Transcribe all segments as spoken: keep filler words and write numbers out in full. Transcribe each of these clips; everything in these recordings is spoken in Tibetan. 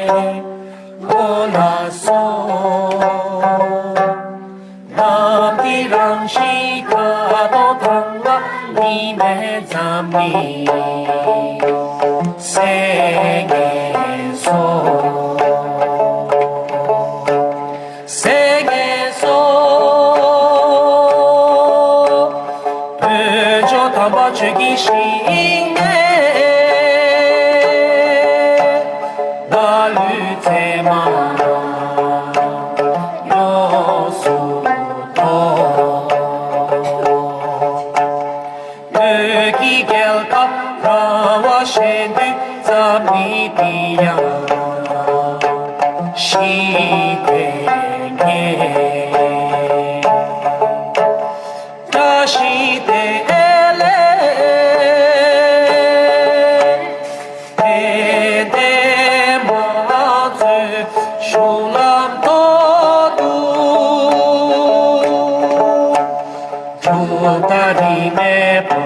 འོ་ལགས་སོ། ནམ་མཁའི་རང་བཞིན་ཁ་དོག་དྭངས་ལ་གཉིས་མེད་འཛམ་གླིང་ཟེར་ངེས་སོ། ཟེར་ངེས་སོ། བོད་ལྗོངས་དམ་པ་ཆོས་ཀྱི་ཞིང་ནས། ལ་ལུས་ཚད་མ་ཡོངས་སུ་རྫོགས། བོད་ཀྱི་རྒྱལ་ཁབ་རང་དབང་ཞེས་འདོད་འཛམ་གླིང་འདི་ཡང་ཞི་བདེ་ངེས། བཀྲ་ཤིས་བདེ་ལེགས། དད་ལྡན་མང་ཚོགས་གཞུང་ལམ་ཐོག་ཏུ། འབྲུག་ལྟར་རིས་མེད་ཕོ་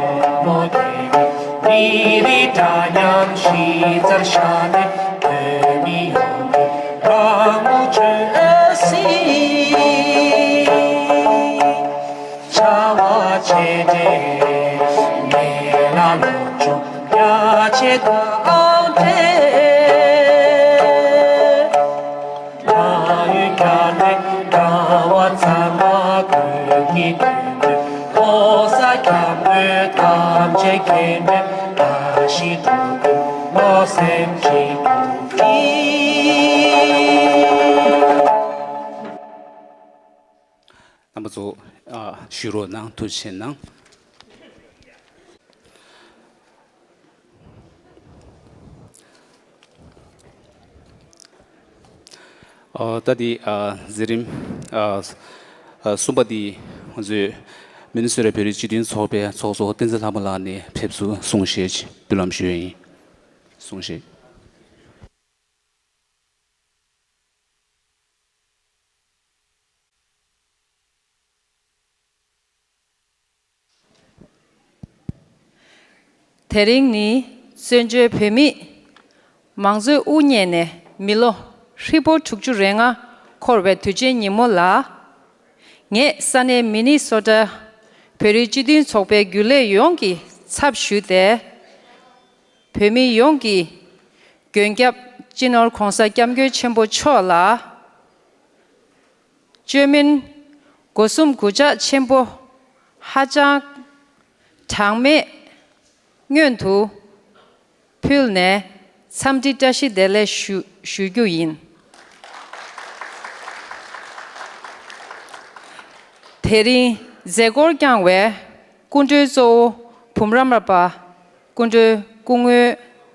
མོ་དེ། མི་རིགས་འདྲ་མཉམ་གཞི་རྩར་བཞག་ནས། བོད་མི་ཡོངས་ཀྱི་རང་ངོ་བཅོས་སྲིད། བྱ་བ་ཆེ་གྲས་མེད་ལ། སློབ་སྦྱོང་རྒྱ་ཆེ་གང་འབྲེལ། རང་ཡུལ་རྒྱ་ནས་འདྲ་བ་ཚང་མ་ཀུན་གྱི་དོན་དུ། ལོ་གསར་སྐྱབས་མགོན་ཐམས་ཅད་མཁྱེན་པའི་བཀྲ་ཤིས་སྤྲོ་སྟོན་བློ་སེམས་གཅིག་ཏུ་བསྒྲིལ། རྣམ་པ་ཚོ། ཨ། བཞུགས་རོགས་གནང་། ཐུགས་རྗེ་གནང་། ཨ། ད་འདི། ཨ། མཛད་རིམ། ཨ། ཨ། གསུམ་པ་འདི་ང་ཚོའི་མི་ནི་སོ་ཊ་བོད་རིགས་སྤྱི་མཐུན་ཚོགས་པའི་ཚོགས་གཙོ་བསྟན་འཛིན་ལྷ་མོ་ལགས་ནས་ཕེབས་བསུ་གསུང་བཤད་ཀྱི་མདུན་ལམ་ཞུ་ཡས་ཡིན། གསུང་བཤད། དེ་རིང་ནི་བཙན་བྱོལ་བོད་མིས་མང་གཙོའི་དབུ་བརྙེས་ནས་མི་ལོ་ཧྲིལ་པོ་དྲུག་ཅུ་རེ་ལྔ་འཁོར་བའི་དུས་ཆེན་ཉིན་མོ་ལ། ངས་ས་གནས་མི་ནི་སོ་ཊ་བོད་རིགས་སྤྱི་མཐུན་ཚོགས་པའི་རྒྱུན་ལས་ཡོངས་ཀྱི་ཚབ་ཞུས་ཏེ། བོད་མི་ཡོངས་ཀྱི་མགོན་སྐྱབས་སྤྱི་ནོར་༧གོང་ས་༧སྐྱབས་མགོན་ཆེན་པོ་མཆོག་ལ་བཅོས་མིན་སྒོ་གསུམ་གུས་ཕྱག་ཆེན་པོ་ཧ་ཅང་གྲངས་མེད་སྔོན་དུ་ཕུལ་ནས་འཚམས་འདྲི་བཀྲ་ཤིས་བདེ་ལེགས་ཞུ་ཞུ་རྒྱུ་ཡིན། དེ་རིང་མཛད་སྒོར་བསྐྱངས་བའི་སྐུ་མགྲོན་གཙོ་བོ་འབུམ་རམས་པ་པ་སྐུ་མགྲོན་སྐུ་ངོ་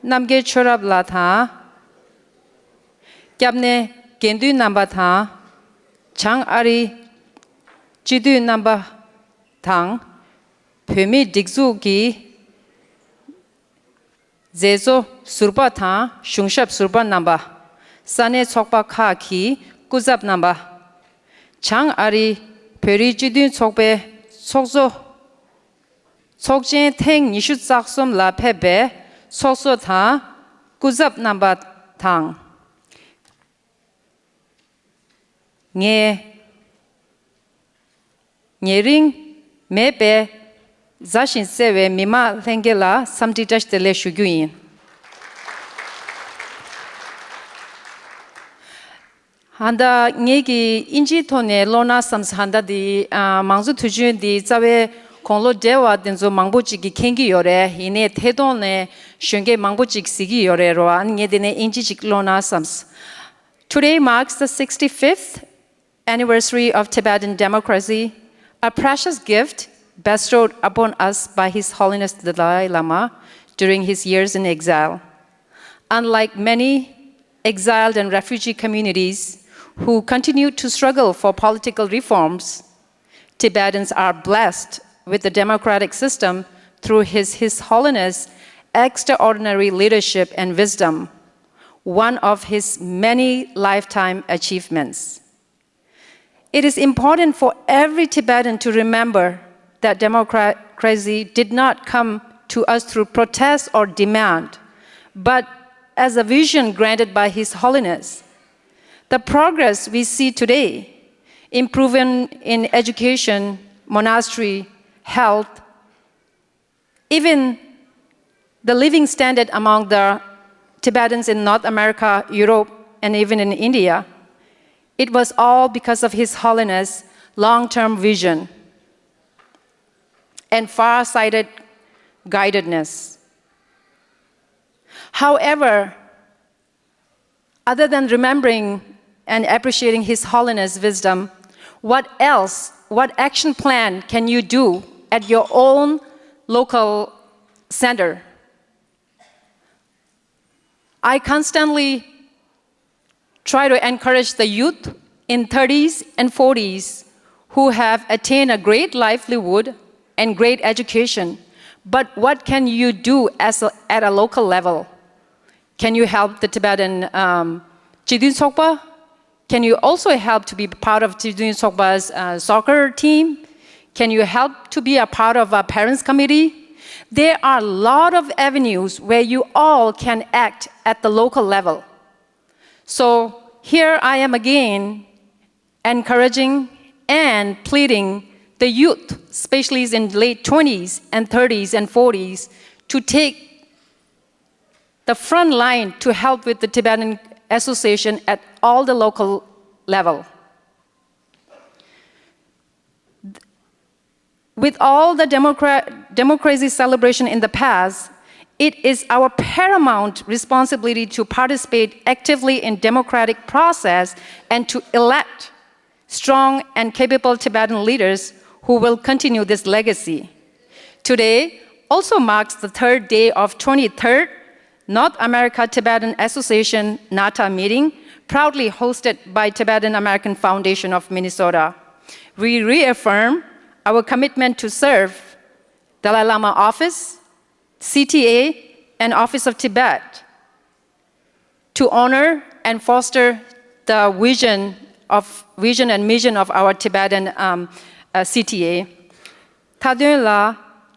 རྣམ་རྒྱལ་ཆོས་རབ་ལགས་དང་། སྐྱབས་གནས་དགེ་འདུན་རྣམ་པ་དང་། བྱང་ཨ་རིའི་སྤྱི་འཐུས་རྣམ་པ་དང་། བོད་མིའི་སྒྲིག་འཛུགས་ཀྱི་མཛད་གཙོ་ཟུར་པ་དང་གཞུང་ཞབས་ཟུར་པ་རྣམ་པ། ས་གནས་ཚོགས་པ་ཁག་གི་སྐུ་ཚབ་རྣམ་པ། བྱང་ཨ་རིའི་བོད་རིགས་སྤྱི་མཐུན་ཚོགས་པའི་ཚོགས་གཙོ། ཚོགས་ཆེན་ཐེངས་ཉི་ཤུ་རྩ་གསུམ་ལ་ཕེབས་པའི་ཚོགས་གཙོ་དང་སྐུ་ཚབ་རྣམ་པ་དང་། ངས་ཉེ་རིང་མེད་པའི་མཛའ་ཞིང་བརྩེ་བའི་མི་མང་ལྷན་རྒྱས་ལ་འཚམས་འདྲི་བཀྲ་ཤིས་བདེ་ལེགས་ཞུ་རྒྱུ་ཡིན། ཧན་ད་ངེད་ཀྱིས་ཨིན་ཇིའི་ཐོག་ནས་ཀློག་ན་བསམས། ཧན་ད་འདི་ཨ་མང་གཙོ་དུས་ཆེན་འདི་རྩ་བའི་དགུང་ལོ་བགྲེས་པ་དེ་ཚོ་མང་པོ་ཅིག་གིས་མཁྱེན་གྱི་ཡོད་རེད། ཡིན་ནའི་ཐད་གཏོང་ནས་གཞོན་སྐྱེས་མང་པོ་ཅིག་གཟིགས་ཀྱི་ཡོད་རེད་རོ། ཨ་ནི་ངས་དེ་ནས་ཨིན་ཇི་ཅིག་ཀློག་ན་བསམས། Today marks the sixty-fifth anniversary of Tibetan democracy, a precious gift bestowed upon us by His Holiness the Dalai Lama during his years in exile. Unlike many exiled and refugee communities who continue to struggle for political reforms, Tibetans are blessed with a democratic system through His, His Holiness' extraordinary leadership and wisdom, one of his many lifetime achievements. It is important for every Tibetan to remember that democracy did not come to us through protest or demand, but as a vision granted by His Holiness. The progress we see today, improvement in education, monastery, health, even the living standard among the Tibetans in North America, Europe, and even in India, it was all because of His Holiness' long term vision and far sighted guidedness. However, other than remembering and appreciating His Holiness' wisdom, what else, what action plan can you do at your own local center? I constantly try to encourage the youth in thirties and forties who have attained a great livelihood and great education. But what can you do as a, at a local level? Can you help the Tibetan um, Chigdun Tsokpa? Can you also help to be part of Chigdun Tsokpa's uh, soccer team? Can you help to be a part of a parents committee? There are a lot of avenues where you all can act at the local level. So here I am again encouraging and pleading the youth, especially in late twenties and thirties and forties, to take the front line to help with the Tibetan Association at all the local level. With all the democra- democracy celebration in the past, it is our paramount responsibility to participate actively in democratic process and to elect strong and capable Tibetan leaders who will continue this legacy. Today also marks the third day of twenty-third North America Tibetan Association NATA meeting, proudly hosted by Tibetan American Foundation of Minnesota. We reaffirm our commitment to serve Dalai Lama Office, C T A, and Office of Tibet to honor and foster the vision of vision and mission of our Tibetan um, uh, C T A. མཐའ་དོན་ལ་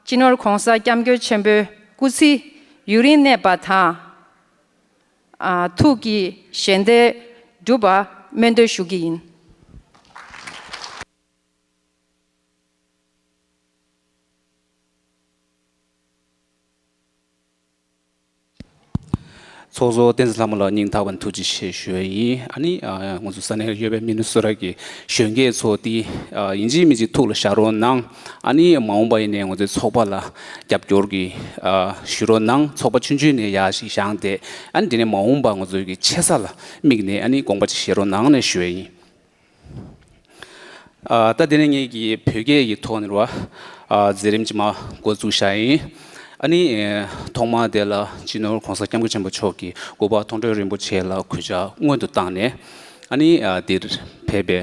སྤྱི་ནོར་༧གོང་ས་༧སྐྱབས་མགོན་ཆེན་པོའི་སྐུ་ཚེ་ཡུན་རིང་གནས་པ་དང་། ཨ། ཐུགས་ཀྱི་བཞེད་དོན་འགྲུབ་པ་སྨོན་འདུན་ཞུ་གི་ཡིན། ཚོགས་གཙོ་བསྟན་འཛིན་ལྷ་མོ་ལགས་སྙིང་ཐག་པ་ནས་ཐུགས་རྗེ་ཆེ་ཞུ་བ་ཡིན། ཨ་ནི་ཨ་ང་ཚོ་ས་གནས་ཡོད་པའི་མི་ནི་སོ་ཊ་གི་གཞོན་སྐྱེས་ཚོ་འདི་ཨ་ཡིན་གཅིག་མིན་གཅིག་ཐུགས་ལ་བཞག་རོགས་གནང་། ཨ་ནི་མ་འོངས་པ་ཡིན་ནའི་ང་ཚོའི་ཚོགས་པ་ལ་རྒྱབ་སྐྱོར་གྱི་ཨ་ཞུ་རོགས་གནང་། ཚོགས་པ་ཆུང་ཆུང་ནས་ཡར་ཞིག་བཞེངས་ཏེ་ཨ་ནི་འདི་ནས་མ་འོངས་པ་ང་ཚོའི་གི་ཆེ་ས་ལ་དམིགས་ནས་ཨ་ནི་དགོངས་པ་ཅིག་བཞེས་རོགས་གནང་ནས་ཞུ་བ་ཡིན། ཨ། ད་དེ་ནས་ངེད་ཀྱིས་བོད་སྐད་ཀྱི་ཐོག་ནས་རེད་བ། ཨ། མཛད་རིམ་ཅིག་མར་འགོ་བཙུགས་བཞག་ཡིན། ཨ་ནི་ཐོག་མར་དེ་ལ་སྤྱི་ནོར་༧གོང་ས་༧སྐྱབས་མགོན་ཆེན་པོ་མཆོག་གིས་གུས་པ་མཐོང་གྲོལ་རིན་པོ་ཆེ་ལ་གུས་ཕྱག་སྔོན་དུ་བཏང་ནས། ཨ་ནི་ཨ་འདིར་ཕེབས་པའི་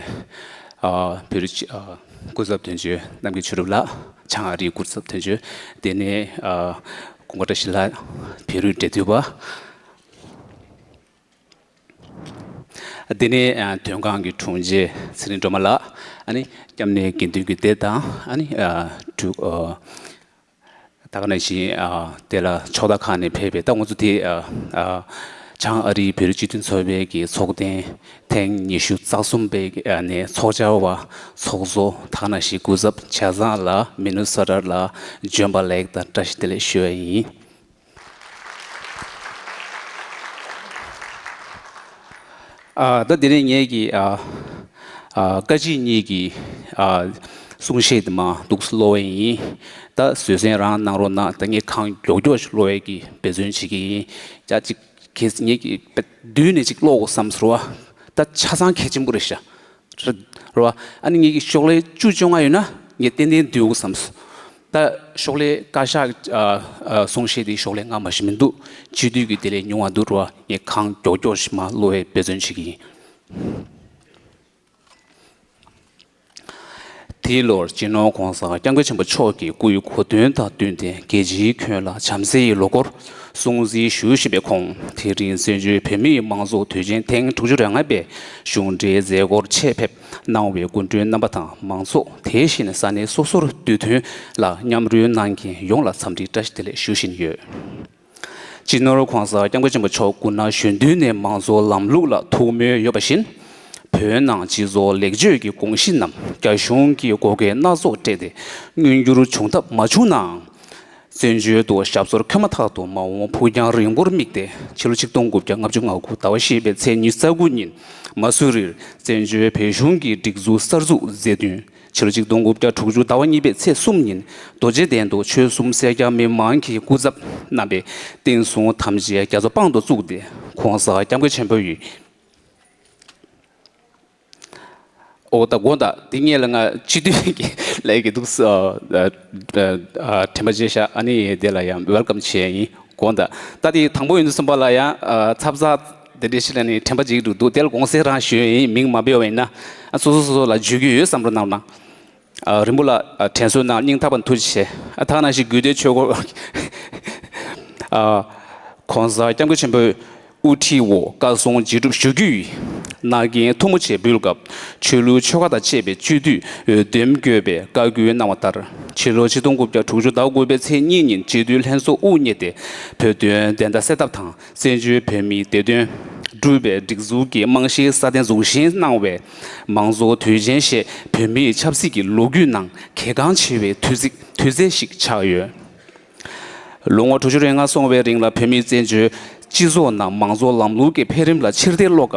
ཨ་བོད་རིགས་ཨ་སྐུ་ཚབ་དོན་གཅོད་རྣམ་རྒྱལ་ཆོས་གྲུབ་ལགས། བྱང་ཨ་རིའི་སྐུ་ཚབ་དོན་གཅོད། དེ་ནས་ཨ་ཀུན་དགའ་བཀྲ་ཤིས་ལགས། བོད་རིགས་འབྲེལ་མཐུད་པ། དེ་ནས་ཨ་དོན་ཁང་གི་དྲུང་ཆེ་ཚེ་རིང་སྒྲོལ་མ་ལགས། ཨ་ནི་སྐྱབས་གནས་དགེ་འདུན་གྱི་སྡེ་དང་། ཨ་ནི་ཨ་དྲུག་ཨ་ད་ག་ནང་བཞིན་ཨ་དེ་ལ་ཕྱོགས་མཐའ་ཁག་ནས་ཕེབས་པའི། ད་ང་ཚོ་དེ་ཨ་ཨ་བྱང་ཨ་རིའི་བོད་རིགས་སྤྱི་མཐུན་ཚོགས་པའི་གི་ཚོགས་ཐེངས་ཉི་ཤུ་རྩ་གསུམ་པའི་ཨ་ནས་ཚོགས་བཅར་བ་ཚོགས་གཙོ། ད་ག་ནང་བཞིན་སྐུ་ཚབ་ཆ་ཚང་ལ་མི་ནི་སོ་ཊ་ལ་འབྱོན་པ་ལེགས་དང་བཀྲ་ཤིས་བདེ་ལེགས་ཞུ་བ་ཡིན། ཨ། ད་དེ་ནས་ངེད་ཀྱི་ཨ་ཨ་བཀའ་སྤྱི་གཉིས་ཀྱི་ཨ་གསུང་བཤད་དེ་མར་འདུག་སེ་ཀློག་པ་ཡིན། ད་བཟོད་བསྲན་རང་གནང་རོགས་གནང་། ད་ངས་གང་མགྱོགས་མགྱོགས་ཤིག་ཀློག་ཡས་ཀྱི་འབད་བརྩོན་བྱེད་ཀྱི་ཡིན། ཅག་ཅིག་གིས་ངེད་ཀྱི་བསྡུས་ནས་ཅིག་ཀློག་དགོས་བསམ་ཟེར་བ། ད་ཆ་ཚང་གལ་ཆེན་པོ་རེད་ཤག་རེད་བ། ཨ་ནི་ངེད་ཀྱི་ཤོག་ལྷེ་བཅུ་བཅོ་ལྔ་ཡོད་ན་ངས་ཏན་ཏན་བསྡུས་དགོས་བསམ་སོང་། ད་ཤོག་ལྷེ་བཀའ་ཤག་ཨ་ཨ་གསུང་བཤད་དེ་ཤོག་ལྷེ་ལྔ་མ་ཞིག་མི་འདུག་སྤྱི་འཐུས་ཀྱི་དེ་ལས་ཉུང་བ་འདུག་རེད་བ། ངས་གང་མགྱོགས་མགྱོགས་ཤིག་མར་ཀློག་པའི་འབད་བརྩོན་བྱེད་ཀྱི་ཡིན། དེའི་ལོར་སྤྱི་ནོར་༧གོང་ས་༧སྐྱབས་མགོན་ཆེན་པོ་མཆོག་གི་སྐུའི་གོ་སྟོན་དང་བསྟུན་ཏེ་རྒྱལ་སྤྱིའི་ཁྱོན་ལ་བྱམས་བརྩེའི་ལོ་འཁོར་སྲུང་བརྩི་ཞུ་བཞིན་པའི་ཁོང་། དེ་རིང་བཙན་བྱོལ་བོད་མིའི་དམངས་གཙོ་དུས་ཆེན་ཐེངས་དྲུག་ཅུ་རེ་ལྔ་པའི་གཞུང་འབྲེལ་མཛད་སྒོར་ཆེད་ཕེབས་གནང་བའི་སྐུ་མགྲོན་རྣམ་པ་དང་མང་ཚོགས། དེ་བཞིན་ས་གནས་སོ་སོར་འདུས་ཐོན་ལ་མཉམ་རོལ་གནང་མཁན་ཡོངས་ལ་འཚམས་འདྲི་བཀྲ་ཤིས་བདེ་ལེགས་ཞུ་བཞིན་ཡོད། སྤྱི་ནོར་༸གོང་ས་༸སྐྱབས་མགོན་ཆེན་པོ་མཆོག་སྐུ་ན་གཞོན་དུས་ནས་མང་གཙོ་ལམ་ལུགས་ལ་ཐུགས་སྨོན་ཡོད་པ་བཞིན། བོད་ནང་སྤྱི་ཚོགས་ལེགས་བཅོས་ཀྱི་དགོངས་གཞི་རྣམས་རྒྱ་གཞུང་གིས་བགོ་སྐལ་སྣ་ཚོགས་སྤྲད་དེ་མངོན་འགྱུར་བྱུང་ཐབས་མ་བྱུང་ནའང་། བཙན་བྱོལ་དུ་ཞབས་སོར་འཁོད་མ་ཐག་ཏུ་མ་འོངས་ཕུགས་རྒྱང་རིང་པོར་དམིགས་ཏེ། ཕྱི་ལོ་ཆིག་སྟོང་དགུ་བརྒྱ་ལྔ་བཅུ་ང་དགུ་ཟླ་བ་བཞི་པའི་ཚེས་ཉི་ཤུ་རྩ་དགུ་ཉིན་མ་སུ་རིར་བཙན་བྱོལ་བོད་གཞུང་གི་སྒྲིག་འཛུགས་གསར་འཛུགས་མཛད་དོན། ཕྱི་ལོ་ཆིག་སྟོང་དགུ་བརྒྱ་དྲུག་ཅུ་ཟླ་བ་གཉིས་པའི་ཚེས་གསུམ་ཉིན་རྡོ་རྗེ་གདན་དུ་ཆོལ་གསུམ་སེར་སྐྱ་མི་མང་གི་སྐུ་ཚབ་རྣམ་པས་བསྟན་སྲུང་དམ་ཅན་རྒྱ་མཚོ་པང་དུ་བཙུགས་ཏེ། ༸གོང་ས་༸སྐྱབས་མགོན་ཆེན་པོ་ཡི། ཨོ་ད་དགོངས་དག་འདི་སྔོན་ལ་ང་སྤྱི་འཐུས་ཀྱི་ལས་ཀྱི་འདུག་ཨ་ཨ་ཨ་དྲན་པ་བརྗེད་ཤག་ཨ་ནི་དེ་ལ་ཡང་ཝེལ་ཀམ་བྱས་ཡིན། དགོངས་དག་ད་དེ་དང་པོ་ཡིན་དུས་ཙམ་པ་ལ་ཡང་ཨ་ཚབ་ཚ་དེ་འདྲའི་ཞིག་ལ་ནི་དྲན་པ་བརྗེད་འགྲོ་འདུག་དེ་ལ་དགོངས་སེལ་རང་ཞུ་ཡིན། མིང་མ་འབོད་པ་ཡིན་ན། ཨ་སོ་སོ་སོ་སོ་ལ་བརྗོད་རྒྱུ་ཡོད་བསམ་རོགས་གནང་ན། ཨ་རིང་པོ་ལ་ཨ་དྲན་གསོ་གནང་། སྙིང་ཐག་པ་ནས་ཐུགས་རྗེ་ཆེ། ཨ་ཐ་ན་ཞིག་དགོས་དོན་ཆོས་སྐོར། ཨ་༸གོང་ས་༸སྐྱབས་མགོན་ཆེན་པོས་དབུ་ཁྲིད་འོག་བཀའ་གསུང་ཇི་སྒྲུབ་ཞུ་རྒྱུ་ཡི་མནའ་གན་ཐུ་མོ་ཆེ་འབུལ་སྐབས། ཆོས་ལུགས་ཆོལ་ཁ་དང་བཅས་པའི་སྤྱི་འཐུས་འོས་འདེམས་དགོས་པའི་བཀའ་བཀོད་གནང་བ་ལྟར། ཕྱི་ལོ་ཆིག་སྟོང་དགུ་བརྒྱ་དྲུག་ཅུ་ཟླ་དགུ་པའི་ཚེས་གཉིས་ཉིན་སྤྱི་འཐུས་ལྷན་ཚོགས་དབུ་བརྙེས་ཏེ། བོད་དོན་བདེན་མཐའ་གསལ་ཐབས་དང་། བཙན་བྱོལ་བོད་མིའི་བདེ་དོན་སྒྲུབ་པའི་སྒྲིག་འཛུགས་ཀྱི་རྨང་གཞིའི་སྲ་བརྟན་འཛུགས་བཞེངས་གནང་བའི་མང་གཙོ་དུས་ཆེན་ཞེས་བོད་མིའི་ཆབ་སྲིད་ཀྱི་ལོ་རྒྱུས་ནང་གལ་འགངས་ཆེ་བའི་དུས་ཚིགས་དུས་ཚོད་ཞིག་ཆགས་ཡོད། ལོ་ངོ་དྲུག་ཅུ་རེ་ལྔ་སོང་བའི་རིང་ལ་བོད་མིའི་བཙན་བྱོལ་སྤྱི་ཚོགས་ནང་མང་གཙོ་ལམ་ལུགས་ཀྱི་འཕེལ་རིམ་ལ་ཕྱིར་ལྟ་སློག་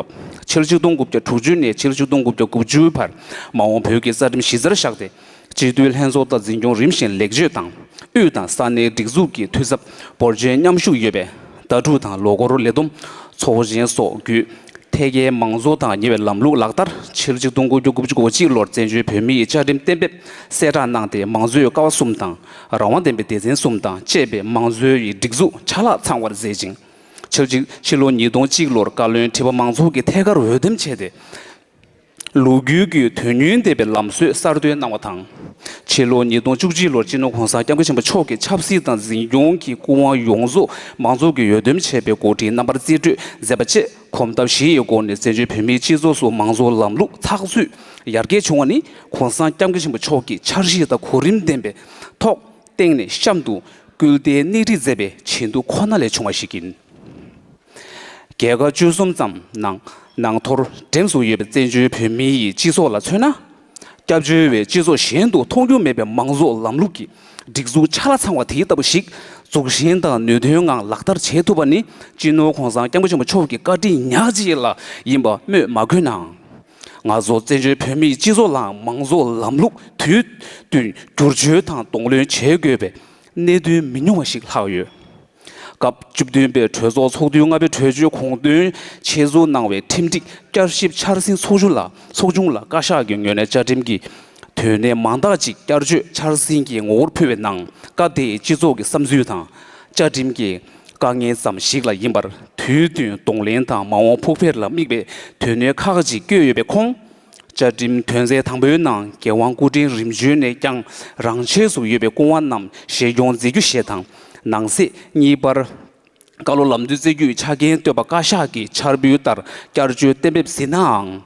སྐབས། ཕྱི་ལོ་ཆིག་སྟོང་དགུ་བརྒྱ་དྲུག་ཅུ་ནས་ཕྱི་ལོ་ཆིག་སྟོང་དགུ་བརྒྱ་དགུ་བཅུ་བར་མ་འོངས་བོད་ཀྱི་རྩ་ཁྲིམས་གཞི་རྩར་བཞག་སྟེ། སྤྱི་འཐུས་ལྷན་ཚོགས་དང་འཛིན་སྐྱོང་རིམ་བཞིན་ལེགས་བཅོས་དང་། དབུས་དང་ས་གནས་སྒྲིག་འཛུགས་ཀྱི་འཐུས་ཚབ་འབོར་ཆེན་མཉམ་ཞུགས་ཡོད་པས། ཟླ་དྲུག་དང་ལོ་འཁོར་ལས་བསྡོམས་ཚོགས་ཆེན་སོགས་བརྒྱུད། ཐད་ཀའི་མང་གཙོ་དང་ཉེ་བའི་ལམ་ལུགས་ལག་བསྟར། ཕྱི་ལོ་ཆིག་སྟོང་དགུ་བརྒྱ་དགུ་བཅུ་གོ་གཅིག་ལོར་བཙན་བྱོལ་བོད་མིའི་བཅའ་ཁྲིམས་གཏན་འབེབས་གསལ་བསྒྲགས་གནང་སྟེ། མང་གཙོའི་ཀ་བ་གསུམ་དང་། རང་དབང་ལྡན་པའི་སྡེ་ཚན་གསུམ་དང་བཅས་པའི་མང་གཙོའི་སྒྲིག་འཛུགས་ཆ་ལག་ཚང་བར་མཛད་ཅིང་། ཕྱི་ལོ་ཕྱི་ལོ་ཉིས་སྟོང་གཅིག་ལོར་བཀའ་བློན་ཁྲི་པ་མང་ཚོགས་ཀྱིས་ཐད་ཀར་འོས་འདེམས་བྱས་ཏེ། ལོ་རྒྱུས་ཀྱི་དོན་སྙིང་ལྡན་པའི་ལམ་སྲོལ་གསར་གཏོད་གནང་བ་དང་། ཕྱི་ལོ་ཉིས་སྟོང་བཅུ་གཅིག་ལོར་སྤྱི་ནོར་༸གོང་ས་༸སྐྱབས་མགོན་ཆེན་པོ་མཆོག་གིས་ཆབ་སྲིད་དང་འཛིན་སྐྱོང་གི་སྐུ་དབང་ཡོངས་རྫོགས་མང་ཚོགས་ཀྱིས་འོས་འདེམས་བྱས་པའི་འགོ་ཁྲིད་རྣམ་པར་རྩིས་སྤྲོད་མཛད་པ་བཅས་གོམ་སྟབས་བཞི་ཡི་སྒོ་ནས་བཙན་བྱོལ་བོད་མིའི་སྤྱི་ཚོགས་སུ་མང་གཙོ་ལམ་ལུགས་ཚགས་ཚུད་ཡར་རྒྱས་བྱུང་བ་ནི། ༸གོང་ས་༸སྐྱབས་མགོན་ཆེན་པོ་མཆོག་གིས་འཆར་གཞི་དང་གོ་རིམ་ལྡན་པའི་ཐོག་སྟེང་ནས་གཤམ་དུ་སྐུལ་འདེད་སྣེ་ཁྲིད་མཛད་པའི་བྱེད་འདུ་ཁོ་ན་ལས་བྱུང་བ་ཞིག་ཡིན། རྒྱལ་ཁབ་བཅུ་གསུམ་ཙམ་ནང་ནང་ཐོར་འགྲེམས་སུ་ཡོད་པའི་བཙན་བྱོལ་བོད་མིའི་སྤྱི་ཚོགས་ལ་མཚོན་ན། སྐྱབས་བཅོལ་བའི་སྤྱི་ཚོགས་གཞན་དུ་མཐོང་རྒྱུ་མེད་པའི་མང་གཙོ་ལམ་ལུགས་ཀྱི་སྒྲིག་འཛུགས་ཆ་ལག་ཚང་བ་དེ་ལྟ་བུ་ཞིག་འཛུགས་ཞེན་དང་ནུས་ལྡན་ངང་ལག་བསྟར་བྱེད་ཐུབ་པ་ནི། སྤྱི་ནོར་༸གོང་ས་༸སྐྱབས་མགོན་ཆེན་པོ་མཆོག་གི་བཀའ་དྲིན་ཉག་གཅིག་ལ་ཡིན་པ་སྨོས་མ་དགོས་ནའང་། ང་ཚོ་བཙན་བྱོལ་བོད་མིའི་སྤྱི་ཚོགས་ལའང་མང་གཙོ་ལམ་ལུགས་དུས་བསྟུན་བསྒྱུར་བཅོས་དང་གདོང་ལེན་བྱེད་དགོས་པའི་གནད་དོན་མི་ཉུང་བ་ཞིག་ལྷག་ཡོད། སྐབས་བཅུ་བདུན་པའི་གྲོས་ཚོགས་ཚོགས་དུས་ལྔ་པའི་གྲོས་ཆོད་དགོངས་དོན་ཆེད་འཛུགས་གནང་བའི་ཁྲིམས་སྒྲིག་བསྐྱར་ཞིབ་འཆར་ཟིན་ཚོགས་ཆུང་ལ་ཚོགས་ཆུང་ལ་བཀའ་ཤག་གི་ངོས་ནས་བཅའ་ཁྲིམས་ཀྱི་དོན་གནད་མང་དག་ཅིག་བསྐྱར་བཅོས་འཆར་ཟིན་གྱི་ངོ་བོར་ཕུལ་བའི་ནང་། སྐབས་དེའི་སྤྱི་ཚོགས་ཀྱི་བསམ་ཚུལ་དང་བཅའ་ཁྲིམས་ཀྱི་དཀའ་ངལ་ཙམ་ཞིག་ལ་ཡིན་པར། དུས་བསྟུན་གདོང་ལེན་དང་མ་འོངས་ཕུགས་འཕེར་ལ་དམིགས་པའི་དོན་གནད་ཁག་ཅིག་བཀོད་ཡོད་པའི་ཁོངས། བཅའ་ཁྲིམས་དོན་ཚན་དང་པོའི་ནང་རྒྱལ་དབང་སྐུ་ཕྲེང་རིམ་བྱོན་ནས་ཀྱང་རང་ཆས་སུ་ཡོད་པའི་སྐུ་དབང་རྣམས་བཞེས་སྐྱོང་མཛད་རྒྱུ་ཞེས་དང་། ནང་གསེས་གཉིས་པར། བཀའ་སློབ་ལམ་སྟོན་སྩལ་རྒྱུའི་ཆ་རྐྱེན་བཏོད་པ་བཀའ་ཤག་གིས་འཆར་འབུལ་ལྟར་བསྐྱར་བཅོས་གཏན་འབེབས་ཟིན་ནའང་།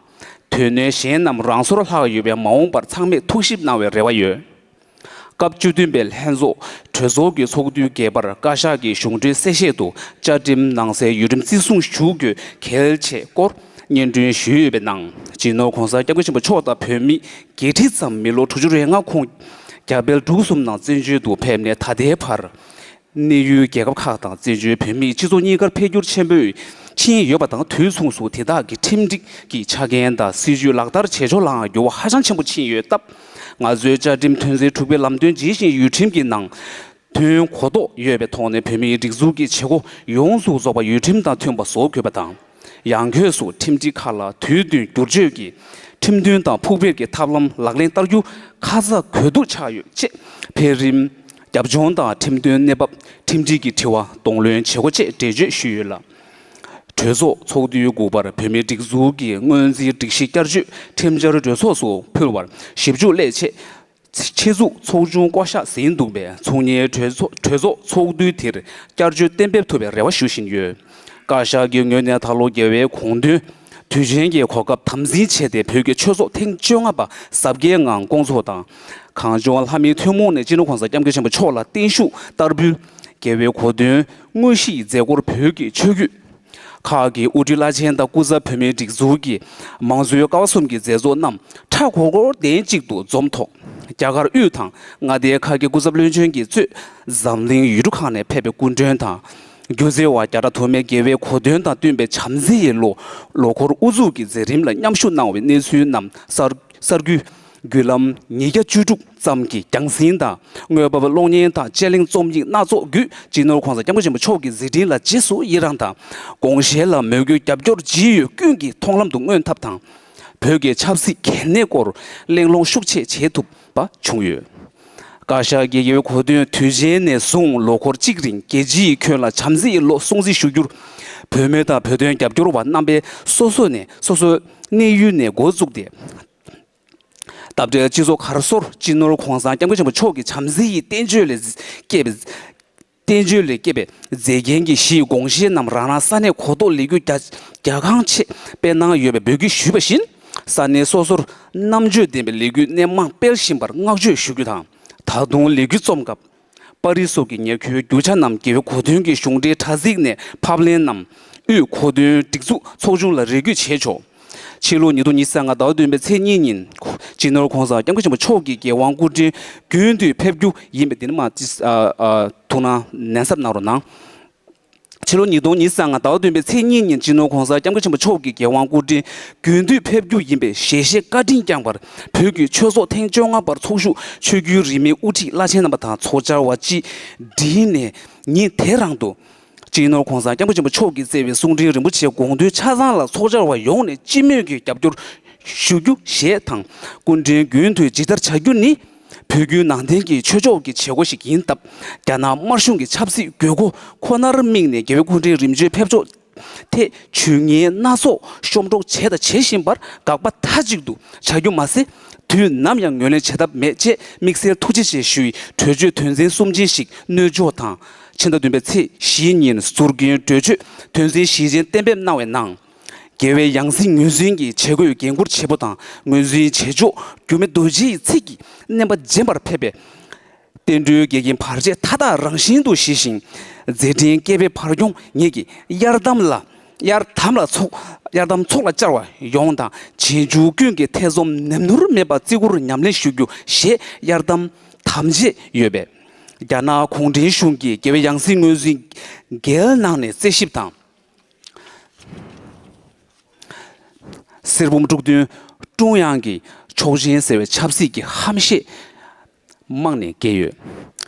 དོན་གནད་གཞན་རྣམས་རང་སོར་ལྷག་ཡོད་པས་མ་འོངས་པར་ཚང་མས་ཐུགས་ཞིབ་གནང་བའི་རེ་བ་ཡོད། སྐབས་བཅུ་བདུན་པའི་ལྷན་ཚོགས་གྲོས་ཚོགས་ཀྱི་ཚོགས་དུས་བརྒྱད་པར་བཀའ་ཤག་གི་གཞུང་འབྲེལ་གསལ་བཤད་དུ་བཅའ་ཁྲིམས་ནང་གསལ་ཡུལ་ཁྲིམས་བརྩི་སྲུང་ཞུ་དགོས་གལ་ཆེ་སྐོར་སྙན་སྒྲོན་ཞུས་ཡོད་པའི་ནང་། སྤྱི་ནོར་༸གོང་ས་༸སྐྱབས་མགོན་ཆེན་པོ་མཆོག་དང་བོད་མི་བརྒྱད་ཁྲི་ཙམ་མི་ལོ་དྲུག་ཅུ་རེ་ལྔ་ཁོངས་རྒྱ་བལ་འབྲུག་གསུམ་ནང་བཙན་བྱོལ་དུ་ཕེབས་ནས་ད་ལྟའི་བར། གནས་ཡུལ་རྒྱལ་ཁབ་ཁག་དང་བཙན་བྱོལ་བོད་མིའི་སྤྱི་ཚོགས་གཉིས་ཀར་འཕེལ་འགྱུར་ཆེན་པོས་ཕྱིན་ཡོད་པ་དང་། དུས་མཚུངས་སུ་དེ་དག་གི་ཁྲིམས་སྒྲིག་གི་ཆ་རྐྱེན་དང་སྲིད་ཇུས་ལག་བསྟར་བྱེད་ཕྱོགས་ལའང་འགྱུར་བ་ཧ་ཅང་ཆེན་པོ་ཕྱིན་ཡོད་སྟབས། ང་ཚོའི་བཅའ་ཁྲིམས་དོན་ཚན་དྲུག་པའི་ལམ་སྟོན་ཇི་བཞིན་ཡུལ་ཁྲིམས་ཀྱི་ནང་དོན་གོ་རྟོགས་ཡོད་པའི་ཐོག་ནས་བོད་མིའི་སྒྲིག་འཛུགས་ཀྱི་བྱེད་སྒོ་ཡོངས་སུ་རྫོགས་པ་ཡུལ་ཁྲིམས་དང་མཐུན་པ་བཟོ་དགོས་པ་དང་། ཡང་སྒོས་སུ་ཁྲིམས་སྒྲིག་ཁག་ལ་དུས་བསྟུན་བསྒྱུར་བཅོས་ཀྱི་ཁྲིམས་མཐུན་དང་ཕུགས་འཕེར་གྱི་ཐབས་ལམ་ལག་ལེན་བསྟར་རྒྱུ་ཁ་ཚ་དགོས་གཏུགས་ཆགས་ཡོད་ཅེས། འཕེལ་རིམ། རྒྱབ་ལྗོངས་དང་ཁྲིམས་དོན་གནས་བབ། ཁྲིམས་སྒྲིག་གི་དྲི་བ། གདོང་ལེན་བྱེད་སྒོ་བཅས་འགྲེལ་བརྗོད་ཞུས་ཡོད་ལ། གྲོས་ཚོགས་ཚོགས་དུས་དགུ་པར་བོད་མིའི་སྒྲིག་འཛུགས་ཀྱི་སྔོན་རྩིས་སྒྲིག་གཞི་བསྐྱར་བཅོས་ཁྲིམས་འཆར་གྲོས་ཚོགས་སུ་ཕུལ་བར་ཞིབ་འཇུག་སླད་ཆེད། ཆེད་འཛུགས་ཚོགས་ཆུང་བསྐོ་གཞག་ཟིན་འདུག་པས། ཚོགས་གཉིས་གྲོས་ཚོགས་གྲོས་ཚོགས་ཚོགས་དུས་དེར་བསྐྱར་བཅོས་གཏན་འབེབས་ཐུབ་པའི་རེ་བ་ཞུ་བཞིན་ཡོད། བཀའ་ཤག་གི་ངོས་ནས་ད་ལོ་རྒྱལ་བའི་དགུང་སྟོན་དུས་ཆེན་གྱི་གོ་སྐབས་དམ་འཛིན་བྱས་ཏེ། བོད་ཀྱི་ཆོས་ཚོགས་ཐེངས་བཅོ་ལྔ་པ་གཟབ་རྒྱས་ངང་བསྐོང་ཚོགས་དང་། གངས་ལྗོངས་ལྷ་མིའི་ཐུན་མོང་ནས་སྤྱི་ནོར་༸གོང་ས་༸སྐྱབས་མགོན་ཆེན་པོ་མཆོག་ལ་བརྟན་བཞུགས་བསྟར་འབུལ། རྒྱལ་བའི་གོ་སྟོན་དངོས་གཞིའི་མཛད་སྒོར་བོད་ཀྱི་ཆོས་བརྒྱུད་ཁག་གི་དབུ་ཁྲིད་བླ་ཆེན་དང་སྐུ་ཚབ་བོད་མིའི་སྒྲིག་འཛུགས་ཀྱི་མང་གཙོའི་ཀ་བ་གསུམ་གྱི་མཛད་གཙོ་རྣམས་ཁྲ་ཁོག་ཁོག་གདན་གཅིག་ཏུ་འཛོམས་ཐོག་རྒྱ་གར་དབུས་དང་མངའ་སྡེའི་ཁག་གི་སྐུ་ཚབ་བློན་ཆེན་གྱིས་གཙོས་འཛམ་གླིང་ཡུལ་གྲུ་ཁག་ནས་ཕེབས་པའི་སྐུ་མགྲོན་དང་། སྒྱུ་རྩལ་བ་རྒྱ་གྲགས་ཐོགས་མེད་རྒྱལ་བའི་གོ་སྟོན་དང་བསྟུན་པའི་བྱམས་བརྩེ་ཡི་ལོ་ལོ་འཁོར་དབུ་འཛུགས་ཀྱི་མཛད་རིམ་ལ་མཉམ་ཞུགས་གནང་བའི་གནས་ཚུལ་རྣམས་གསར་གསར་འགྱུར་བརྒྱུད་ལམ་ཉིས་བརྒྱ་བཅུ་དྲུག་ཙམ་གྱི་རྒྱང་སྲིང་དང་། དངོས་འབབ་གློག་བརྙན་དང་དཔྱད་གླེང་རྩོམ་ཡིག་སྣ་ཚོགས་བརྒྱུད་སྤྱི་ནོར་གོང་ས་སྐྱབས་མགོན་ཆེན་པོ་མཆོག་གི་མཛད་འཕྲིན་ལ་རྗེས་སུ་ཡི་རངས་དང་། དགོངས་བཞེད་ལ་མོས་གུས་རྒྱབ་སྐྱོར་ཇི་ཡོད་ཀུན་གྱིས་མཐོང་ལམ་དུ་མངོན་ཐབས་དང་། བོད་ཀྱི་ཆབ་སྲིད་གལ་གནད་སྐོར་གླེང་སློང་ཤུགས་ཆེ་བྱེད་ཐུབ་པ་བྱུང་ཡོད། བཀའ་ཤག་གིས་རྒྱལ་བའི་གོ་སྟོན་དུས་ཆེན་ནས་བཟུང་ལོ་འཁོར་གཅིག་རིང་རྒྱལ་སྤྱིའི་ཁྱོན་ལ་བྱམས་བརྩེའི་ལོ་སྲུང་བརྩི་ཞུ་རྒྱུར། བོད་མི་དང་བོད་དོན་རྒྱབ་སྐྱོར་བ་རྣམ་པས་སོ་སོ་ནས་སོ་སོའི་གནས་ཡུལ་ནས་འགོ་བཙུགས་ཏེ། འདབས་འབྲེལ་སྤྱི་ཚོགས་གར་སོར་སྤྱི་ནོར་གོང་ས་སྐྱབས་མགོན་ཆེན་པོ་མཆོག་གི་བྱམས་བརྩེ་ཡི་བསྟན་བཅོས་ལས་སྐྱེས་པའི་བསྟན་བཅོས་ལས་སྐྱེས་པའི་མཛེས་རྒྱན་གྱི་གཞི་ཡི་དགོངས་བཞེད་རྣམས་རང་རང་ས་གནས་གོ་རྟོགས་ལས་འགུལ་རྒྱ་རྒྱ་གང་ཆེ་སྤེལ་གནང་ཡོད་པའི་འབོད་སྐུལ་ཞུས་པ་བཞིན། ས་གནས་སོ་སོར་རྣམ་དཔྱོད་ལྡན་པའི་ལས་འགུལ་སྣེ་མང་སྤེལ་བཞིན་པར་བསྔགས་བརྗོད་ཞུ་རྒྱུ་དང་། ད་དུང་ལས་འགུལ་རྩོམ་སྐབས། པར་རིས་སོགས་ཀྱི་ཉེར་མཁོའི་རྒྱུ་ཆ་རྣམས་རྒྱལ་བའི་གོ་སྟོན་གྱི་གཞུང་འབྲེལ་དྲ་ཚིགས་ནས་ཕབ་ལེན་ནམ། དབུས་གོ་སྟོན་སྒྲིག་འཛུགས་ཚོགས་ཆུང་ལ་རེ་སྐུལ་བྱས་ཆོག་ཕྱི་ལོ་ཉིས་སྟོང་ཉི་ཤུ་རྩ་ལྔ་ཟླ་བ་བདུན་པའི་ཚེས་གཉིས་ཉིན། སྤྱི་ནོར་གོང་ས་སྐྱབས་མགོན་ཆེན་པོ་མཆོག་གིས་རྒྱལ་དབང་སྐུ་ཕྲེང་རྒྱུན་མཐུད་ཕེབས་རྒྱུ་ཡིན་པས། འདི་ནི་མ་ཨ་ཨ་ཐུགས་སྣང་ནན་གསབ་གནང་རོགས་གནང་། ཕྱི་ལོ་ཉིས་སྟོང་ཉི་ཤུ་རྩ་ལྔ་ཟླ་བ་བདུན་པའི་ཚེས་གཉིས་ཉིན་སྤྱི་ནོར་གོང་ས་སྐྱབས་མགོན་ཆེན་པོ་མཆོག་གིས་རྒྱལ་དབང་སྐུ་ཕྲེང་རྒྱུན་མཐུད་ཕེབས་རྒྱུ་ཡིན་པའི་ཞལ་བཞེས་བཀའ་དྲིན་བསྐྱངས་པར། བོད་ཀྱི་ཆོས་ཚོགས་ཐེངས་བཅོ་ལྔ་པར་ཚོགས་ཞུགས་ཆོས་བརྒྱུད་རིས་མེད་དབུ་ཁྲིད་བླ་ཆེན་རྣམ་པ་དང་ཚོགས་བཅར་བ་སྤྱི་བསྒྲིགས་ནས་ཉིན་དེ་རང་དུ། སྤྱི་ནོར་གོང་ས་སྐྱབས་མགོན་ཆེན་པོ་མཆོག་གིས་བསྩལ་བའི་གསུང་འཕྲིན་རིན་པོ་ཆེ་དགོངས་དོན་ཆ་ཚང་ལ་ཚོགས་བཅར་བ་ཡོངས་ནས་སྤྱི་མོས་ཀྱིས་རྒྱབ་སྐྱོར་ཞུ་རྒྱུ་ཞེས་དང་། སྐུ་ཕྲེང་རྒྱུན་མཐུད་ཇི་ལྟར་བྱ་རྒྱུ་ནི། བོད་བརྒྱུད་ནང་བསྟན་གྱི་ཆོས་ཕྱོགས་ཀྱི་བྱེད་སྒོ་ཞིག་ཡིན་སྟབས། རྒྱ་ནག་དམར་གཞུང་གི་ཆབ་སྲིད་དགོས་མཁོ་ཁོ་ནར་དམིགས་ནས་རྒྱལ་བའི་སྐུ་ཕྲེང་རིམ་བྱོན་ཕེབས་ཕྱོགས་ཐད་ཇུས་ངན་སྣ་ཚོགས་ཤོམ་འཕྲོག་བྱས་དང་བྱེད་བཞིན་པར་དགག་པ་མཐའ་གཅིག་ཏུ་བྱ་རྒྱུ་མ་ཟད། དུས་ནམ་ཡང་ངོས་ལེན་བྱེད་ཐབས་མེད་ཅེས་དམིགས་བསལ་ཐུགས་རྗེ་ཆེ་ཞུ་ཡི་གྲོས་ཆོད་དོན་ཚན་གསུམ་ཅན་ཞིག་གནོད་འཇོག་དང་། ཕྱི་ཟླ་བདུན་པའི་ཚེས་བཞི་ཉིན་ཟུར་འགན་གྲོས་ཆོད་དོན་ཚན་བཞི་ཅན་གཏན་འབེབས་གནང་བའི་ནང་། རྒྱལ་བའི་ཡང་སྲིད་ངོས་འཛིན་གྱི་བྱེད་སྒོའི་འགན་འཁུར་བྱེད་པོ་དང་ངོས་འཛིན་བྱེད་ཕྱོགས་འགྱུར་མེད་རྡོ་རྗེའི་ཚིག་གིས་བསྣན་པ་རྗེན་པར་ཕེབས་པའི། བསྟན་འགྲོའི་འགལ་རྐྱེན་བར་ཆད་མཐའ་དག་རང་བཞིན་དུ་ཞི་ཞིང་། མཛད་འཕྲིན་བསྐལ་པའི་བར་སྐྱོང་ངེད་ཀྱི་གཡར་དམ་ལ་གཡར་དམ་ལ་ཚོགས་གཡར་དམ་ཚོགས་ལ་བཅར་བ་ཡོངས་དང་རྗེས་འཇུག་ཀུན་གྱི་ཐེ་ཚོམ་ནེམ་ནུར་མེད་པར་བརྩི་བཀུར་ཉམས་ལེན་ཞུ་རྒྱུ་ཞེས་གཡར་དམ་དམ་བཅས་ཡོད་པས། རྒྱ་ནག་གུང་ཁྲན་གཞུང་གིས་རྒྱལ་བའི་ཡང་སྲིད་ངོས་འཛིན་འགལ་ནང་ནས་རྩད་ཞིབ་དང་། གསེར་བུམ་དཀྲུག་འདོན་ཀྲུང་དབྱང་གི་ཆོག་མཆན་ཟེར་བའི་ཆབ་སྲིད་ཀྱི་ཧམ་བཤད་རྨང་ནས་བཀལ་ཡོད།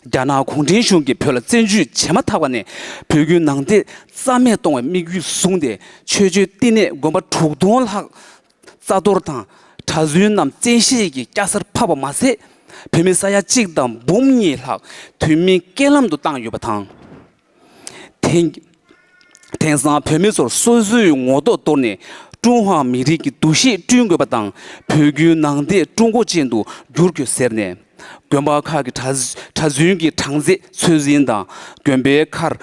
རྒྱ་ནག་གུང་ཁྲན་གཞུང་གིས་བོད་ལ་བཙན་འཛུལ་བྱས་མ་ཐག་པ་ནས་བོད་བརྒྱུད་ནང་བསྟན་རྩ་མེད་གཏོང་བའི་དམིགས་ཡུལ་བཟུང་སྟེ། ཆོས་བརྒྱུད་བསྟི་གནས་དགོན་པ་དྲུག་སྟོང་ལྷག་རྩ་གཏོར་དང་གྲྭ་བཙུན་རྣམས་བཙན་ཤེད་ཀྱིས་སྐྱ་སར་ཕབ་པ་མ་ཟད། བོད་མི་ས་ཡ་གཅིག་དང་འབུམ་གཉིས་ལྷག་དུས་མིན་རྐྱེན་ལམ་དུ་བཏང་ཡོད་པ་དང་། དེང་དེང་སང་བོད་མི་ཚོར་སོ་སོའི་ངོ་ཐོག་དོར་ནས་ཀྲུང་ཧྭ་མི་རིགས་ཀྱི་འདུ་ཤེས་བསྐྲུན་དགོས་པ་དང་། བོད་བརྒྱུད་ནང་བསྟན་ཀྲུང་གོ་ཅན་དུ་བསྒྱུར་དགོས་ཟེར་ནས། དགོན་པ་ཁག་གི་གྲྭ་གྲྭ་བཙུན་གྱི་གྲངས་ཚད་ཚོད་འཛིན་དང་། དགོན་པའི་མཁར་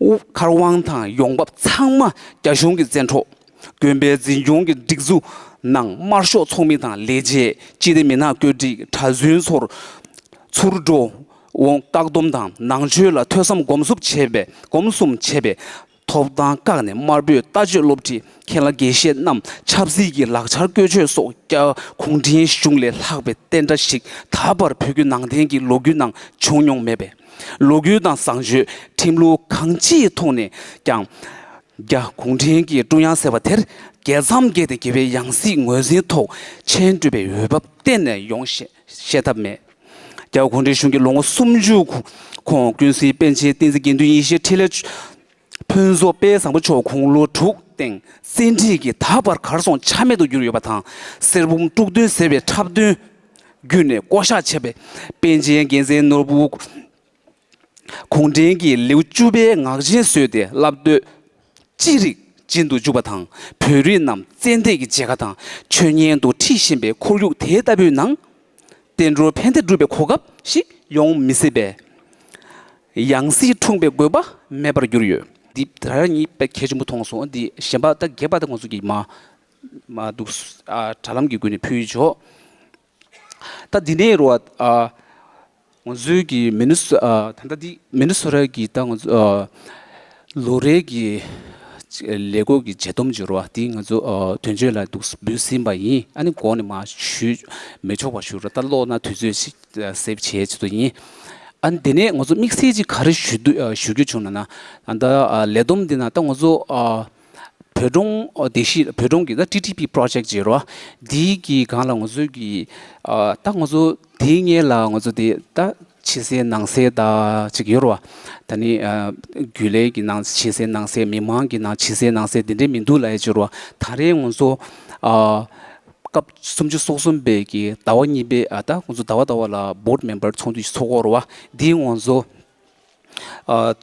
མཁར་དབང་དང་ཡོང་འབབ་ཚང་མ་རྒྱ་གཞུང་གིས་བཙན་འཕྲོག་དགོན་པའི་འཛིན་སྐྱོང་གི་སྒྲིག་འཛུགས་ནང་དམར་ཤོག་ཚོགས་མི་དང་ལས་བྱེད། སྤྱི་བདེ་མི་སྣ་བཀོད་སྒྲིག་གྲྭ་བཙུན་ཚོར་ཚུར་འགྲོ་འོང་བཀག་སྡོམ་དང་ནང་ཆོས་ལ་ཐོས་བསམ་སྒོམ་གསུམ་བྱེད་པའི་སྒོམ་གསུམ་བྱེད་པའི་ཐོབ་ཐང་བཀག་ནས་དམར་པོའི་ལྟ་སྤྱོད་སློབ་ཁྲིད་མཁན་བླ་དགེ་བཤེས་རྣམས་ཆབ་སྲིད་ཀྱི་ལག་ཆར་བཀོལ་སྤྱོད་སོགས་ཀྱང་གུང་ཁྲན་གཞུང་ལས་ལྷག་པའི་བསྟན་དགྲ་ཞིག་ད་བར་བོད་བརྒྱུད་ནང་བསྟན་གྱི་ལོ་རྒྱུས་ནང་བྱུང་མྱོང་མེད་པས། ལོ་རྒྱུས་དང་བཟང་སྤྱོད་ཁྲིམས་ལུགས་གང་ཅིའི་ཐོག་ནས་ཀྱང་། རྒྱ་གུང་ཁྲན་གྱི་ཀྲུང་དབྱང་ཟེར་བ་དེར་རྒྱལ་མཚམས་བརྒལ་ཏེ་རྒྱལ་བའི་ཡང་སྲིད་ངོས་འཛིན་ཐོག་མཆན་སྤྲོད་པའི་འོས་བབ་གཏན་ནས་ཡོང་ཤེས་ཤེས་ཐབས་མེད། རྒྱ་གུང་ཁྲན་གཞུང་གིས་ལོ་ངོ་སུམ་ཅུ་གོང་ཀུན་གཟིགས་པཎ་ཆེན་བསྟན་འཛིན་དགེ་འདུན་ཡེ་ཤེས་འཕྲིན་ལས་ཕུན་ཚོགས་དཔལ་བཟང་པོ་མཆོག་དགུང་ལོ་དྲུག་སྟེང་བཙན་ཁྲིད་ཀྱིས་ད་བར་གར་སོང་ཆ་མེད་དུ་གྱུར་ཡོད་པ་དང་། གསེར་བུམ་དཀྲུག་འདོན་ཟེར་བའི་འཁྲབ་སྟོན་བརྒྱུད་ནས་བསྐོ་བཞག་བྱས་པའི་པཎ་ཆེན་རྒྱལ་མཚན་ནོར་བུ། གུང་ཁྲན་གྱིས་ལེའུ་བཅུ་པའི་ངག་ཆེན་བཟོས་ཏེ་བསླབ་དེབ་ཅི་རིགས་སྦྱིན་དུ་བཅུག་པ་དང་། བོད་རིགས་རྣམས་བཙན་འདེད་ཀྱི་མཇལ་ཁ་དང་ཆོས་ཉན་དུ་ཁྲིད་བཞིན་པའི་ཁོར་ཡུག་དེ་ལྟ་བུའི་ནང་བསྟན་འགྲོར་ཕན་བདེ་སྒྲུབ་པའི་གོ་སྐབས་ཤིག་ཡོང་མི་སྲིད་པས། ཡང་སྲིད་འཁྲུངས་པའི་དགོས་པ་མེད་པར་གྱུར་ཡོད། འདི་ད་ར་གཉིས་དཔེ་གལ་ཆེན་པོ་མཐོང་སོང་། འདི་གཞན་པ་ད་རྒྱས་པ་ད་ང་ཚོ་གིས་མ་མ་འདུག་ཨ་དྲ་ལམ་གྱི་སྒོ་ནས་ཕུལ་ཆོག་ད་འདི་ནས་རོ་ཨ། ང་ཚོའི་གི་མི་ནི་སོ་ཨ་ད་ལྟ་འདི་མི་ནི་སོ་ཊ་གི་ད་ང་ཚོ་ཨ་ལོ་རེའི་གི་ལས་སྒོ་གི་བརྗེད་སྡོམ་བརྗོད་རོགས་འདི་ང་ཚོ་ཨ་དོན་གཅོད་ལ་འདུག་འབུལ་ཟིན་པ་ཡིན། ཨ་ནི་འགོ་ནས་མ་ཞུ་མི་ཆོག་པ་ཞུ་རོགས། ད་ཀློག་ན་དུས་ཚོད་ཞིག་སེབ་བྱེད་ཆེད་དུ་ཡིན། ཨ་ནི་དེ་ནས་ང་ཚོ་དམིགས་བསལ་གྱི་ག་རེ་ཞུ་འདུག་ཨ་ཞུ་རྒྱུ་བྱུང་ན་ན་ཨ་ད་ཨ་ལས་བསྡོམས་འདི་ན་ད་ང་ཚོ་ཨ་བོད་ལྗོངས་ཨ་སྡེ་བཞི་བོད་ལྗོངས་ཀྱི་ད་ཊི་ཊི་པི་པྲོ་ཇེཀ་ཅེས་རོ། འདིའི་གི་སྒང་ལ་ང་ཚོའི་གི་ཨ་ད་ང་ཚོ་དེའི་སྔོན་ལ་ང་ཚོ་དེ་ད་ཕྱི་གསལ་ནང་གསལ་ད་ཅིག་ཡོད་རོ། ད་ནི་ཨ་རྒྱུན་ལས་ཀྱི་ནང་ཕྱི་གསལ་ནང་གསལ་མི་མང་གི་ནང་ཕྱི་གསལ་ནང་གསལ་དེ་འདྲའི་མི་འདུག་ལབ་ཡ་ཅིག་རོ། ད་རེས་ང་ཚོ་ཨ་སྐབས་སུམ་ཅུ་སོ་གསུམ་པའི་གི་ཟླ་བ་གཉིས་པའི་ཨ་ད་ང་ཚོ་ཟླ་བ་ཟླ་བ་ལ་བྷོར་ཌི་མེམ་བར་ཚོགས་འདུ་ཞིག་ཚོགས་ཀྱི་ཡོད་རེད་བ། འདིའི་ང་ཚོ་ཨ་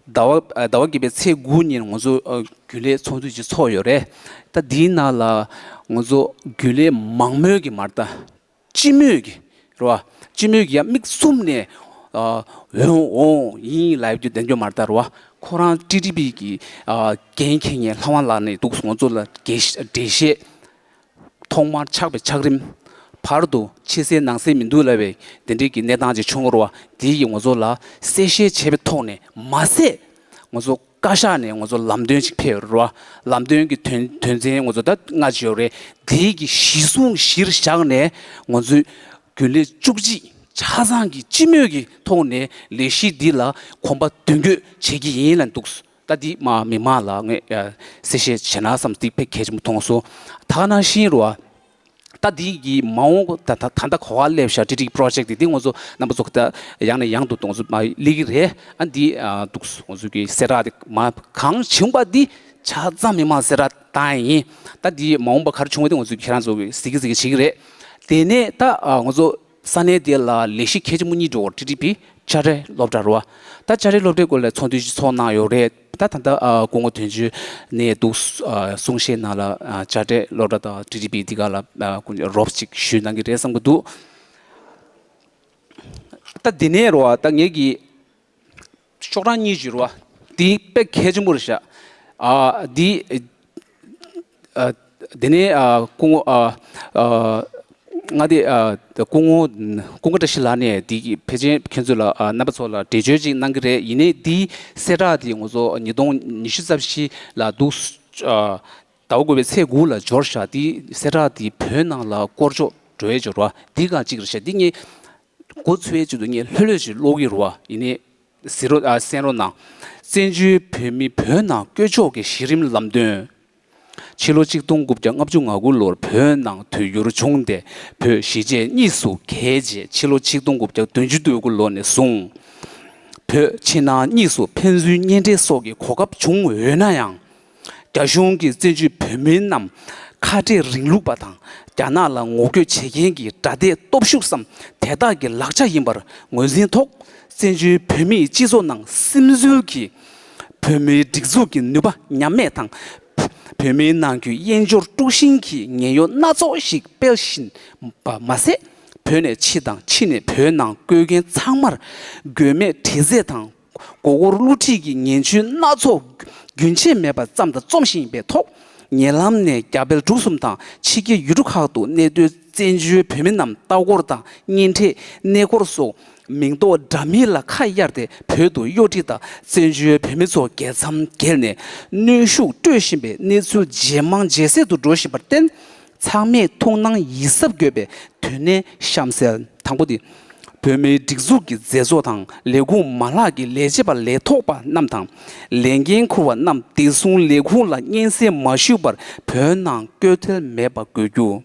ཟླ་བ་ཨ་ཟླ་བ་བརྒྱད་པའི་ཚེས་དགུ་ཉིན་ང་ཚོ་ཨ་རྒྱུན་ལས་ཚོགས་འདུ་ཅིག་ཚོགས་ཡོད་རེད། ད་འདིའི་ནང་ལ་ང་ཚོ་རྒྱུན་ལས་མང་མོས་ཀྱི་མ་རེད་ད། སྤྱི་མོས་ཀྱི་རེད་བ། སྤྱི་མོས་ཀྱི་ཡ་མིག་བཙུམ་ནས་ཨ་འོང་འོང་ཡིན་ལབ་རྒྱུ་བདེན་རྒྱུ་མ་རེད་ད་རེད་བ། ཁོ་རང་ཊི་ཊི་པི་གི་ཨ་འགན་འཁྱེར་མཁན་ལྷ་དབང་ལགས་ནས་འདུག་ང་ཚོ་ལ་འགྲེལ་བཤད་འགྲེལ་བཤད་ཐོག་མར་ཆགས་པའི་ཆགས་རིམ། བར་དུ་ཕྱི་གསལ་ནང་གསལ་མི་འདུག་ལབ་པའི་དེ་འདྲའི་གི་གནས་སྟངས་ཅིག་བྱུང་རོགས། དེ་ཡིས་ང་ཚོ་ལ་གསལ་བཤད་བྱས་པའི་ཐོག་ནས་མ་ཟད་ང་ཚོ་བཀའ་ཤག་ནས་ང་ཚོ་ལམ་སྟོན་ཅིག་ཕེབས་རོགས། ལམ་སྟོན་གྱི་དོན་དོན་ཚན་ང་ཚོ་ད་ལྔ་ཅིག་ཡོད་རེད། དེ་གི་གཞི་བཟུང་གཞིར་བཞག་ནས་ང་ཚོའི་རྒྱུན་ལས་བཅུ་གཅིག་ཆ་ཚང་གི་སྤྱི་མོས་ཀྱི་ཐོག་ནས་ལས་གཞི་འདི་ལ་གོམ་པ་མདུན་སྐྱོད་བྱེད་ཀྱི་ཡིན་ལབ་འདུག་ད་འདི་མ་མི་མང་ལ་ངས་ཨ་གསལ་བཤད་བྱས་ན་བསམ་འདི་དཔེ་གལ་ཆེན་པོ་མཐོང་སོང་། ད་ག་ནང་བཞིན་རོ། ད་འདི་གི་མ་འོངས་ད་ད་ད་ལྟ་ག་པར་སླེབས་ཤག་ཊི་ཊི་པི་པྲོ་ཇེཀ་འདི་འདི་ང་ཚོ་རྣམ་པ་ཚོ་ད་ཡང་ནས་ཡང་དུ་ང་ཚོ་མ་སླེབས་ཀྱི་རེད། ཨ་འདི་ཨ་འདུག་ང་ཚོ་གི་གསལ་བསྒྲགས་འདི་མ་གང་བྱུང་པ་འདི་ཆ་ཚང་མི་མང་གསལ་བསྒྲགས་བཏང་ཡིན། ད་འདི་མ་འོངས་པ་ག་རེ་བྱུང་བ་འདི་ང་ཚོ་ཁྱེད་རང་ཚོ་གི་གཟིགས་གི་གཟིགས་གི་བྱེད་ཀྱི་རེད། དེ་ནས་ད་ཨ་ང་ཚོ་ས་གནས་དེ་ལ་ལས་གཞི་གལ་ཆེན་པོ་གཉིས་འགྲོ་བར་ཊི་ཊི་པི་དཔྱ་ཁྲལ་སློབ་གྲྭ་རེད་བ། ད་དཔྱ་ཁྲལ་སློབ་གྲྭའི་སྐོར་ལ་ཚོགས་འདུ་ཞིག་ཚོགས་གནང་ཡོད་རེད། ད་ད་ལྟ་ཨ་སྐུ་ངོ་དོན་གཅོད་ནས་འདུག་ཨ་གསུང་བཤད་ནང་ལ་ཨ་དཔྱ་ཁྲལ་སློབ་གྲྭ་དང་ཊི་ཊི་པི་འདི་ག་ལ་ཨ་སྐུ་ངོ་རོབ་ཅིག་ཞུས་གནང་གི་རེད་བསམ་གི་འདུག་ད་འདི་ནས་རོ་ཨ་ད་ངེད་ཀྱི་ཤོག་གྲངས་གཉིས་ཞུ་རོ་ཨ་འདི་དཔེ་གལ་ཆེན་པོ་རེད་ཤག་ཨ་འདི་ཨ་དེ་ནས་ཨ་སྐུ་ངོ་ཨ་ཨ་མངའ་སྡེ་ཨ་སྐུ་ངོ་ཀུན་དགའ་བཀྲ་ཤིས་ལགས་ནས་འདི་གི་ཕལ་ཆེར་ཁྱེད་ཚོ་ལ་ཨ་རྣམ་པ་ཚོ་ལ་འགྲེལ་བརྗོད་ཅིག་གནང་གི་རེད། ཡིན་ནའི་འདི་གསལ་བསྒྲགས་འདི་ང་ཚོ་ཉིས་སྟོང་ཉི་ཤུ་རྩ་བཞི་ལ་འདུག་ཨ་ཟླ་བ་དགུ་པའི་ཚེས་དགུ་ལ་འབྱོར་ཤག་འདི་གསལ་བསྒྲགས་འདི་བོད་ནང་ལ་སྐོར་ཕྱོགས་འགྲོ་ཡས་འབྱོར་བ་འདི་གང་གཅིག་རེད་ཤག་འདི་ངས་འགོ་ཚུགས་ཡས་ཆེད་དུ་ངས་ལྷོད་ལྷོད་ཅིག་ཀློག་གི་རེད་བ། ཡིན་ནའི་གཟིགས་རོགས་ཨ་གསན་རོགས་གནང་། བཙན་བྱོལ་བོད་མི་བོད་ནང་བསྐྱོད་ཕྱོགས་ཀྱི་གཞི་རིམ་ལམ་སྟོན། ཕྱི་ལོ་ཆིག་སྟོང་དགུ་བརྒྱ་ལྔ་བཅུ་ང་དགུ་ལོར་བོད་ནང་དུས་འགྱུར་བྱུང་སྟེ་བོད་གཞིས་བྱེས་གཉིས་སུ་གྱེས་རྗེས་ཕྱི་ལོ་ཆིག་སྟོང་དགུ་བརྒྱ་བདུན་ཅུ་དོན་དགུ་ལོ་ནས་བཟུང་བོད་ཕྱི་ནང་གཉིས་སུ་ཕན་ཚུན་གཉེན་འཕྲད་སོགས་ཀྱི་གོ་སྐབས་བྱུང་ཡོད་ན་ཡང་། རྒྱ་གཞུང་གིས་བཙན་བྱོལ་བོད་མི་རྣམས་ཁ་བྲལ་རིང་ལུགས་པ་དང་རྒྱ་ནག་ལ་ངོ་རྒོལ་བྱེད་མཁན་གྱི་དགྲ་སྡེའི་སྟོབས་ཤུགས་སམ་དེ་དག་གི་ལག་ཆ་ཡིན་པར་ངོས་འཛིན་ཐོག་བཙན་བྱོལ་བོད་མིའི་སྤྱི་ཚོགས་ནང་སིམ་འཛུལ་གྱིས་བོད་མིའི་སྒྲིག་འཛུགས་ཀྱི་ནུས་པ་ཉམས་མེད་དང་། བོད་མིའི་ནང་ཁུལ་དབྱེན་སྦྱོར་དཀྲུག་ཤིང་གི་ངན་གཡོ་སྣ་ཚོགས་ཤིག་སྤེལ་བཞིན་པ་མ་ཟད། བོད་ནས་ཕྱི་དང་ཕྱི་ནས་བོད་ནང་བསྐྱོད་མཁན་ཚང་མར་དགོས་མེད་དྲི་རྩད་དང་། མགོ་སྐོར་བསླུ་བྲིད་ཀྱི་ངན་བྱུས་སྣ་ཚོགས་རྒྱུན་ཆད་མེད་པར་བརྩམས་དང་རྩོམ་བཞིན་པའི་ཐོག་ཉེ་ལམ་ནས་རྒྱ་བལ་འབྲུག་གསུམ་དང་ཕྱི་རྒྱལ་ཡུལ་གྲུ་ཁག་ཏུ་གནས་སྡོད་བཙན་བྱོལ་བོད་མི་རྣམས་ལྟ་སྐོར་དང་གཉེན་འཕྲད་གནས་སྐོར་སོགས་མིང་འདོགས་འདྲ་མིན་ལ་ཁ་གཡར་ཏེ་བོད་དུ་གཡོ་འཁྲིད་དང་བཙན་བྱོལ་བོད་མི་ཚོ་རྒྱལ་མཚམས་བརྒལ་ནས་གནོན་ཤུགས་སྤྲོད་བཞིན་པའི་གནས་ཚུལ་ཇེ་མང་ཇེ་གསལ་དུ་འགྲོ་བཞིན་པར་བརྟེན། ཚང་མས་ཐུགས་སྣང་ཡིད་གཟབ་དགོས་པའི་དོན་གནད་གཤམ་གསལ། དང་པོ་དེ། བོད་མིའི་སྒྲིག་འཛུགས་ཀྱི་མཛད་གཙོ་དང་ལས་ཁུངས་མ་ལག་གི་ལས་བྱེད་པ་ལས་ཐོག་པ་རྣམས་དང་། ལས་འགན་འཁུར་བ་རྣམས་བདེ་སྲུང་ལས་ཁུངས་ལ་སྙན་སེང་མ་ཞུས་པར་བོད་ནང་བསྐྱོད་ཐལ་མེད་པ་དགོས་རྒྱུ།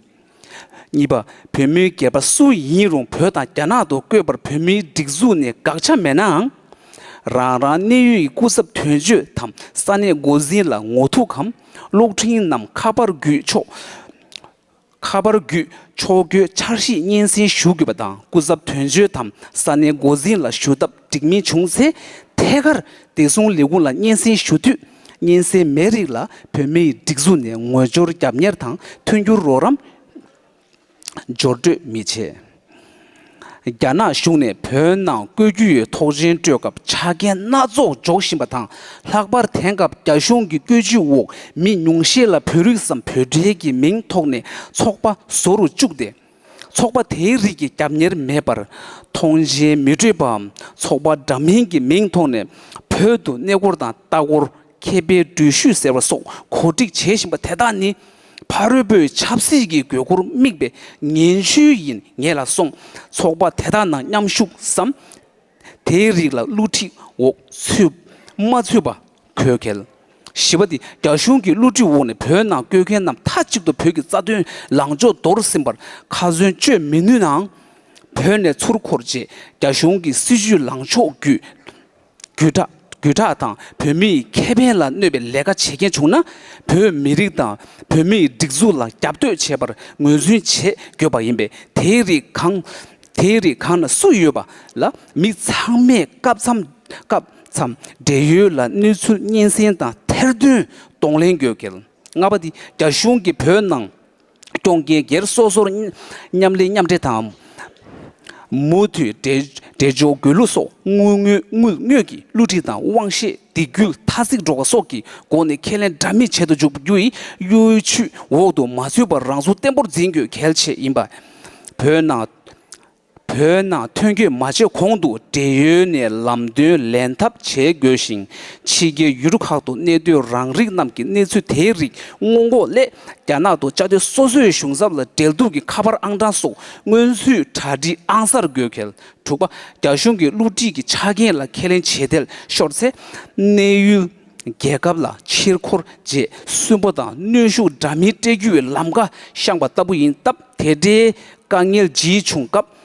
གཉིས་པ། བོད་མི་སྒེར་པ་སུ་ཡིན་རུང་བོད་དང་རྒྱ་ནག་ཏུ་བསྐོས་པར་བོད་མིའི་སྒྲིག་འཛུགས་ནས་དགག་བྱ་མེད་ནའང་། རང་རང་གནས་ཡུལ་གྱི་སྐུ་ཚབ་དོན་གཅོད་དམ་ས་གནས་འགོ་འཛིན་ལ་ངོ་ཐུག་གམ་གློག་འཕྲིན་ནམ་ཁ་པར་བརྒྱུད་ཕྱོགས། ཁ་པར་བརྒྱུད་ཕྱོགས་བསྐྱོད་འཆར་གཞི་སྙན་སེང་ཞུ་དགོས་པ་དང་། སྐུ་ཚབ་དོན་གཅོད་དམ་ས་གནས་འགོ་འཛིན་ལ་ཞུ་ཐབས་འགྲིག་མིན་བྱུང་ཚེ། ཐད་ཀར་བདེ་སྲུང་ལས་ཁུངས་ལ་སྙན་སེང་ཞུ་དུས། སྙན་སེང་མེད་རིགས་ལ་བོད་མིའི་སྒྲིག་འཛུགས་ནས་ངོ་སྦྱོར་རྒྱབ་གཉེར་དང་མཐུན་འགྱུར་རོགས་རམ་སྦྱོར་སྤྲོད་མི་བྱེད། རྒྱ་ནག་གཞུང་ནས་བོད་ནང་བསྐོ་རྒྱུ་ཡི་ཐོག་མཆན་སྤྲོད་སྐབས་ཆ་རྐྱེན་སྣ་ཚོགས་འཇོག་བཞིན་པ་དང་། ལྷག་པར་དེང་སྐབས་རྒྱ་གཞུང་གི་བཀོད་ཇུས་འོག་མི་ཉུང་ཤས་ལ་བོད་རིགས་སམ་བོད་འབྲེལ་གྱི་མིང་ཐོག་ནས་ཚོགས་པ་བཟོ་རུ་བཅུག་སྟེ། ཚོགས་པ་དེའི་རིགས་ཀྱི་རྒྱབ་གཉེར་མེད་པར། མཐོང་མཆན་མི་སྤྲོད་པའམ། ཚོགས་པ་འདྲ་མིན་གྱི་མིང་ཐོག་ནས་བོད་དུ་གནས་སྐོར་དང་ལྟ་སྐོར། མཁས་པའི་འགྲུལ་བཞུད་ཟེར་བ་སོགས་གོ་སྒྲིག་བྱེད་བཞིན་པ་དེ་དག་ནི། ཕ་རོལ་པོའི་ཆབ་སྲིད་ཀྱི་དགོས་མཁོར་དམིགས་པའི་ངན་ཇུས་ཡིན་ངེས་ལ་སོང་། ཚོགས་པ་དེ་དག་ནང་མཉམ་ཞུགས་སམ། དེའི་རིགས་ལ་བསླུ་བྲིད་འོག་ཚུད་མ་ཚུད་པ་དགོས་གལ། བཞི་པ་དེ། རྒྱ་གཞུང་གི་བསླུ་བྲིད་འོག་ནས་བོད་ནང་བསྐྱོད་མཁན་རྣམས་མཐའ་གཅིག་ཏུ་བོད་ཀྱི་རྩ་དོན་ལངས་ཕྱོགས་འདོར་ཟིན་པར་ཁ་ཚོན་གཅོད་མི་ནུས་ནའང་། བོད་ནས་ཚུར་འཁོར་རྗེས་རྒྱ་གཞུང་གི་སྲིད་བྱུས་ལངས་ཕྱོགས་བརྒྱུད། བརྒྱུད་བསྒྲགས་བརྒྱུད་བསྒྲགས་དང་བོད་མིའི་ཁེ་ཕན་ལ་གནོད་པའི་ལས་ཀ་བྱེད་མཁན་བྱུང་ན། བོད་མི་རིགས་དང་བོད་མིའི་སྒྲིག་འཛུགས་ལ་རྒྱབ་གཏོད་བྱས་པར་ངོས་འཛིན་བྱེད་དགོས་པ་ཡིན་པས། དེའི་རིགས་གང་དེའི་རིགས་གང་ན་སུ་ཡོད་པ་ལ་མི་ཚང་མས་སྐབས་མཚམས་སྐབས་མཚམས་བགྲེས་ཡོལ་ལ་གནས་ཚུལ་སྙན་སེང་དང་ཐེར་འདོན་གདོང་ལེན་དགོས་གལ། ལྔ་པ་དེ། རྒྱ་གཞུང་གིས་བོད་ནང་སྐྱོང་མཁན་སྒེར་སོ་སོར་མཉམ་ལས་མཉམ་འབྲེལ་དང་། མུ་མཐུད་འབྲེལ་འབྲེལ་འཇོག་དགོས་ལུགས་སོགས་དངུལ་དངོས་དངུལ་དངོས་ཀྱི་བསླུ་བྲིད་དང་དབང་ཤེད་སྡིགས་སྐུལ་ཐ་ཚིག་སྒྲོག་པ་སོགས་ཀྱི་སྒོ་ནས་ཁས་ལེན་འདྲ་མིན་བྱེད་དུ་འཇུག་རྒྱུ་ཡི་གཡོ་ཇུས་འོག་ཏུ་མ་ཚུད་པར་རང་སྲོག་བརྟན་པོར་འཛིན་དགོས་གལ་ཆེ་ཡིན་པ། བོད་ནང་བོད་ནང་ཐོན་སྐྱོད་མ་བྱས་གོང་དུ་བགྲེས་ཡོལ་ནས་ལམ་སྟོན་ལེན་ཐབས་བྱེད་དགོས་ཤིང་། ཕྱི་རྒྱལ་ཡུལ་གྲུ་ཁག་ཏུ་གནས་སྡོད་རང་རིགས་རྣམས་ཀྱི་གནས་ཚུལ་དེའི་རིགས་སྔོན་འགོག་སླད་རྒྱ་ནག་ཏུ་བཅའ་སྡོད་སོ་སོའི་གཞུང་ཚབ་ལ་འབྲེལ་གཏུག་གི་ཁ་པར་ཨང་གྲངས་སོགས་སྔོན་ཚུད་གྲ་སྒྲིག་ཨང་གསར་དགོས་གལ། དྲུག་པ། རྒྱ་གཞུང་གི་བསླུ་བྲིད་ཀྱི་ཆ་རྐྱེན་ལ་ཁས་ལེན་བྱེད་ཐལ་ཤོར་ཚེ། གནས་ཡུལ་རྒྱལ་ཁབ་ལ་ཕྱིར་འཁོར་རྗེས་སུན་པོ་དང་གནོན་ཤུགས་འདྲ་མིན་སྤྲད་རྒྱུའི་ལམ་ཁ་བཤངས་པ་ལྟ་བུ་ཡིན་སྟབས། དེ་འདྲའི་དཀའ་ངལ་ཇི་བྱུང་སྐབས་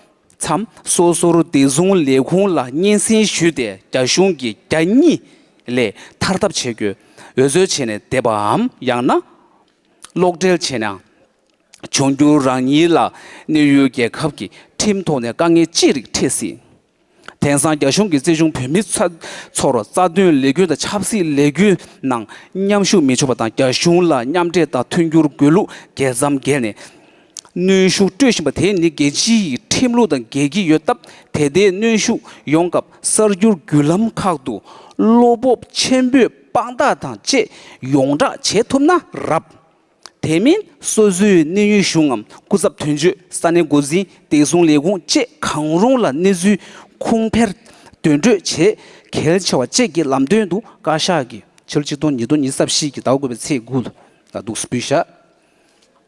མཚམས་སོ་སོར་བདེ་སྲུང་ལས་ཁུངས་ལ་སྙན་སེང་ཞུས་ཏེ་རྒྱ་གཞུང་གི་རྒྱ་གཉིས་ལས་ཐར་ཐབས་བྱེད་དགོས། འོལ་ཚོད་བྱས་ནས་བསྡད་པའམ་ཡང་ན་གློག་འབྲེལ་བྱས་ནའང་། འབྱུང་འགྱུར་རང་ཉིད་ལ་གནས་ཡུལ་རྒྱལ་ཁབ་ཀྱི་ཁྲིམས་ཐོག་ནས་དཀའ་ངལ་ཅི་རིགས་འཕྲད་སྲིད། དེང་སང་རྒྱ་གཞུང་གིས་བཙན་བྱོལ་བོད་མི་ཚ་ཚོར་རྩ་དོན་ལས་འགུལ་དང་ཆབ་སྲིད་ལས་འགུལ་ནང་མཉམ་ཞུགས་མི་ཆོག་པ་དང་། རྒྱ་གཞུང་ལ་མཉམ་འབྲེལ་དང་མཐུན་འགྱུར་དགོས་ལུགས་རྒྱལ་མཚམས་བརྒལ་ནས་གནོན་ཤུགས་སྤྲོད་བཞིན་པ་དེ་ནི་རྒྱལ་སྤྱིའི་ཁྲིམས་ལུགས་དང་འགལ་གྱི་ཡོད་སྟབས། དེ་ལྟའི་གནོན་ཤུགས་ཡོང་སྐབས་གསར་འགྱུར་བརྒྱུད་ལམ་ཁག་ཏུ་བློ་སྤོབས་ཆེན་པོས་དཔང་རྟགས་དང་བཅས་ཡོངས་བསྒྲགས་བྱེད་ཐུབ་ན་རབ། དེ་མིན་སོ་སོའི་གནས་ཡུལ་གཞུང་ངམ་སྐུ་ཚབ་དོན་གཅོད། ས་གནས་འགོ་འཛིན། བདེ་སྲུང་ལས་ཁུངས་བཅས་གང་རུང་ལ་གནས་ཚུལ་ཁུངས་འཕེར་འདོན་སྤྲོད་བྱེད་གལ་ཆེ་བ་བཅས་ཀྱི་ལམ་སྟོན་དུ་བཀའ་ཤག་གིས་ཕྱི་ལོ་ཆིག་སྟོང་ཉིས་སྟོང་ཉི་ཤུ་རྩ་བཞི་གི་ཟླ་བ་དགུ་པའི་ཚེས་དགུ་ལ་འདུག་སེ་ཕུལ་བཞག་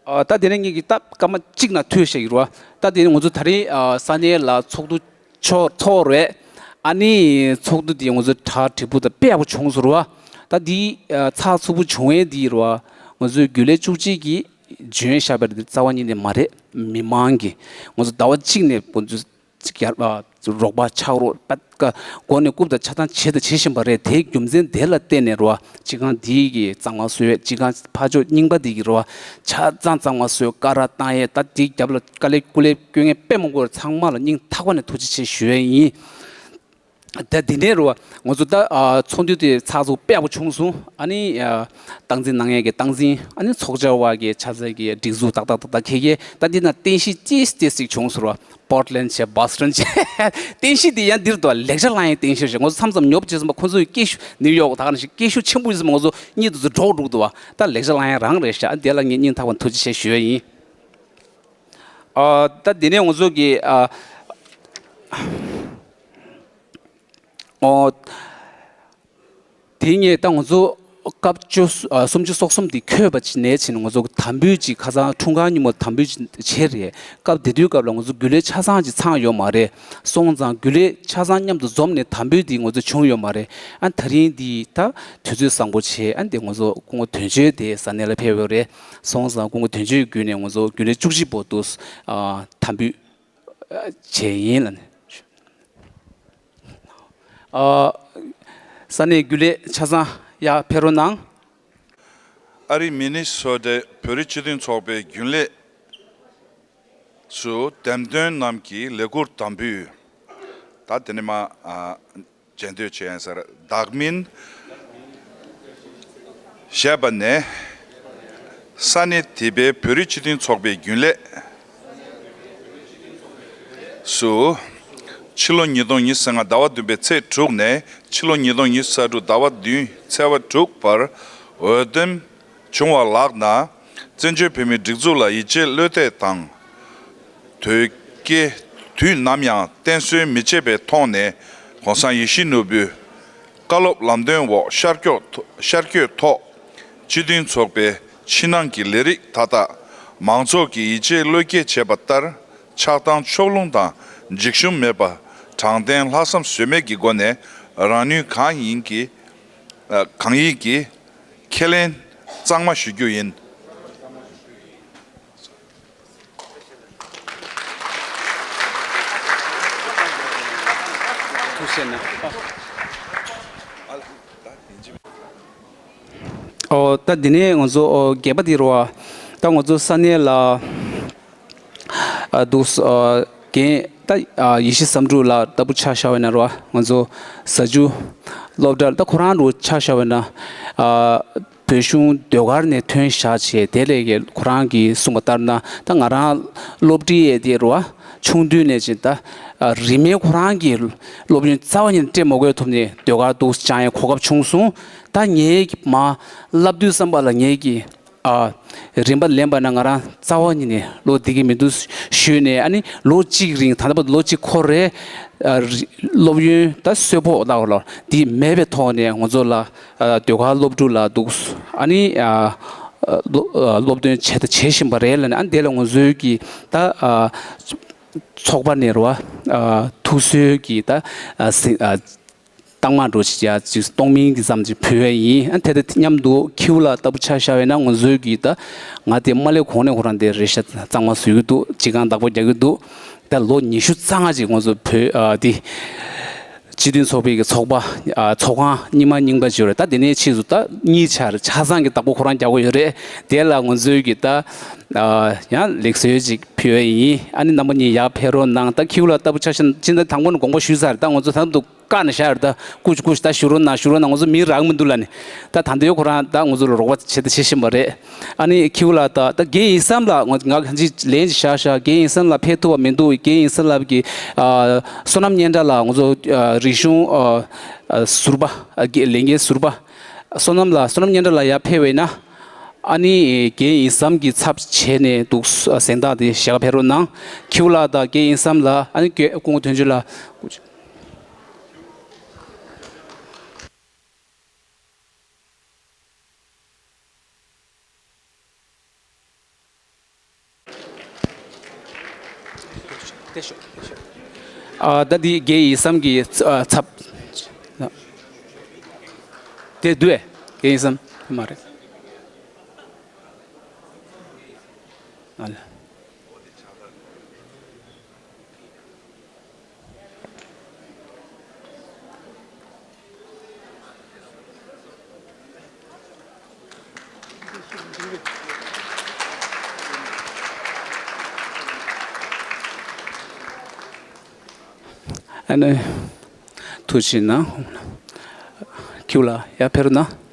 ཨ། ད་དེ་ནས་ངེད་ཀྱིས་ད་སྐར་མ་གཅིག་ནང་ཐོས་བཤད་ཀྱི་རེད་བ། ད་དེ་ནས་ང་ཚོ་ད་རེས་ཨ་ས་གནས་ལ་ཚོགས་འདུ་ཚོགས་ཚོགས་རེད། ཨ་ནི་ཚོགས་འདུ་དེ་ང་ཚོ་གྲ་འགྲིག་པོ་དང་དཔེ་ཡག་པོ་བྱུང་སོང་རེད་བ། ད་དེ་ཨ་ཚགས་ཚུད་པོ་བྱུང་ཡས་དེ་རེད་བ། ང་ཚོའི་རྒྱུན་ལས་བཅུ་གཅིག་གིས་བྱོན་བཞག་པ་རེད། རྩ་བ་ཉིད་ནས་མ་རེད། མི་མང་གིས་ང་ཚོ་ཟླ་བ་གཅིག་ནས་ཁོ་ཚོ་ཅིག་ཡར་ཨ་རོགས་པ་ཕྱག་རོགས་པ་ཀ་འགོ་ནས་རྐུབ་དང་ཆ་ཚང་བྱས་དང་བྱེད་བཞིན་པ་རེད། དེའི་རྒྱུ་མཚན་དེ་ལ་བརྟེན་ནས་རེད་བ། སྤྱི་ཁང་འདི་གི་གཙང་མ་བཟོས། སྤྱི་ཁང་ཕར་ཕྱོགས་རྙིང་པ་འདི་གི་རེད་བ། ཆ་ཚང་གཙང་མ་བཟོས། ཀ་ར་བཏང་ཡས། ད་འདི་རྒྱབ་ལ་དཀའ་ལས་སྐུ་ལས་སྐྱོན་མཁན་དཔེ་མང་པོ་ཡོད་རེད། ཚང་མ་ལ་སྙིང་ཐག་པ་ནས་ཐུགས་རྗེ་ཆེ་ཞུ་ཡས་ཡིན། ད་འདི་ནས་རེད་བ། ང་ཚོ་ད་ཨ་ཚོགས་འདུ་དེ་ཚགས་ཚུད་དཔེ་ཡག་པོ་བྱུང་སོང་། ཨ་ནི་ཨ་སྟངས་འཛིན་གནང་ཡས་ཀྱི་སྟངས་འཛིན། ཨ་ནི་ཚོགས་བཅར་བ་གི་ཆ་ཚང་གི་སྒྲིག་འཛུགས་ཏག་ཏག་ཏག་ཏག་འཁེལ་གྱི། ད་འདི་ན་རྟེན་གཞི་ཅི་ཏེ་ཟིག་བྱུང་སོང་རེད་བ། པོར་ཊ་ལེན་བྱས། བྷོ་སི་ཊོན་བྱས། རྟེན་གཞི་དེ་ཡང་འདིར་འདུག་བ། ལེགས་ཆ་བླངས་ཡས་རྟེན་གཞི་རེད། ང་ཚོ་མཚམས་མཚམས་ཉོབ་བྱས་སོང་བ། ཁོ་ཚོ་ཡི་སྐད་ཤུགས་ནིའུ་ཡོག་ད་ག་ནང་བཞིན་སྐད་ཤུགས་ཆེན་པོ་ཡིན་སོང་བ། ང་ཚོ་གཉིད་དུ་ཚོ་འགྲོ་འགྲོ་འདུག་བ། ད་ལེགས་ཆ་བླངས་ཡས་རང་རེད་ཤག་ཨ་དེ་ལ་ངས་སྙིང་ཐག་པ་ཐུགས་རྗེ་ཆེ་ཞུ་ཡས་ཡིན། ཨ་ད་འདི་ནས་ང་ཚོ་གི་ཨ་ཨོ། དེ་ངས་ད་ང་ཚོ་སྐབས་བཅུ་ཨ་སུམ་ཅུ་སོ་གསུམ་དེ་འཁོད་པ་ཅིག་ནས་ཕྱིན་ང་ཚོ་དམ་འབུལ་ཅིག་ཁ་སང་འཁྲུངས་སྐར་ཉིན་མོ་དམ་འབུལ་ཅིག་བྱས་རེད། སྐབས་དེ་དུས་སྐབས་ལ་ང་ཚོ་རྒྱུན་ལས་ཆ་ཚང་ཅིག་ཚང་ཡོད་མ་རེད། སོང་ཙང་རྒྱུན་ལས་ཆ་ཚང་མཉམ་དུ་འཛོམས་ནས་དམ་འབུལ་དེ་ང་ཚོ་བྱུང་ཡོད་མ་རེད། ཨ་ད་རིང་འདི་ད་དུས་ཚོད་བཟང་པོ་བྱས། ཨ་འདི་ང་ཚོ་སྐུ་ངོ་དོན་གཅོད་དེ་ས་གནས་ལ་ཕེབས་ཡོད་རེད། སོང་ཙང་སྐུ་ངོ་དོན་གཅོད་བརྒྱུད་ནས་ང་ཚོ་རྒྱུན་ལས་བཅུ་གཅིག་པོ་དུ་ཨ་དམ་འབུལ་བྱས་ཡིན་ལ་ནི། ཨ་ས་གནས་རྒྱུན་ལས་ཆ་ཚང་ཡར་ཕེབས་རོགས་གནང་། ཨ་རིའི་མི་ནི་སོ་ཊའི་བོད་རིགས་སྤྱི་མཐུན་ཚོགས་པའི་རྒྱུན་ལས་སུ་འདེམས་ཐོན་རྣམས་ཀྱི་ལས་འཁུར་དམ་འབུལ། ད་དེ་ནས་མ་ཨ་མཇལ་འདོད་བྱས་ཡིན་ཟེར། བདག་མིང་ཞེས་པ་ནས་ས་གནས་དེ་པའི་བོད་རིགས་སྤྱི་མཐུན་ཚོགས་པའི་རྒྱུན་ལས་སུ། ཕྱི་ལོ་ཉིས་སྟོང་ཉི་ཤུ་རྩ་ལྔ་ཟླ་བ་བདུན་པའི་ཚེས་དྲུག་ནས་ཕྱི་ལོ་ཉིས་སྟོང་ཉི་ཤུ་རྩ་དྲུག་ཟླ་བ་བདུན་ཚེས་པ་དྲུག་བར་འོས་འདེམས་བྱུང་བ་ལགས་ན། བཙན་བྱོལ་བོད་མིའི་སྒྲིག་འཛུགས་ལ་ཡིད་ཆེས་བློ་གཏད་དང་། བོད་སྐད་དུས་ནམ་ཡང་བསྟན་གསོལ་མི་བྱེད་པའི་ཐོག་ནས་༸གོང་ས་ཡིད་བཞིན་ནོར་བུའི་བཀའ་སློབ་ལམ་སྟོན་འོག་ཤར་བསྐྱོད་ཐོ་ཤར་བསྐྱོད་ཐོག་སྤྱི་མཐུན་ཚོགས་པའི་ཕྱི་ནང་གི་ལས་རིགས་མཐའ་དག་མང་ཚོགས་ཀྱིས་ཡིད་ཆེས་བློས་འགེལ་བྱས་པ་ལྟར་ཆགས་སྡང་ཕྱོགས་ལྷུང་དང་འཇིགས་ཞུམ་མེད་པ་དྲང་བདེན་ལྷག་བསམ་ཟོལ་མེད་ཀྱི་སྒོ་ནས་རང་ནུས་གང་ཡིན་གྱི་གང་ཡིན་གྱི་ཁས་ལེན་གཙང་མ་ཞུ་རྒྱུ་ཡིན། ཐུགས་རྗེ་གནང་། ཨོ། ད་འདི་ནས་ང་ཚོ་ཨོ་རྒྱས་པ་འདི་རུ་བ། ད་ང་ཚོ་ས་གནས་ལ་ཨ་འདུག་ཨ་རྒན་ད་ཨ་ཡེ་ཤེས་བསམ་གྲུབ་ལགས་ལྟ་བུ་ཆ་བཞག་པ་ཡིན་ན་རུ་བ། ང་ཚོ་ཟ་ཆུ་སློབ་གྲྭ་ད་ཁོ་རང་རུ་ཆ་བཞག་པ་ཡིན་ན་ཨ། བོད་གཞུང་ཟློས་གར་ནས་ཐོན་བཞག་བྱས་དེ་ལས་ཀྱི་ཁོ་རང་གིས་གསུངས་པ་ལྟར་ན་ད་ང་རང་སློབ་ཁྲིད་ཡས་དེ་རུ་བ་ཆུང་དུས་ནས་ཅིག་ད་རིས་མེད་ཁོ་རང་གིས་སློབ་ཡོན་རྩ་བ་ཉིད་ནས་སྤྲད་མ་དགོས་ཐོག་ནས་ཟློས་གར་འདུག་སྦྱང་ཡས་གོ་སྐབས་བྱུང་སོང་། ད་ངས་མ་བསླབ་དུས་བསམ་པ་ལ་ངས་ཀྱི་ཨ་རིན་པ་ལེན་པ་ན་ང་རང་རྩ་བ་ཉིད་ནས་བློ་བདེ་གི་མི་འདུག་ཞུས་ནས་ཨ་ནི་ལོ་གཅིག་རིང་ད་ལྟ་བར་ལོ་གཅིག་འཁོར་རེད། ཨ་རི་སློབ་ཡོན་ད་གསོལ་ཕོགས་ལ་འོ་ལ་འདི་མེད་པའི་ཐོག་ནས་ང་ཚོ་ལ་ཨ་ཟློས་གར་སློབ་ཕྲུག་ལ་འདུག་ཨ་ནི་ཨ་སློབ་ཨ་སློབ་སྟོན་བྱེད་ད་བྱེད་བཞིན་པ་རེད་ལ་ནི་ཨ་ནི་དེ་ལ་ང་ཚོའི་གི་ད་ཨ་ཚོགས་པ་ནས་རུ་བ་ཨ་ཐུགས་གསོའི་གི་ད་ཨ་སི་ཨ་རྟགས་མ་འགྲོ་ཅིག་ཡ་ཅིག་གཏོང་མིན་གི་ཙམ་ཅིག་ཕུལ་བ་ཡིན། ཨ་ནི་དེ་དང་མཉམ་དུ་ཁྱེའུ་ལགས་ལྟ་བུ་ཆ་བཞག་པ་ཡིན་ན་ང་ཚོའི་གི་ད་ང་དེ་མ་སླེབས་གོང་ནས་ཁོ་རང་དེ་རེ་ཞྭ་གཙང་མ་བཟོ་གི་འདུག་སྤྱི་ཁང་བདག་པོ་རྒྱག་གི་འདུག་ད་ལོ་ཉི་ཤུ་རྩ་ལྔ་ཅིག་ང་ཚོ་བོད་ཨ་དེ་སྤྱི་མཐུན་ཚོགས་པའི་གི་ཚོགས་པ་ཨ་ཚོགས་ཁང་རྙིང་མ་རྙིང་པ་ཅིག་ཡོད་རེད། ད་དེ་ནས་ཕྱིས་སུ་ད་གཉིས་ཆར་ཆ་ཚང་གི་བདག་པོ་ཁོ་རང་རྒྱག་གི་ཡོད་རེད། དེ་ལ་ང་ཚོའི་གི་ད་ཨ་ཡང་ལེགས་གསོལ་ཅིག་ཕུལ་བ་ཡིན། ཨ་ནི་རྣམ་པ་གཉིས་ཡར་ཕེབས་རོགས་གནང་། ད་ཁྱེའུ་ལགས་ལྟ་བུ་ཆ་བཞག་ན་ཕྱི་ཟླ་དང་པོ་ནས་དགོངས་པ་ཞུས་ཚར། ད་ང་ཚོ་ད་དུང་བཀག་ནས་བཞག་ཡོད་རེད། ད་སྐུ་མཁྱེན་སྐུ་མཁྱེན་ད་བཞུགས་རོགས་གནང་བཞུགས་རོགས་གནང་། ང་ཚོ་མི་རག་མི་འདུག་ལབ་ནས་ད་ད་ལྟ་ཡོད་ཁོ་རང་ད་ང་ཚོ་ལ་རོགས་པ་བྱེད་དང་བྱེད་བཞིན་པ་རེད། ཨ་ནི་ཁྱེའུ་ལགས་ད་ད་རྒན་ཡེ་སྲམ་ལགས་ང་ང་གང་ཅི་ལན་ཅིག་བཞག་བཞག་རྒན་ཡེ་སྲམ་ལགས་ཕེབས་ཐུབ་པ་མི་འདུག་རྒན་ཡེ་སྲམ་ལགས་ཀྱི་ཨ་བསོད་ནམས་སྙན་གྲགས་ལགས་ང་ཚོ་ཨ་རིག་གཞུང་ཨ་ཨ་ཟུར་པ་ཨ་རྒན་ལས་འགན་ཟུར་པ་བསོད་ནམས་ལགས་བསོད་ནམས་སྙན་གྲགས་ལགས་ཡར་ཕེབས་པ་ཡིན་ན། ཨ་ནི་རྒན་ཡེ་སྲམ་གྱི་ཚབ་བྱས་ནས་འདུག་གཟེངས་རྟགས་དེ་ཞལ་ཁ་ཕེབས་རོགས་གནང་། ཁྱེའུ་ལགས་དང་རྒན་ཡེ་སྲམ་ལགས་ཨ་ནི་རྒན་སྐུ་ངོ་དོན་གཅོད་ལགས། ཨ་ད་འདི་རྒན་ཡེ་སྲམ་གྱི་ཚ་ཚབ། དེ་འདུག་ཨེ། རྒན་ཡེ་སྲམ་མ་རེད། ཨ་ལ། ཨ་ནི། ཐུགས་རྗེ་གནང་། ཁྱེའུ་ལགས་ཡར་ཕེབས་རོགས་གནང་།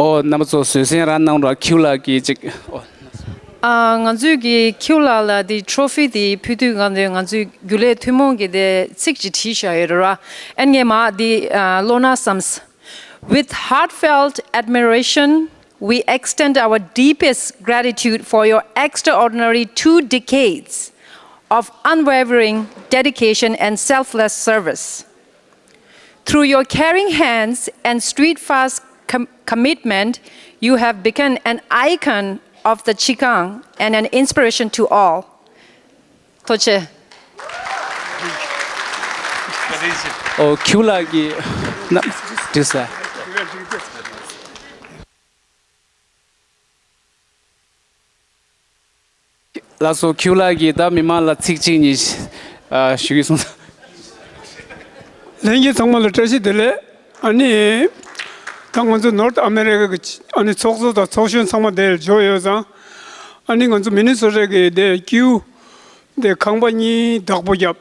ཨོ། རྣམ་པ་ཚོ་བཟོད་བསྲན་རང་གནང་རོགས། ཁྱེའུ་ལགས་ཀྱིས་ཅིག་ཨོ། ཨ། ང་ཚོས་ཀྱི་ཁྱེའུ་ལགས་ལ་འདི་ཊོ་ཕི་འདི་ཕུལ་དུས་སྒང་དེ་ང་ཚོའི་རྒྱུན་ལས་ཐུན་མོང་གི་དེ་ཚིག་ཅིག་བྲིས་བཞག་ཡོད་རེད་ར། ཨ་ནི་ངས་མར་འདི་ཨ་ཀློག་ན་བསམས། With heartfelt admiration, we extend our deepest gratitude for your extraordinary two decades of unwavering dedication and selfless service. Through your caring hands and steadfast com- commitment, you have become an icon of the Qigong and an inspiration to all. ཐུགས་རྗེ་ཆེ། ཨོ། ཁྱེའུ་ལགས་ཀྱིས་ན་འགྲིག་ས། ལགས་སོ། ཁྱེའུ་ལགས་ཀྱིས་ད་མི་མང་ལ་ཚིག་གཅིག་གཉིས་ཨ་ཞུ་གི་སོང་། ལྷན་རྒྱས་ཚང་མ་ལ་བཀྲ་ཤིས་བདེ་ལེགས། ཨ་ནི། ད་ང་ཚོ་ནོར་ཐ་ཨ་མེ་རི་ཀ་གི་ཨ་ནི་ཚོགས་གཙོ་དང་ཚོགས་གཞོན་ཚང་མ་དེར་འབྱོར་ཡོད་ཙང་། ཨ་ནི་ང་ཚོ་མི་ནི་སོ་ཊ་གི་དེ་ཀིའུ་དེ་ཁང་པ་གཉིས་བདག་པོ་བརྒྱབ།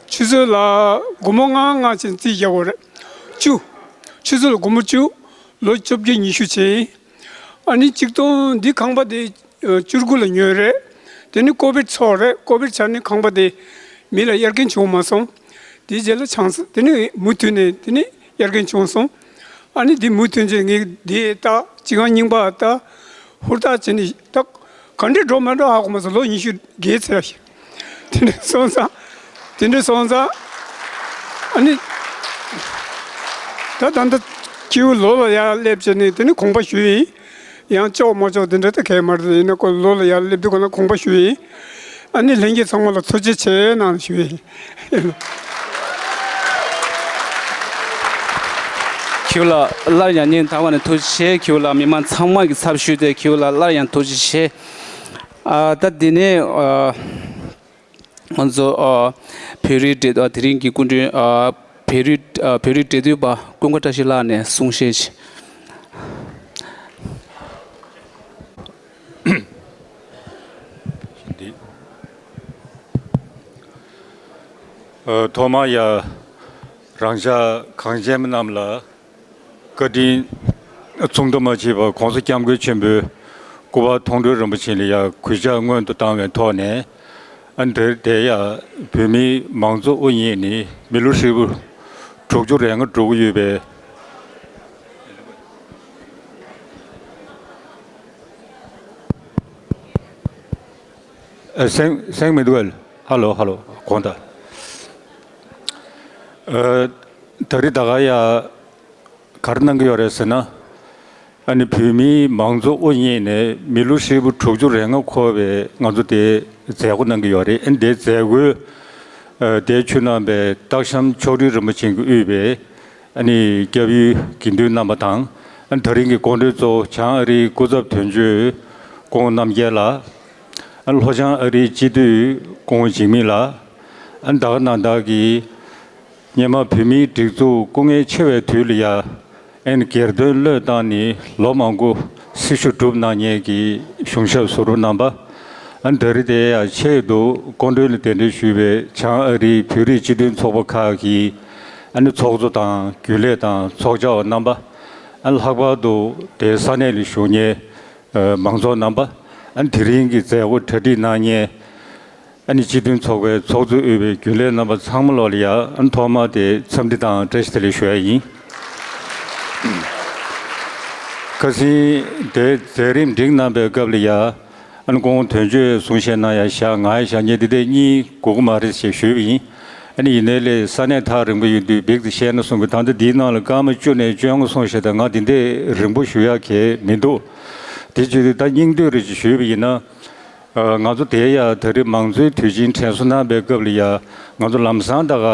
ཆུ་ཚོད་ལ་སྒོར་མོ་ལྔ་ལྔ་བྱས་རྩིས་རྒྱག་དགོས་རེད། བཅུ། ཆུ་ཚོད་ལ་སྒོར་མོ་བཅུ། ལོ་བཅོ་བརྒྱད་ཉི་ཤུ་བྱས་ཡིན། ཨ་ནི་གཅིག་སྟོང་འདི་ཁང་པ་དེ་བཅུ་དགུ་ལ་ཉོས་རེད། དེ་ནི་ཀོ་བིད་ཚོགས་རེད། ཀོ་བིད་ཆར་ནི་ཁང་པ་དེ་མི་ལ་གཡར་མཁན་བྱུང་མ་སོང་། དེའི་རྗེས་ལ་ཆང་ས་དེ་ནི་མུ་མཐུད་ནས་དེ་ནི་གཡར་མཁན་བྱུང་སོང་། ཨ་ནི་འདི་མུ་མཐུད་ནས་ངས་འདི་ལྟ་ཅི་གང་རྙིང་པ་ལྟ་ཧུར་ཐག་བྱས་ནས་ད་ག་འདྲས་འགྲོ་མ་འགྲོ་ཧ་གོ་མ་སོང་། ལོ་ཉི་ཤུ་བརྒལ་ཚར། དེ་འདྲ་སོང་ཙང་། དེ་འདྲ་སོང་ཙང་། ཨ་ནི། ད་ད་ལྟ་ཁྱེའུ་ལོ་ལ་ཡར་སླེབས་བྱས་ནས་དེ་ནི་དགོངས་པ་ཞུས་ཡིན། ཡང་ལྕོགས་མ་ལྕོགས་དེ་འདྲ་ད་གས་མ་རེད། ཡིན་ན་ཁོ་ལོ་ལ་ཡར་སླེབས་དུས་ཁོ་ན་དགོངས་པ་ཞུས་ཡིན། ཨ་ནི་ལྷན་རྒྱས་ཚང་མ་ལ་ཐུགས་རྗེ་ཆེ་གནང་ཞུས་ཡིན། ཁྱེའུ་ལགས་སླར་ཡང་སྙིང་ཐག་པ་ནས་ཐུགས་རྗེ་ཆེ། ཁྱེའུ་ལགས་མི་མང་ཚང་མ་གི་ཚབ་ཞུས་ཏེ་ཁྱེའུ་ལགས་སླར་ཡང་ཐུགས་རྗེ་ཆེ། ཨ། ད་འདི་ནས་ཨ། ང་ཚོ་ཨ། བོད་རིགས་འབྲེལ་ཨ། དེ་རིང་གི་སྐུ་མགྲོན་ཨ། བོད་རིགས་ཨ། བོད་རིགས་འབྲེལ་མཐུད་པ་ཀུན་དགའ་བཀྲ་ཤིས་ལགས་ནས་གསུང་བཤད་ཅིག། ཨ། ཐོག་མར་ཡ་རང་ཅག་གངས་ཅན་པ་རྣམས་ལ་བཀའ་དྲིན་མཚུངས་ཟླ་མ་མཆིས་པ་༸གོང་ས་༸སྐྱབས་མགོན་ཆེན་པོའི་སྐུ་པར་མཐོང་གྲོལ་རིན་པོ་ཆེ་ལ་ཡ་གུས་ཕྱག་སྔོན་དུ་བཏང་བའི་ཐོག་ནས། ཨ། འདིར་དེ་ཡ་བོད་མིའི་མང་གཙོ་དབུ་བརྙེས་ནས་མི་ལོ་ཧྲིལ་པོ་དྲུག་ཅུ་རེ་ལྔ་འགྲོ་གི་ཡོད་པའི། ཨ། སེང་སེང་མི་འདུག་གས། ཧ་ལོ་ཧ་ལོ། དགོངས་དག། ཨ། ད་རེས་ད་ག་ཡ་ག་རེ་གནང་གི་ཡོད་རེད་ཟེར་ན། ཨ་ནི་བོད་མིའི་མང་གཙོ་དབུ་བརྙེས་ནས་མི་ལོ་ཧྲིལ་པོ་དྲུག་ཅུ་རེ་ལྔ་འཁོར་བའི་ང་ཚོ་དེ་མཛད་སྒོ་གནང་གི་ཡོད་རེད། ཨ་ནི་དེའི་མཛད་སྒོའི་ཨ། དེའི་ཆུ་ནང་པའི་སྟག་ཤམ་མཆོག་སྤྲུལ་རིན་པོ་ཆེ་གིས་དབུས་པའི་ཨ་ནི་སྐྱབས་ཡུལ་དགེ་འདུན་རྣམ་པ་དང་། ཨ་ནི་ད་རིང་གི་སྐུ་མགྲོན་གཙོ་བོ་བྱང་ཨ་རིའི་སྐུ་ཚབ་དོན་གཅོད་སྐུ་ངོ་རྣམ་རྒྱལ་ལགས། ཨ་ནི་ལྷོ་བྱང་ཨ་རིའི་སྤྱི་འཐུས་སྐུ་ངོ་འཇིགས་མེད་ལགས། ཨ་ནི་ད་ག་ནང་བདག་གིས་སྔོན་མ་བོད་མིའི་སྒྲིག་འཛུགས་སྐུ་ངལ་ཆེ་བའི་དུས་ལ་ཡ། ཨ་ནི་སྒེར་དོན་བློས་བཏང་ནས་ལོ་མང་པོ་སྲི་ཞུ་སྒྲུབ་གནང་མཁན་གྱི་གཞུང་ཞབས་ཟུར་པ་རྣམ་པ། ཨ་ནི་ད་རེས་དེ་ཡང་ཆེད་དུ་སྐུ་མགྲོན་ལ་གདན་འདྲེན་ཞུས་པའི་བྱང་ཨ་རིའི་བོད་རིགས་སྤྱི་མཐུན་ཚོགས་པ་ཁག་གི་ཨ་ནི་ཚོགས་གཙོ་དང་རྒྱུན་ལས་དང་ཚོགས་བཅར་བ་རྣམ་པ། ཨ་ནི་ལྷག་པར་དུ་དེའི་ས་གནས་ལ་བཞུགས་མཁན་མང་ཚོགས་རྣམ་པ། ཨ་ནི་དེ་རིང་གི་མཛད་སྒོ་གྲ་སྒྲིག་གནང་མཁན། ཨ་ནི་སྤྱི་མཐུན་ཚོགས་པའི་ཚོགས་གཙོས་དབུས་པའི་རྒྱུན་ལས་རྣམ་པ་ཚང་མ་ལོག་ལ་ཡ། ཨ་ནི་ཐོག་མར་དེ་འཚམས་འདྲི་དང་བཀྲ་ཤིས་བདེ་ལེགས་ཞུ་ཡ་ཡིན། ཁ་སང་དེ་མཛད་རིམ་སྒྲིག་གནང་པའི་སྐབས་ལ་ཡ། ཨ་ནི་སྐུ་ངོ་དོན་གཅོད་གསུང་བཤད་གནང་ཡ་བཞག་ང་ཡ་བཞག་ངས་འདི་འདྲ་གཉིས་དགོས་ཀྱི་མ་རེད་ཞེས་ཞུས་པ་ཡིན། ཨ་ནི་ཡིན་ནའི་ལས་ས་གནས་ཐག་རིང་པོ་ཡིན་དུས་འབིག་ཏུ་བཤད་ན་གསུང་གི། ད་ལྟ་འདིའི་ནང་ལ་སྐར་མ་བཅུ་ནས་བཅོ་ལྔ་གསུང་བཤད་དང་ང་འདི་འདྲ་རིང་པོ་ཞུ་ཡ་གལ་མི་འདུག་དེ་བྱས་དུས་ད་སྙིང་བསྡུས་རེ་ཅིག་ཞུས་པ་ཡིན་ན། ང་ཚོ་དེ་ཡ་ད་རེས་མང་གཙོའི་དུས་ཆེན་དྲན་གསོ་གནང་པའི་སྐབས་ལ་ཡ། ང་ཚོ་ལམ་སང་ད་ག་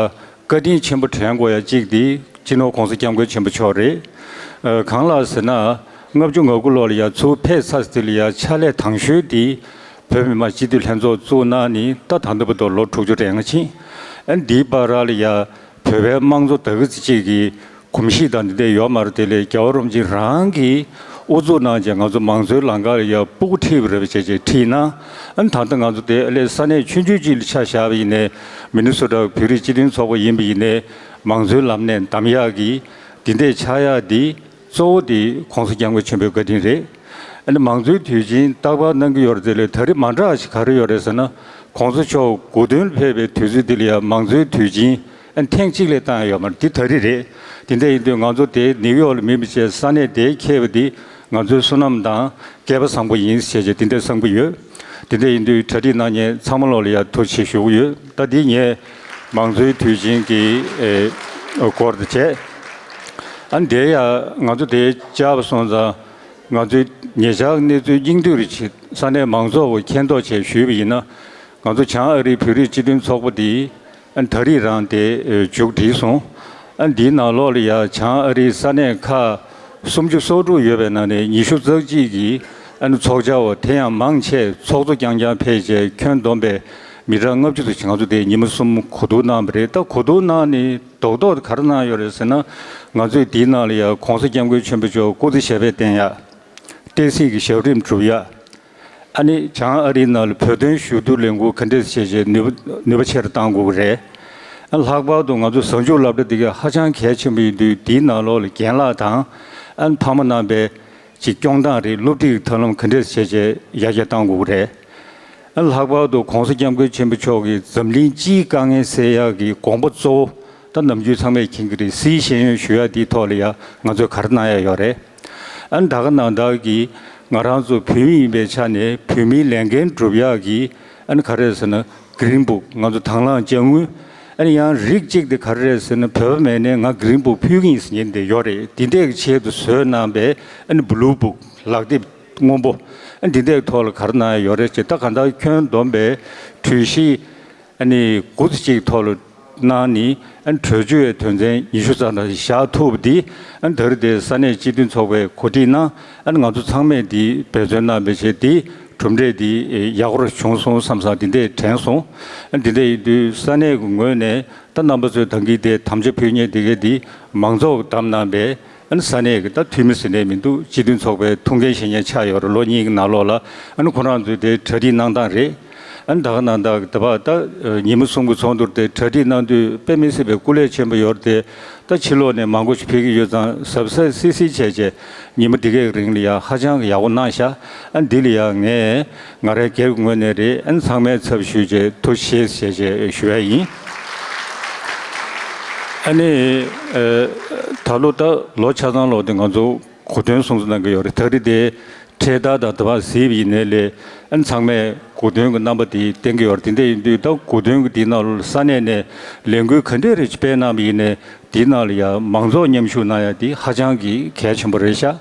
བཀའ་དྲིན་ཆེན་པོ་དྲན་དགོས་ཡ་གཅིག་དེ་སྤྱི་ནོར་༸གོང་ས་༸སྐྱབས་མགོན་ཆེན་པོ་མཆོག་རེད། གང་ལགས་ཟེར་ན། ལྔ་བཅུ་ང་དགུ་ལོ་ལ་ཡ་ཚུར་ཕེབས་ཚར་དུས་ལ་ཡ་ཕྱག་ལས་དང་ཤོས་དེ་བོད་མི་མང་སྤྱི་འཐུས་ལྷན་ཚོགས་བཙུགས་གནང་ནས་ད་ད་ལྟ་བར་དུ་ལོ་དྲུག་ཅུ་རེ་ལྔ་ཕྱིན། ཨ་འདིའི་བར་ལ་ཡ་བོད་པའི་དམངས་གཙོ་ད་གི་ཙི་གཅིག་གི་གོམས་གཤིས་དང་འདི་འདྲ་ཡོད་མ་རེད། དེ་ལས་རྒྱལ་བ་རིན་པོ་ཆེ་རང་གིས་དབུ་འཛུགས་གནང་བྱས་ང་ཚོ་མང་གཙོའི་ལམ་ཁ་ལ་ཡ་སྤུ་གུ་ཁྲིད་པ་རེད་པ་བྱས་བྱས་ཁྲིད་གནང་། ཨ་ནི་ད་ལྟ་ང་ཚོ་དེ་ལས་ས་གནས་ཆུང་ཆུང་ཅིག་ལ་ཆ་བཞག་པ་ཡིན་ནའི་མི་ནི་སོ་ཊ་བོད་རིགས་སྤྱི་མཐུན་ཚོགས་པ་ཡིན་པ་ཡིན་ནའི་མང་གཙོའི་ལམ་ནས་གདམ་ཡག་གི་འདི་འདྲ་ཆགས་ཡག་འདི་གཙོ་བོ་དེ་༸གོང་ས་༸སྐྱབས་མགོན་ཆེན་པོའི་བཀའ་དྲིན་རེད། ཨ་ནི་མང་གཙོའི་དུས་ཆེན་རྟག་པར་གནང་གི་ཡོད་རེད། དེ་ལས་ད་རེས་མ་འདྲ་བ་ཞིག་ག་རེ་ཡོད་རེད་ཟེར་ན། ༸གོང་ས་མཆོག་སྐུ་མདུན་ལ་ཕེབས་པའི་དུས་ཚོད་འདི་ལ་ཡང་མང་གཙོའི་དུས་ཆེན་ཨ་ནི་ཐེངས་གཅིག་ལས་བཏང་ཡོད་མ་རེད། འདི་ད་རེས་རེད། དེ་འདྲ་ཡིན་དུས་ང་ཚོ་དེ་ནིའུ་ཡོག་ལ་མིན་པ་བྱས་ས་གནས་དེའི་མཁས་པ་འདི་ང་ཚོའི་བསོད་ནམས་དང་སྐལ་པ་བཟང་པོ་ཡིན་ཞེས་བྱས་དེ་འདྲ་བསམ་གྱི་ཡོད། དེ་འདྲ་ཡིན་དུས་གྲ་སྒྲིག་གནང་མཁན་ཚང་མ་ལོག་ལ་ཡང་ཐུགས་རྗེ་ཆེ་ཞུ་གི་ཡོད། ད་འདི་ངས་མང་གཙོའི་དུས་ཆེན་གྱི་ཨེ་སྐོར་དུ་བྱས། ཨ་ནི་དེ་ཡང་ང་ཚོ་དེ་བཅར་བ་སོང་ཙང་། ང་ཚོའི་ཉེ་ཆར་གནས་ཚུལ་སྙིང་བསྡུས་རེ་བྱེད། ས་གནས་མང་ཚོགས་ཀྱིས་མཁྱེན་རྟོགས་བྱས་ཞུས་པ་ཡིན་ན། ང་ཚོ་བྱང་ཨ་རིའི་བོད་རིགས་སྤྱི་མཐུན་ཚོགས་པ་འདིས་ཨ་ནི་ད་རེས་རང་དེ་མཇུག་བསྒྲིལ་སོང་། ཨ་ནི་འདིའི་ནང་ལོགས་ལ་ཡང་བྱང་ཨ་རིའི་ས་གནས་ཁག་སུམ་ཅུ་སོ་དྲུག་ཡོད་པའི་ནང་ནས་ཉི་ཤུ་རྩ་གཅིག་གི་ཨ་ནི་ཚོགས་བཅར་བ། དེ་ཡང་མང་ཆེ་ཚོགས་གཙོ་རྐྱང་རྐྱང་ཕེབས་བྱས་ཁྱོན་བསྡོམས་པས་མི་གྲངས་ལྔ་བཅུ་ཙམ་ཞིག་ང་ཚོ་དེ་ཉི་མ་གསུམ་གོ་བསྡུར་གནང་བ་རེད། ད་གོ་བསྡུར་གནང་ནས། རྡོག་རྡོག་ག་རེ་གནང་ཡོད་རེད་ཟེར་ན། ང་ཚོས་འདིའི་ནང་ལ་ཡང་༸གོང་ས་༸སྐྱབས་མགོན་ཆེན་པོ་མཆོག་སྐུ་ཚེ་ཞབས་པད་བརྟན་ཡག་བསྟན་སྲིད་ཀྱི་ཞབས་རིམ་སྒྲུབ་ཡག་ཨ་ནི་བྱང་ཨ་རིའི་ནང་ལ་བོད་དོན་ཞུ་གཏུག་ལས་འགུལ་ག་འདྲས་བྱས་བྱས་ནུས་པ་ནུས་པ་ཆེ་རུ་གཏང་དགོས་ཀྱི་རེད། ལྷག་པར་དུ་ང་ཚོ་གཟའ་མཇུག་སློབ་གྲྭ་འདི་ག་ཧ་ཅང་གལ་ཆེན་པོ་ཡིན་དུས། འདིའི་ནང་ལོགས་ལ་རྒན་ལགས་དང་ཨ་ནི་ཕ་མ་རྣམ་པས་ཅིག་སྐྱོང་སྟངས་རེད། སློབ་ཁྲིད་ཀྱི་ཐབས་ལམ་ག་འདྲས་བྱས་བྱས་ཡར་རྒྱས་གཏང་དགོས་ཀྱི་རེད། ཨ་ལྷག་པར་དུ་༸གོང་ས་༸སྐྱབས་མགོན་ཆེན་པོ་མཆོག་གིས་འཛམ་གླིང་སྤྱིའི་དཀའ་ངལ་སེལ་ཡག་གི་དགོངས་པ་གཙོ་བོ། ད་ནམ་རྒྱུན་ཚང་མས་མཁྱེན་གྱི་རེད། སིའི་ཤེས་ཡོན་ཞུ་ཡག་འདིའི་ཐོག་ལ་ཡང་ང་ཚོས་ག་རེ་གནང་ཡག་ཡོད་རེད། ཨ་ནི་ད་ག་ནང་བཞིན་གྱི་ང་རང་ཚོ་བོད་མི་ཡིན་པའི་ཆ་ནས་བོད་མིའི་ལས་འགན་སྒྲུབ་ཡག་གི་ཨ་ནི་ག་རེ་ཟེར་ན། གི་རིན་བུག་ང་ཚོ་དང་བླངས་དཔྱ་དངུལ། ཨ་ནི་ཡང་རིགས་གཅིག་དེ་ག་རེ་རེད་ཟེར་ན། བོད་པ་མེད་ནའི་ང་གི་རིན་བུག་ཕུལ་གྱི་ཡིན་ཟེར་མཁན་དེ་ཡོད་རེད། དེ་འདྲའི་ཆེད་དུ་བཟོས་གནང་པའི་ཨ་ནི་བུ་ལུ་བུག་ལག་དེབ་སྔོན་པོ། ཨ་ནི་དེ་འདྲའི་ཐོག་ལ་ག་རེ་གནང་ཡག་ཡོད་རེད་ཅེས། ད་གང་ལྟར་ཁྱོན་བསྡོམས་པའི་གྲོས་གཞི་ཨ་ནི་དགུ་ཙམ་ཅིག་ཐོག་ལ་གནང་ནས། ཨ་ནི་གྲོས་ཆོད་དོན་ཚན་ཉི་ཤུ་རྩ་ལྔ་བཞག་ཐུབ་པ་འདི། ཨ་ནི་ད་རེས་དེ་ས་གནས་སྤྱི་མཐུན་ཚོགས་པས་གོ་སྒྲིག་གནང་། ཨ་ནི་ང་ཚོ་ཚང་མས་འདི་འབད་བརྩོན་གནང་བའི་ཆེད་དེ། གྲུབ་འབྲས་འདི་ཡག་པོ་བྱུང་སོང་བསམ་བསམ་འདི་འདྲས་དྲན་སོང་། ཨ་ནི་འདི་འདྲས་ཡིན་དུས་ས་གནས་ཀྱི་ངོས་ནས་ད་རྣམ་པ་ཚོས་ད་གིན་དེ་དམ་བཅའ་ཕུལ་མཁན་དེ་གས་འདི་མང་ཚོགས་ཀྱིས་བདམས་གནང་པའི། ཨ་ནི་ས་གནས་ཀྱི་ད་འཐུས་མི་ཟེར་ནས་མི་འདུག་སྤྱི་མཐུན་ཚོགས་པའི་ཐུགས་འགན་བཞེས་མཁན་ཆགས་ཡོད་རེད། ལོ་གཉིས་ཀྱི་ནང་ལོགས་ལ། ཨ་ནི་ཁོ་རང་ཚོས་དེ་གྲ་སྒྲིག་གནང་སྟངས་རེད། ཨ་ནི་ད་ག་ནང་བཞིན་གྱི་ད་བར་ད་ཉིན་མོ་གསུམ་གྱི་ཚོགས་འདུར་དེ་གྲ་སྒྲིག་གནང་དུས་དཔེ་མི་སྲིད་པའི་སྐུ་ལས་ཆེན་པོ་ཡོད་རེད་དེ། ད་ཕྱི་ལོགས་ནས་མང་པོ་ཞིག་ཕེབས་ཀྱི་ཡོད་ཙང་གཟབ་གཟབ་སིལ་སིལ་བྱས་བྱས། ཉིན་མོ་འདི་གའི་རིང་ལ་ཡ་ཧ་ཅང་གི་ཡག་པོ་གནང་ཤག་ཨ་ནི་འདི་ལ་ཡ་ངས་ང་རའི་སྒེར་གྱི་ངོས་ནས་རེད། ཨ་ནི་ཚང་མའི་ཚབ་ཞུས་བྱས་ཐུགས་རྗེ་ཆེ་ཞེས་ཞུ་ཡ་ཡིན། ཨ་ནི་ཨ་ད་ལོ་ད་ལོ་ཆ་ཚང་ལོ་དེ་ང་ཚོ་གོ་སྟོན་སྲུང་བརྩི་གནང་གི་ཡོད་རེད། ད་རེས་དེ་འཕྲེད་དར་དང་དེ་བ་གཟིགས་པ་ཡིན་ནའི་ལས། ཨ་ནི་ཚང་མས་གོ་སྟོན་གྱི་རྣམ་པ་དེ་བསྟན་གྱི་ཡོད་རེད། དེ་འདྲ་ཡིན་དུས་ད་གོ་སྟོན་གྱི་དེའི་ནང་ལ་ས་གནས་ནས་ལས་འགུལ་ག་འདྲས་རེ་སྤེལ་གནང་བ་ཡིན་ནའི། དེའི་ནང་ལ་ཡང་མང་ཚོགས་མཉམ་ཞུགས་གནང་ཡ་དེ་ཧ་ཅང་གི་གལ་ཆེན་པོ་རེད་ཤག་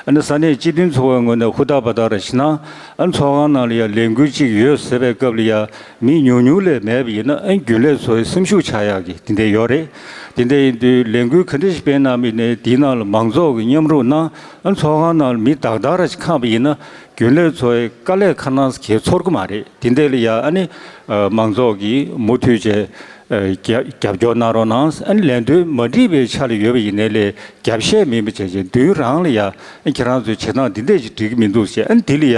ཨ་ནི་ས་གནས་སྤྱི་མཐུན་ཚོགས་པའི་ངོས་ནས་ཧུར་ཐག་འབད་ཐག་རེ་བྱས་ན། ཨ་ནི་ཚོགས་ཁང་ནང་ལ་ཡང་ལས་འགུལ་གཅིག་ཡོད་ཟེར་བའི་སྐབས་ལ་ཡང་མི་ཉུང་ཉུང་ལས་མེད་པ་ཡིན་ན། ཨ་ནི་རྒྱུན་ལས་ཚོའི་སེམས་ཤུགས་ཆག་ཡག་གི་དེ་འདྲ་ཡོད་རེད། དེ་འདྲ་ཡིན་དུས་ལས་འགུལ་ག་འདྲ་ཞིག་སྤེལ་གནང་བ་ཡིན་ནའི་དེའི་ནང་ལ་མང་ཚོགས་ཀྱིས་མཉམ་རུབ་གནང་། ཨ་ནི་ཚོགས་ཁང་ནང་ལ་མི་དག་དག་རེ་ཞིག་འཁང་བ་ཡིན་ན། རྒྱུན་ལས་ཚོའི་དཀའ་ལས་ཁ་ནང་གས་ཚོར་གི་མ་རེད། དེ་འདྲ་ལ་ཡ་ཨ་ནི་ཨ་མང་ཚོགས་ཀྱིས་མུ་མཐུད་བྱས་ཨ་རྒྱབ་རྒྱབ་སྐྱོར་གནང་རོགས་གནང་། ཨ་ནི་ལས་དོན་མ་འགྲིག་པའི་ཆ་ལ་ཡོད་པ་ཡིན་ནའི་ལས་རྒྱབ་བཤད་མིན་པ་བྱས་བྱས། མདུན་རང་ལ་ཡ་ཨ་ཁྱེད་རང་ཚོའི་བྱེད་སྟངས་འདི་འདྲས་ཅིག་འགྲིག་གི་མི་འདུག་ཟེར། ཨ་ནི་དེ་ལ་ཡ་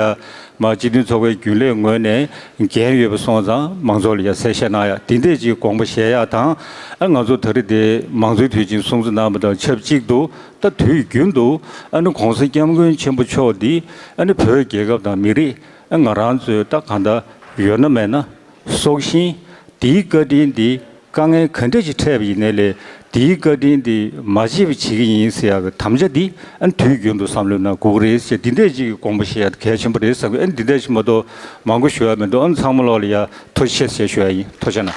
མ་སྤྱི་མཐུན་ཚོགས་པའི་རྒྱུན་ལས་ངོས་ནས་འགན་ཡོད་པ་སོང་ཙང་མང་ཚོགས་ལ་ཡ་གསལ་བཤད་གནང་ཡ། དེ་འདྲས་ཅིག་དགོངས་པ་བཞེས་ཡ་དང་། ཨ་ང་ཚོ་ད་རེས་དེ་མང་གཙོའི་དུས་ཆེན་སྲུང་བརྩི་གནང་བ་དང་ཆབས་ཅིག་ཏུ། ད་དུས་རྒྱུན་དུ་ཨ་ནི་༸གོང་ས་༸སྐྱབས་མགོན་ཆེན་པོ་མཆོག་འདི་ཨ་ནི་བོད་རྒྱལ་ཁབ་དང་མི་རིགས། ཨ་ང་རང་ཚོའི་ད་གང་ལྟར་ཡོད་ན་མེད་ན་སྲོག་ཤིང་། དེའི་བཀའ་དྲིན་འདི་དཀའ་ངལ་ག་འདྲ་ཞིག་འཕྲད་པ་ཡིན་ནའི་ལས་དེའི་བཀའ་དྲིན་འདི་མ་བརྗེད་པ་བྱེད་ཀྱི་ཡིན་ཟེར་ཡག་གི་དམ་བཅའ་འདི་ཨ་ནི་དུས་རྒྱུན་དུ་བསམ་བློའི་ནང་དགོས་ཀྱི་རེད་ཟེར། འདི་འདྲས་ཅིག་གི་དགོངས་པ་བཞེས་ཡ་གལ་ཆེན་པོ་རེད་བསམ་གི། ཨ་ནི་འདི་འདྲས་ཅིག་མ་གཏོགས་མང་པོ་ཞུ་ཡ་མི་འདུག་ཨ་ནི་ཚང་མ་ལོག་ལ་ཡ་ཐུགས་རྗེ་ཆེ་ཞེས་ཞུ་ཡ་ཡིན། ཐུགས་རྗེ་གནང་།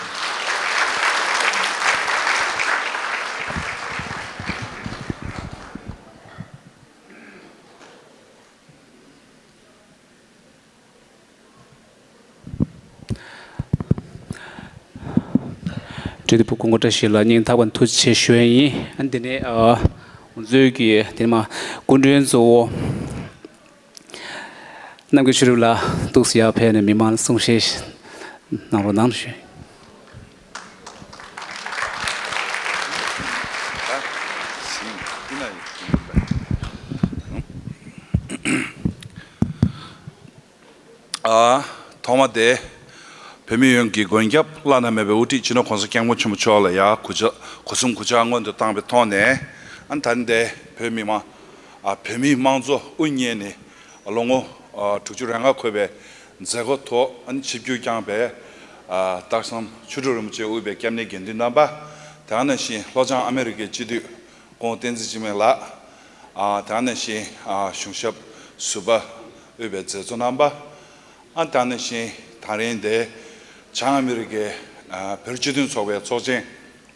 འབྲེལ་ཡོད་པ་སྐུ་ངོ་བཀྲ་ཤིས་ལགས་སྙིང་ཐག་པ་ནས་ཐུགས་རྗེ་ཆེ་ཞུ་ཡ་ཡིན། ཨ་འདི་ནས་ཨ་ང་ཚོའི་གི་དེ་ནས་མ་སྐུ་མགྲོན་གཙོ་བོ་རྣམ་རྒྱལ་ཆོས་གྲུབ་ལགས་འདུག་སེ་ཡར་ཕེབས་ནས་མི་མང་ལ་གསུང་བཤད་གནང་རོགས་གནང་ཞུ། ཨ། ཐོག་མ་དེ། བོད་མི་ཡོངས་ཀྱི་མགོན་སྐྱབས་བླ་ན་མེད་པའི་དབུ་ཁྲིད་སྤྱི་ནོར་༸གོང་ས་༸སྐྱབས་མགོན་ཆེན་པོ་མཆོག་ལ་ཡ་གུས་ཕྱག་གུས་གསུང་གུས་ཕྱག་སྔོན་དུ་བཏང་བའི་ཐོག་ནས། ཨ་ནི་ད་ལྟའི་བོད་མི་མང་། ཨ་བོད་མིའི་དམངས་གཙོ་དབུ་བརྙེས་ནས་ལོ་ངོ་ཨ་དྲུག་ཅུ་རེ་ལྔ་འཁོར་བའི་མཛད་སྒོ་ཐོག་ཨ་ནི་ཆིབས་བསྒྱུར་བསྐྱངས་པའི་ཨ་སྟག་ཚང་ཆོས་དྲུག་རིན་པོ་ཆེ་དབུས་པའི་སྐྱབས་གནས་དགེ་འདུན་རྣམ་པ། དེ་ནང་བཞིན་ལྷོ་བྱང་ཨ་མི་རི་ཀའི་སྤྱི་འཐུས་སྐུ་ངོ་བསྟན་འཛིན་འཇིགས་མེད་ལགས། ཨ་དེ་ནང་བཞིན་ཨ་གཞུང་ཞབས་ཟུར་པ་དབུས་པའི་མཛད་གཙོ་རྣམ་པ། ཨ་དེ་ནང་བཞིན་ད་རིང་འདིར་བྱང་ཨ་མི་རི་ཀའི་ཨ་བོད་རིགས་སྤྱི་མཐུན་ཚོགས་པའི་ཚོགས་ཆེན་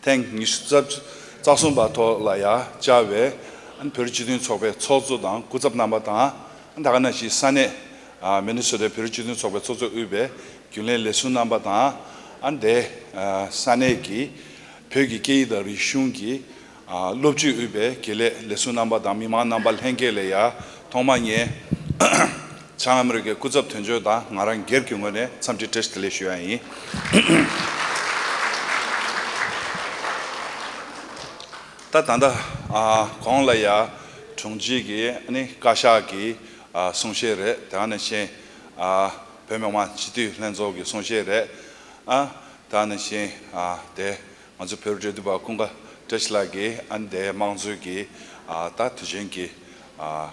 ཐེངས་ཉི་ཤུ་རྩ་གསུམ་པ་ཐོག་ལ་ཡ་བཅར་བའི་ཨ་བོད་རིགས་སྤྱི་མཐུན་ཚོགས་པའི་ཚོགས་གཙོ་དང་སྐུ་ཚབ་རྣམ་པ་དང་། ཨ་དེ་ནང་བཞིན་ས་གནས་ཨ་མི་ནི་སོ་ཊའི་བོད་རིགས་སྤྱི་མཐུན་ཚོགས་པའི་ཚོགས་གཙོ་དབུས་པའི་རྒྱུན་ལས་ལས་ཟུར་རྣམ་པ་དང་། ཨ་དེ་ཨ་ས་གནས་ཀྱི་བོད་ཀྱི་སྐད་ཡིག་དང་རིག་གཞུང་གི་ཨ་སློབ་སྤྱི་དབུས་པའི་དགེ་ལས་ལས་ཟུར་རྣམ་པ་དང་མི་མང་རྣམ་པ་ལྷན་རྒྱས་ལ་ཡ་ཐོག་མར་ངས་བྱང་ཨ་མི་རི་ཀའི་སྐུ་ཚབ་དོན་གཅོད་དང་ང་རང་སྒེར་གྱི་ངོས་ནས་འཚམས་འདྲི་བཀྲ་ཤིས་བདེ་ལེགས་ཞུ་ཡ་ཡིན། ད་ད་ལྟ་ཨ་གོང་ལ་ཡ་དྲུང་ཆེ་གི་ཨ་ནི་བཀའ་ཤག་གི་ཨ་གསུང་བཤད་རེད། དེ་ནང་བཞིན་ཨ་བོད་མི་མང་སྤྱི་འཐུས་ལྷན་ཚོགས་ཀྱི་གསུང་བཤད་རེད། ཨ་དེ་ནང་བཞིན་ཨ་དེ། ང་ཚོ་བོད་རིགས་འབྲེལ་མཐུད་པ་ཀུན་དགའ་བཀྲ་ཤིས་ལགས་ཀྱིས་ཨ་ནི་དེ་དམངས་གཙོའི་གི་ཨ་ད་དུས་ཆེན་གྱི་ཨ་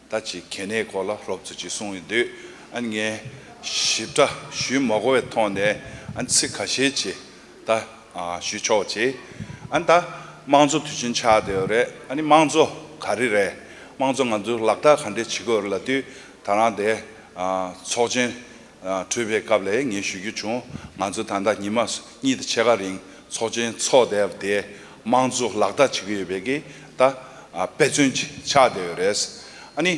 ད་ཅིག་གལ་གནད་སྐོར་ལ་རོབ་ཙམ་ཅིག་གསུངས་ཡོང་དུས། ཨ་ནི་ངས་ཞིབ་ཕྲ་ཞུ་མ་དགོས་པའི་ཐོག་ནས་ཨ་ནི་ཚིག་ཁ་ཤས་ཅིག་ད་ཨ་ཞུ་ཆོག་ཅིག་ཨ་ནི་ད་དམངས་གཙོ་དུས་ཆེན་ཆགས་བསྡད་ཡོད་རེད། ཨ་ནི་དམངས་གཙོ་ག་རེ་རེད། དམངས་གཙོ་ང་ཚོས་ལག་བསྟར་ག་འདྲས་བྱེད་དགོས་རེད་ལབ་དུས། ད་རང་དེ་ཨ་ཚོགས་ཆེན་ཨ་གྲོལ་བའི་སྐབས་ལ་ངས་ཞུ་རྒྱུ་བྱུང་། ང་ཚོ་ད་ལྟ་ཉི་མ་གཉིས་དང་ཕྱེད་ཀ་རིང་ཚོགས་ཆེན་ཚོགས་བསྡད་པ་དེ་དམངས་གཙོ་ལག་བསྟར་བྱེད་ཀྱི་ཡོད་པའི་གི་ད་ཨ་དཔེ་མཚོན་ཅིག་ཆགས་བསྡད་ཡོད་རེད། ཨ་ནི་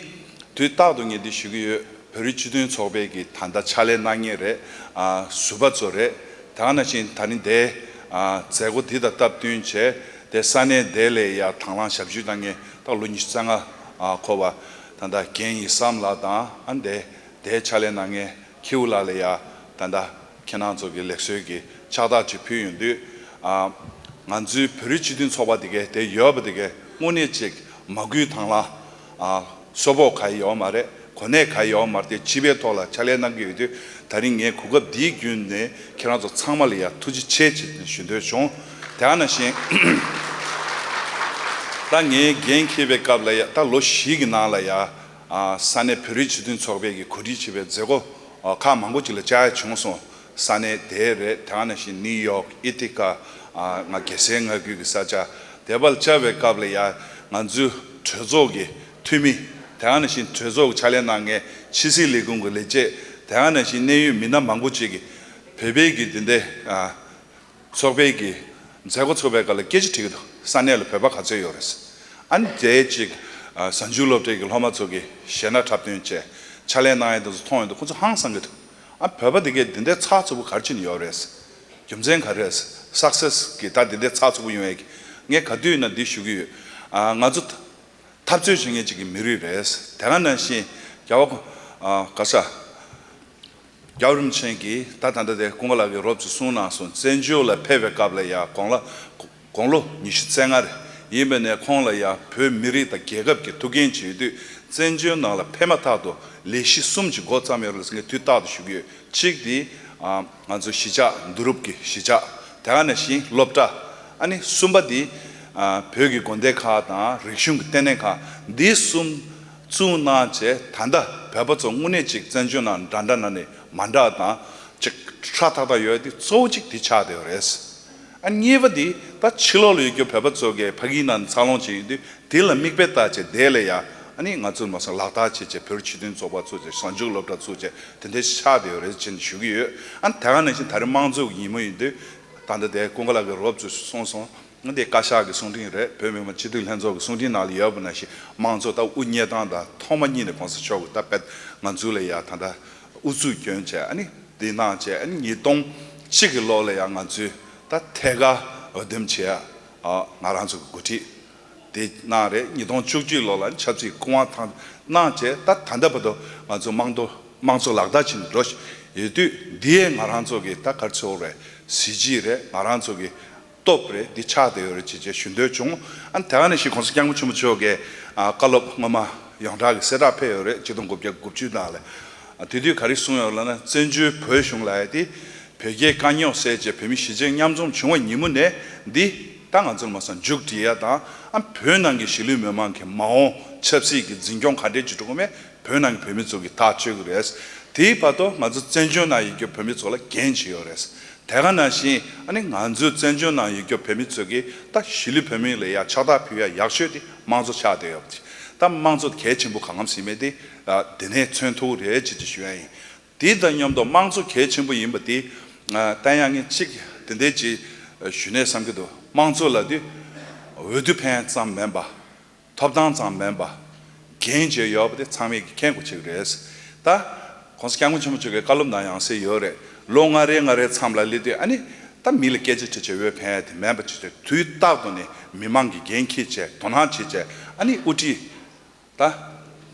དུས་རྟག་ཏུ་ངས་འདི་ཞུ་གི་ཡོད། བོད་རིགས་སྤྱི་མཐུན་ཚོགས་པའི་གི་ད་ལྟ་ཕྱག་ལས་གནང་མཁན་རེད། ཨ་ཟུར་པ་ཚོ་རེད། དེ་ག་ནང་བཞིན་ད་ནི་དེ་ཨ་མཛད་སྒོ་འདི་དང་སྟབས་བསྟུན་བྱས་དེ་ས་གནས་དེ་ལ་ཡ་དང་བླངས་ཞབས་ཞུ་གནང་མཁན་ད་ལོ་ཉི་ཤུ་རྩ་ལྔ་ཨ་འཁོར་བ་ད་ལྟ་རྒན་ཡེ་བསམ་ལགས་དང་། ཨ་ནི་དེ་དེའི་ཕྱག་ལས་གནང་མཁན་ཁྱེའུ་ལགས་ལ་ཡ་ད་ལྟ་ཁྱེད་རང་ཚོ་གི་ལེགས་གསོལ་གྱི་ཕྱག་རྟགས་ཅིག་ཕུལ་ཡོང་དུས། ཨ་ང་ཚོའི་བོད་རིགས་སྤྱི་མཐུན་ཚོགས་པ་དེ་གའི་དེ་ཡོད་པ་དེ་གའི་དངོས་གནས་ཅིག་མ་བསྐུལ་དང་བླངས་ཨ་གསོལ་ཕོགས་ག་ཡོད་མ་རེད། གོ་གནས་ག་ཡོད་མ་རེད། དེ་སྤྱི་པའི་ཐོག་ལ་ཕྱག་ལས་གནང་གི་ཡོད་དུས། ད་རིང་ངས་གོ་སྐབས་འདིའི་བརྒྱུད་ནས་ཁྱེད་རང་ཚོ་ཚང་མ་ལ་ཡ་ཐུགས་རྗེ་ཆེ་ཅེས་ཞུ་འདོད་བྱུང་། དེ་ག་ནང་བཞིན་ད་ངས་འགན་འཁྱེར་བའི་སྐབས་ལ་ཡ་ད་ལོ་བཞི་གི་ནང་ལ་ཡ་ཨ་ས་གནས་བོད་རིགས་སྤྱི་མཐུན་ཚོགས་པའི་གི་གོ་སྒྲིག་བྱས་པའི་མཛད་སྒོ་ཨ་ཁག་མང་པོ་ཅིག་ལ་བཅར་ཡ་བྱུང་སོང་། ས་གནས་དེ་རེད། དེ་ག་ནང་བཞིན་ནིའུ་ཡོག་ཨི་ཐི་ཀ་ཨ་ང་རྒྱལ་སའི་མངའ་ཁུལ་གྱི་ས་ཆ་དེ་བར་བཅར་བའི་སྐབས་ལ་ཡ་ང་ཚོའི་གྲོས་ཚོགས་ཀྱི་འཐུས་མི། དེ་ག་ནང་བཞིན་གྲོས་ཚོགས་ཀྱི་ཕྱག་ལས་གནང་མཁན་ཕྱི་སྲིད་ལས་ཁུངས་ཀྱི་ལས་བྱེད། དེ་ག་ནང་བཞིན་གནད་ཡོད་མི་སྣ་མང་པོ་ཅིག་གིས་བོད་པའི་གི་འདི་འདྲའི་ཨ་ཚོགས་པའི་གི་མཛད་སྒོ་ཚོགས་པའི་སྐབས་ལ་སྐད་ཆ་དྲིས་ཀྱི་འདུག་ས་གནས་ལ་བོད་པ་ག་ཚོད་ཡོད་རེད། ཨ་ནི་དེ་ཅིག་ཨ་གཟའ་མཇུག་སློབ་གྲྭའི་གི་སློབ་མ་ཚོ་གི་གཞས་སྣ་འཁྲབ་སྟོན་བྱས་ཕྱག་ལས་གནང་ཡ་དེ་ཚོ་མཐོང་ཡོང་དུས་ཁོ་ཚོ་ཧང་སང་གི་འདུག་ཨ་བོད་པ་དེ་གས་འདི་འདྲའི་ཚགས་ཚུད་པོ་ག་རེ་བྱས་ནས་ཡོད་རེད། རྒྱུ་མཚན་ག་རེ་རེད། སག་སེ་སི་གི་ད་འདི་འདྲའི་ཚགས་ཚུད་པོ་ཡོང་ཡ་གི་ངས་ག་དུས་ཡིན་ན་འདི་ཞུ་གི་ཡོད། ཨ་ང་ཚོ་འཐབ་རྩོད་བྱེད་མཁན་ཅིག་གི་མི་རིགས་རེད། དེ་ག་ནང་བཞིན་རྒྱལ་བ་ཨ་ག་ས་རྒྱལ་བ་རིན་པོ་ཆེ་གིས་ད་ད་ལྟ་དེ་ཀུན་དགའ་ལགས་ཀྱིས་རོབ་ཙམ་གསུངས་གནང་སོང་། བཙན་བྱོལ་ལ་ཕེབས་པའི་སྐབས་ལ་ཡ་དགུང་ལ་དགུང་ལོ་ཉི་ཤུ་རྩ་ལྔ་རེད། ཡིན་པ་ནས་ཁོང་ལ་ཡ་བོད་མི་རིགས་དང་རྒྱལ་ཁབ་ཀྱི་ཐུགས་འགན་བྱེད་དུས་བཙན་བྱོལ་ནང་ལ་ཕེབས་མ་ཐག་ཏུ་ལས་གཞི་གསུམ་ཅིག་འགོ་བརྩམས་ཡོད་རེད་ཟེར་ངས་དུས་རྟག་ཏུ་ཞུ་གི་ཡོད། གཅིག་དེ་ཨ་ང་ཚོ་གཞིས་ཆགས་བསྡུ་རུབ་ཀྱི་གཞིས་ཆགས། དེ་ག་ནང་བཞིན་སློབ་གྲྭ། ཨ་ནི་གསུམ་པ་དེ་ཨ་བོད་ཀྱི་དགོན་སྡེ་ཁག་དང་རིག་གཞུང་གི་ལྟེ་གནས་ཁག་འདི་གསུམ་བཙུགས་གནང་བྱས། ད་ལྟ་བོད་པ་ཚོ་དངོས་གནས་ཅིག་བཙན་བྱོལ་ནང་འདྲ་འདྲ་ན་ནས་མ་འདྲ་དང་ཅིག་ཧྲ་ཐག་ཐག་ཡོད་དེ་གཙོ་བོ་གཅིག་དེ་ཆགས་བསྡད་ཡོད་རེད། ཨ་གཉིས་པ་དེ་ད་ཕྱི་ལོགས་ལ་ཡོད་རྒྱུ་བོད་པ་ཚོ་གས་ཕ་གིའི་ནང་འཚར་ལོངས་བྱས་ཡོད་དུས་དེ་ལ་མིག་དཔེ་ལྟ་བྱས་དེ་ལ་ཡ་ཨ་ནི་ང་ཚོར་མ་སོང་ལག་བསྟར་བྱས་བྱས་བོད་རིགས་སྤྱི་མཐུན་ཚོགས་པ་བཙུགས་བྱས་གཟའ་མཇུག་སློབ་གྲྭ་བཙུགས་བྱས་དེ་འདྲའི་ཆགས་བསྡད་ཡོད་རེད་ཅེས་ཞུ་གི་ཡོད། ཨ་ནི་དེ་ག་ནང་བཞིན་ད་རེས་དམངས་གཙོ་གི་ཉིན་མོ་ཡིན་དུས་ད་ལྟ་དེ་ཀུན་དགའ་ལགས་ཀྱིས་རོབ་ཙམ་གསུངས་སོང་། ཨ་ནི་དེ་བཀའ་ཤག་གི་གསུང་འཕྲིན་རེད། བོད་མི་མང་སྤྱི་འཐུས་ལྷན་ཚོགས་ཀྱི་གསུང་འཕྲིན་ནང་ལ་ཡོད་པ་ནང་བཞིན་དམངས་གཙོ་ད་དབུ་བརྙེས་སྟངས་དང་ཐོག་མ་ཉིད་ནས་གོང་ས་མཆོག་གིས་ད་དཔེ་ང་ཚོ་ལ་ཡ་ད་ལྟ་ཨུ་ཚུགས་བསྐྱོན་བྱས། ཨ་ནི་འདི་གནང་བྱས། ཨ་ནི་ཉིས་སྟོང་གཅིག་གི་ལོ་ལ་ཡང་ང་ཚོས་ད་ཐད་ཀར་འོས་འདེམས་བྱས། ཨ་ང་རང་ཚོ་གི་འགོ་ཁྲིད་དེ་གནང་རེད། ཉིས་སྟོང་བཅུ་གཅིག་ལོ་ལ་ཆབ་སྲིད་སྐུ་དབང་ཐང་གནང་བྱས། ད་ད་ལྟ་བར་དུ་ང་ཚོ་དམངས་གཙོ་དམངས་གཙོ་ལག་བསྟར་བྱེད་འགྲོ་བཞིན་ཡོད་དུས། འདི་ཡས་ང་རང་ཚོ་གི་ད་ག་རེ་ཟེར་དགོས་རེད། གཟི་བརྗིད་རེད། ང་རང་ཚོ་གི་སྟོབས་རེད། འདི་ཆགས་བསྡད་ཡོད་རེད་ཅེས་བྱས་ཞུ་འདོད་བྱུང་། ཨ་ནི་དེ་ག་ནང་བཞིན་གོང་ས་སྐྱབས་མགོན་ཆེན་པོ་མཆོག་གིས་ཨ་བཀའ་སློབ་སྔོན་མ་ཡོངས་གྲགས་ཀྱི་གསལ་བསྒྲགས་ཕེབས་ཡོད་རེད། ཆིག་སྟོང་དགུ་བརྒྱ་དགུ་བཅུ་ནང་ལ། ཨ་དེ་དུས་ག་རེ་གསུངས་ཡོད་ལབ་ན། བཙན་བྱོལ་བོད་གཞུང་ལབ་ཡ་དེ་བོད་རྒྱའི་དཀའ་རྙོག་སེལ་བྱས་བོད་མི་གཞིས་བྱེས་མཉམ་འཛོམས་བྱུང་བ་ཉིན་མོ་ནས་འདི་ད་ང་ཚོར་མ་སོང་མཇུག་སྒྲིལ་ཡ་དང་། ཨ་བོད་ནང་གི་གཞིས་ལུས་མི་མང་གི་མ་འོངས་ཆབ་སྲིད་ཀྱི་འཛིན་སྐྱོང་ག་འདྲས་ཅིག་འགྲོ་གི་མེད་བོད་ནང་གི་བོད་མི་ཚོ་གིས་ཐག་གཅོད་ཀྱི་རེད། དེའི་བར་དུ་ང་ཚོ་བཙན་བྱོལ་ནང་ཡོད་རྒྱུ་བོད་མི་ཚོ་ལ་འགན་ཅིག་ཡོད་རེད། དེ་ག་ནང་བཞིན་ཨ་ནི་ང་ཚོའི་བཙན་བྱོལ་ནང་ཡོད་རྒྱུ་བོད་མི་ཚོ་གིས་ད་གཞིས་ལུས་བོད་མི་ལ་ཡ་ཕྱག་རྟགས་ཕུལ་ཡ་ཡག་ཤོས་དེ་དམངས་གཙོ་ཆགས་བསྡད་ཡོད་པ་དེ། ད་དམངས་གཙོ་གལ་ཆེན་པོ་གང་འཚམ་ཞིག་མེད་དེ། ཨ་དེ་ནས་མཚོན་ཐུབ་རེད་ཅེས་ཅིག་ཞུ་ཡ་ཡིན། དེ་དང་མཉམ་དུ་དམངས་གཙོ་གལ་ཆེན་པོ་ཡིན་པ་དེ་ཨ་བསྟན་ཡག་ངས་གཅིག་དེ་འདྲས་ཅིག་ཞུ་ནས་བསམ་གྱི་འདུག་དམངས་གཙོ་ལབ་དུས་འོས་བསྡུ་ཕན་ཙམ་མིན་པ། ཐོབ་ཐང་ཙམ་མིན་པ། འགན་བཞེས་ཡོད་པ་དེ་ཚང་མས་ཀྱིས་མཁྱེན་དགོས་ཅིག་རེད། ད་༸གོང་ས་༸སྐྱབས་མགོན་ཆེན་པོ་མཆོག་གིས་བཀའ་སློབ་ནང་ཡང་གསལ་ཡོད་རེད། ལོ་ལྔ་རེ་ལྔ་རེའི་མཚམས་ལ་སླེབས་དུས་ཨ་ནི་ད་མི་ལ་སྐད་ཆ་དྲིས་བྱས་འོས་ཕན་ཡ་དེ་མིན་པ་བྱས་བྱས། དུས་རྟག་ཏུ་ནས་མི་མང་གི་འགན་འཁྱེར་བྱས་དོ་སྣང་བྱེད་བྱས། ཨ་ནི་དབུ་ཁྲིད་ད་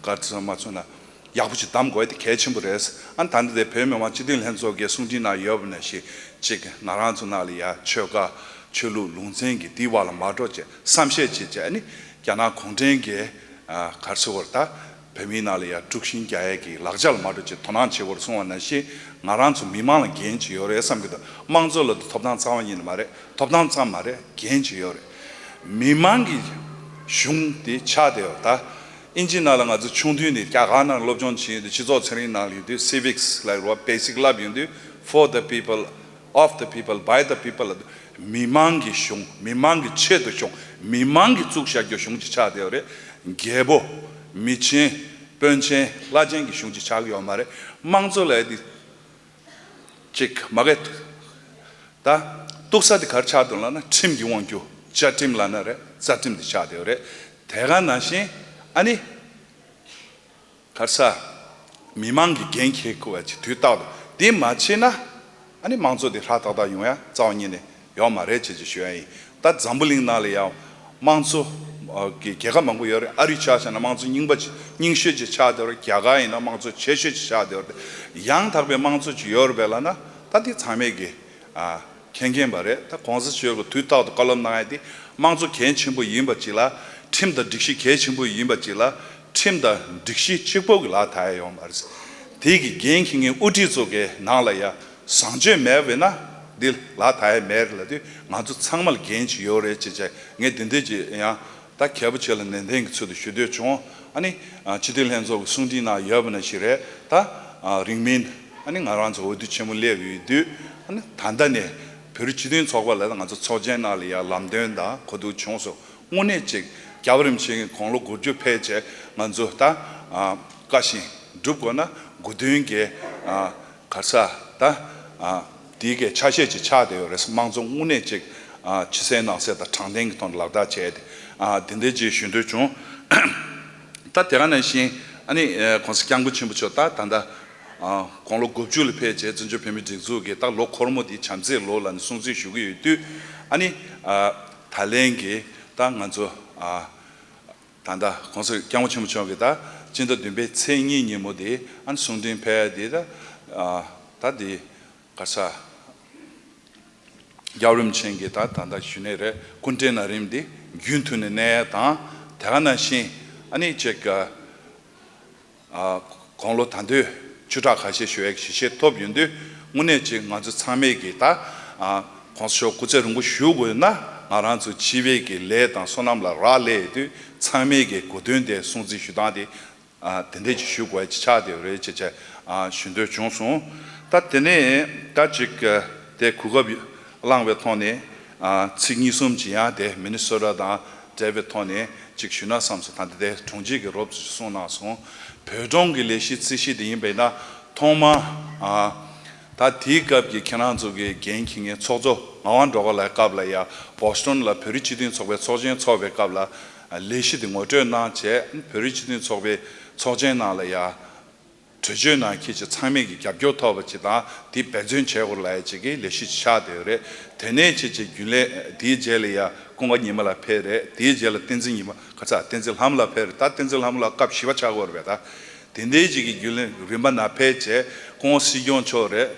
ག་ཚོད་མ་ཚོད་ན་ཡག་པོ་ཅིག་གདམ་དགོས་ཡ་དེ་གལ་ཆེན་པོ་རེད། ཨ་ནི་ད་ལྟ་དེ་བོད་མི་མང་སྤྱི་འཐུས་ལྷན་ཚོགས་ཀྱི་གསུང་འཕྲིན་ནང་ཡོད་པ་ནང་བཞིན་ཅིག་ང་རང་ཚོ་ནང་ལ་ཡ་ཆོལ་ཁ་ཆོས་ལུགས་ལུང་ཚན་གྱི་དེའི་བར་ལ་མ་འགྲོ་བྱས་བསམ་ཤེས་བྱེད་བྱས། ཨ་ནི་རྒྱ་ནག་གུང་ཁྲན་གྱི་ཨ་ག་རེ་ཟེར་དགོས་རེད། ད་ བོད་མིའི་ནང་ལ་ཡང་དཀྲུག་ཤིང་རྒྱག་ཡས་ཀྱི་ལག་ཆ་ལ་མ་འགྲོ་ཅེས་དོ་སྣང་བྱེད་དགོས་རེད་གསུངས་པ་ནང་བཞིན། ང་རང་ཚོ་མི་མང་ལ་འགན་ཅིག་ཡོད་རེད་བསམ་གྱི་འདུག་དམངས་གཙོ་ལབ་དུས་ཐོབ་ཐང་གཙང་མ་ཡིན་ནི་མ་རེད། ཐོབ་ཐང་གཙང་མ་རེད། འགན་ཅིག་ཡོད་རེད། མི་མང་གི་གཞུང་དེ་ཆགས་བསྡད་ཡོད་ད། ཨིན་ཇི་ནང་ལ་ང་ཚོ་ཆུང་དུས་ནས་རྒྱ་གར་ནང་སློབ་སྦྱོང་བྱེད་ཡོང་དུས་སྤྱི་ཚོགས་ཚན་རིག་ནང་ལ་ཡོང་དུས་civics ལབ་རེད་བ། basic བསླབ་ཡོང་དུས་for the people, of the people, by the people ལབ་དུས་མི་མང་གི་གཞུང་། མི་མང་གི་ཆེད་དུ་གཞུང་། མི་མང་གིས་བཙུགས་བཞག་རྒྱུ་གཞུང་ཅིག་ཆགས་བསྡད་ཡོད་རེད། རྒྱལ་པོ། མི་ཆེན། དཔོན་ཆེན། བླ་ཆེན་གྱི་གཞུང་ཅིག་ཆགས་ཀྱི་ཡོད་མ་རེད། དམངས་གཙོ་ལབ་ཡ་དེ་ཅིག་མ་གི་ད་གཏུག་ས་དེ་ག་རེ་ཆགས་འདུག་ལབ་ན་ཁྲིམས་ཀྱིས་དབང་རྒྱུ། བཅའ་ཁྲིམས་ལབ་ན་རེད། རྩ་ཁྲིམས་དེ་ཆགས་བསྡད་ཡོད་རེད། དེ་ག་ནང་བཞིན་ཨ་ནི། ག་རེ་ཟ། མི་མང་གིས་འགན་འཁྱེར་དགོས་པ་ཅིག་དུས་རྟག་ཏུ་འདི་མ་བྱས་ན། ཨ་ནི་དམངས་གཙོ་དེ་ཧྲག་ཏག་ཏག་ཡོང་ཡ་རྩ་བ་ཉིད་ནས་ཡོད་མ་རེད་ཅེས་ཅིག་ཞུ་ཡ་ཡིན། ད་འཛམ་བུ་གླིང་ནང་ལ་ཡང་དམངས་གཙོ་ཨ་གི་རྒྱལ་ཁབ་མང་པོ་ཡོད་རེད། ཨ་རི་ཆ་བཞག་ན་དམངས་གཙོ་རྙིང་པ་ཅིག་རྙིང་ཤོས་ཅིག་ཆགས་བསྡད་ཡོད་རེད། རྒྱ་གར་ཡིན་ན་དམངས་གཙོ་ཆེ་ཤོས་ཅིག་ཆགས་བསྡད་ཡོད་རེད། ཡང་དག་པའི་དམངས་གཙོ་ཅིག་ཡོད་རེད་པས་ལབ་ན། ད་འདི་ཚང་མས་ཀྱི་ཨ་མཁྱེན་མཁྱེན་པ་རེད། ད་གོང་ས་མཆོག་གིས་དུས་རྟག་ཏུ་བཀའ་སློབ་གནང་ཡ་དེ་དམངས་གཙོ་གལ་ཆེན་པོ་ཡིན་པ་ཅིག་ལ། ཁྲིམས་དང་སྒྲིག་གཞི་གལ་ཆེན་པོ་ཡིན་པ་ཅིག་ལ། ཁྲིམས་དང་སྒྲིག་གཞི་གཅིག་པོ་གི་ལག་ཐག་ཡ་ཡོང་བ་རེད། དེ་གི་འགན་འཁྱེར་མཁན་དབུ་ཁྲིད་ཚོ་གའི་ནང་ལ་ཡ་བཟང་སྤྱོད་མེད་པས་ན་འདི་ལག་ཐག་ཡ་མེད་རེད་ལབ་དུས་ང་ཚོ་ཚང་མ་ལ་འགན་ཅིག་ཡོད་རེད་ཅེས་བྱས། ངས་འདི་འདྲ་ཅིག་ཡང་ད་གལ་པོ་ཆེ་ལ་ནན་ཏན་གྱི་ཚུལ་དུ་ཞུ་འདོད་བྱུང་། ཨ་ནི་ཨ་སྤྱི་འཐུས་ལྷན་ཚོགས་ཀྱི་གསུང་འཕྲིན་ནང་ཡོད་པ་ནང་བཞིན་རེད། ད་ཨ་རིང་མིན་ཨ་ནི་ང་རང་ཚོ་འོས་བསྡུ་ཆེན་མོ་སླེབས་ཡོད་དུས། ཨ་ནི་ད་ལྟ་ནས་བོད་རིགས་སྤྱི་མཐུན་ཚོགས་པ་ལ་ང་ཚོ་ཚོགས་ཆེན་ནང་ལ་ཡང་ལམ་སྟོན་དང་གོ་བསྡུར་བྱུང་སོང་། དངོས་གནས་ཅིག་རྒྱལ་བ་རིན་པོ་ཆེ་གི་དགུང་ལོ་དགུ་བཅུ་ཕེབས་བྱས་ང་ཚོ་ད་ཨ་བཀའ་བཞིན་སྒྲུབ་དགོས་ན་དགུ་སྟོན་གྱི་ཨ་ག་རེ་ཟ། ད་ཨ་དེའི་གི་ཆ་ཤས་ཅིག་ཆགས་བསྡད་ཡོད་རེད། དམངས་གཙོ་དངོས་གནས་ཅིག་ཨ་ཕྱི་གསལ་ནང་གསལ་དང་དྲང་བདེན་གྱི་ཐོག་ནས་ལག་བསྟར་བྱས་ཏེ། ཨ་དེ་འདྲ་ཅིག་ཞུ་འདོད་བྱུང་། ད་དེ་ག་ནང་བཞིན་ཨ་ནི་ཨ་༸གོང་ས་༸སྐྱབས་མགོན་ཆེན་པོ་མཆོག་ད་ད་ལྟ་ཨ་དགུང་ལོ་དགུ་བཅུ་ལ་ཕེབས་བྱས་བཙན་བྱོལ་བོད་མིའི་སྒྲིག་འཛུགས་ཀྱི་ད་ལོ་འཁོར་མོ་དེ་བྱམས་བརྩེའི་ལོ་ལབ་ནས་སྲུང་བརྩི་ཞུ་གི་ཡོད་དུས། ཨ་ནི་ཨ་ད་ལན་གྱི་ད་ང་ཚོ་ཨ་ད་ལྟ་༸གོང་ས་༸སྐྱབས་མགོན་ཆེན་པོ་མཆོག་གི་ད་སྤྱི་ཟླ་བདུན་པའི་ཚེས་གཉིས་ཉིན་མོ་དེ་ཨ་ནི་གསུང་འཕྲིན་ཕེབས་དེ་ད་ཨ་ད་དེ་ག་རེ་ཟ། རྒྱལ་བ་རིན་པོ་ཆེ་གིས་ད་ད་ལྟ་ཞུས་ནའི་རེད། སྐུ་ཕྲེང་ན་རིམ་འདི་རྒྱུན་མཐུད་ནས་གནས་དང་། དེ་ག་ནང་བཞིན་ཨ་ནི་ཅིག་ཨ་དགུང་ལོ་ད་དུང་བཅུ་ཕྲག་ཁ་ཤས་ཞུ་ཡག་གི་ཞལ་བཞེས་ཐོབ་ཡོང་དུས། དངོས་གནས་ཅིག་ང་ཚོ་ཚང་མས་ཀྱིས་ད་ཨ་༸གོང་ས་མཆོག་སྐུ་ཚེ་རིང་པོ་བཞུགས་དགོས་ན་ང་རང་ཚོ་སྤྱི་པའི་གི་ལས་དང་བསོད་ནམས་ལ་རག་ལས་ཡོད་དུས། ཚང་མས་ཀྱིས་གོ་དོན་དེ་སྲུང་བརྩི་ཞུ་སྟངས་དེ་ཨ་དེ་འདྲས་ཅིག་ཞུ་དགོས་ཅིག་ཆགས་བསྡད་ཡོད་རེད་ཅེས་བྱས་ཨ་ཞུ་འདོད་བྱུང་སོང་། ད་དེ་ནས་ད་ཅིག་དེ་གོ་སྐབས་བླངས་པའི་ཐོག་ནས་ཨ་ཚིག་གཉིས་གསུམ་ཅིག་ཡང་དེ་མི་ནི་སོ་ཊ་དང་འབྲེལ་བའི་ཐོག་ནས་ཅིག་ཞུས་ན་བསམ་སོང་། ད་ལྟ་དེ་དྲུང་ཆེ་གིས་རོབ་ཙམ་གསུངས་གནང་སོང་། བོད་གྲོང་གི་ལས་གཞི་རྩིས་གཞི་དེ་ཡིན་པས་ན་ཐོག་མ་ཨ། ད་དེའི་སྐབས་ཀྱི་ཁྱེད་རང་ཚོ་གི་འགན་འཁྱེར་མཁན་ཚོགས་གཙོ་ངག་དབང་སྒྲོལ་དཀར་ལགས་སྐབས་ལ་ཡ་བོ་སི་ཊོན་ལ་བོད་རིགས་སྤྱི་མཐུན་ཚོགས་པའི་ཚོགས་ཆེན་ཚོགས་པའི་སྐབས་ལ་ལས་གཞི་དེ་ངོ་སྤྲོད་གནང་བྱས། བོད་རིགས་སྤྱི་མཐུན་ཚོགས་པའི་ཚོགས་ཆེན་ནང་ལ་ཡ་གྲོས་ཆོད་ནང་འཁྱེར་བྱས་ཚང་མས་ཀྱི་རྒྱབ་སྐྱོར་ཐོབ་པ་ཅིག་དང་། དེ་འབད་བརྩོན་བྱེད་དགོས་ལབ་ཡ་ཅིག་གི་ལས་གཞི་ཆགས་བསྡད་ཡོད་རེད། དེ་ནས་བྱས་བྱས་རྒྱུན་ལས་དེའི་རྗེས་ལ་ཡ་ཀུན་དགའ་ཉི་མ་ལགས་ཕེབས་རེད། དེའི་རྗེས་ལ་བསྟན་འཛིན་ཉི་མ་ག་རེ་ཟ། བསྟན་འཛིན་ལྷ་མོ་ལགས་ཕེབས་རེད། ད་བསྟན་འཛིན་ལྷ་མོ་ལགས་སྐབས་བཞི་པ་ཆགས་ཀྱི་ཡོད་རེད་པས། ད་དེ་འདྲའི་ཅིག་གི་རྒྱུན་ལས་རིམ་པ་ནང་ཕེབས་བྱས་སྐུ་ངོ་སྲིད་སྐྱོང་མཆོག་རེད།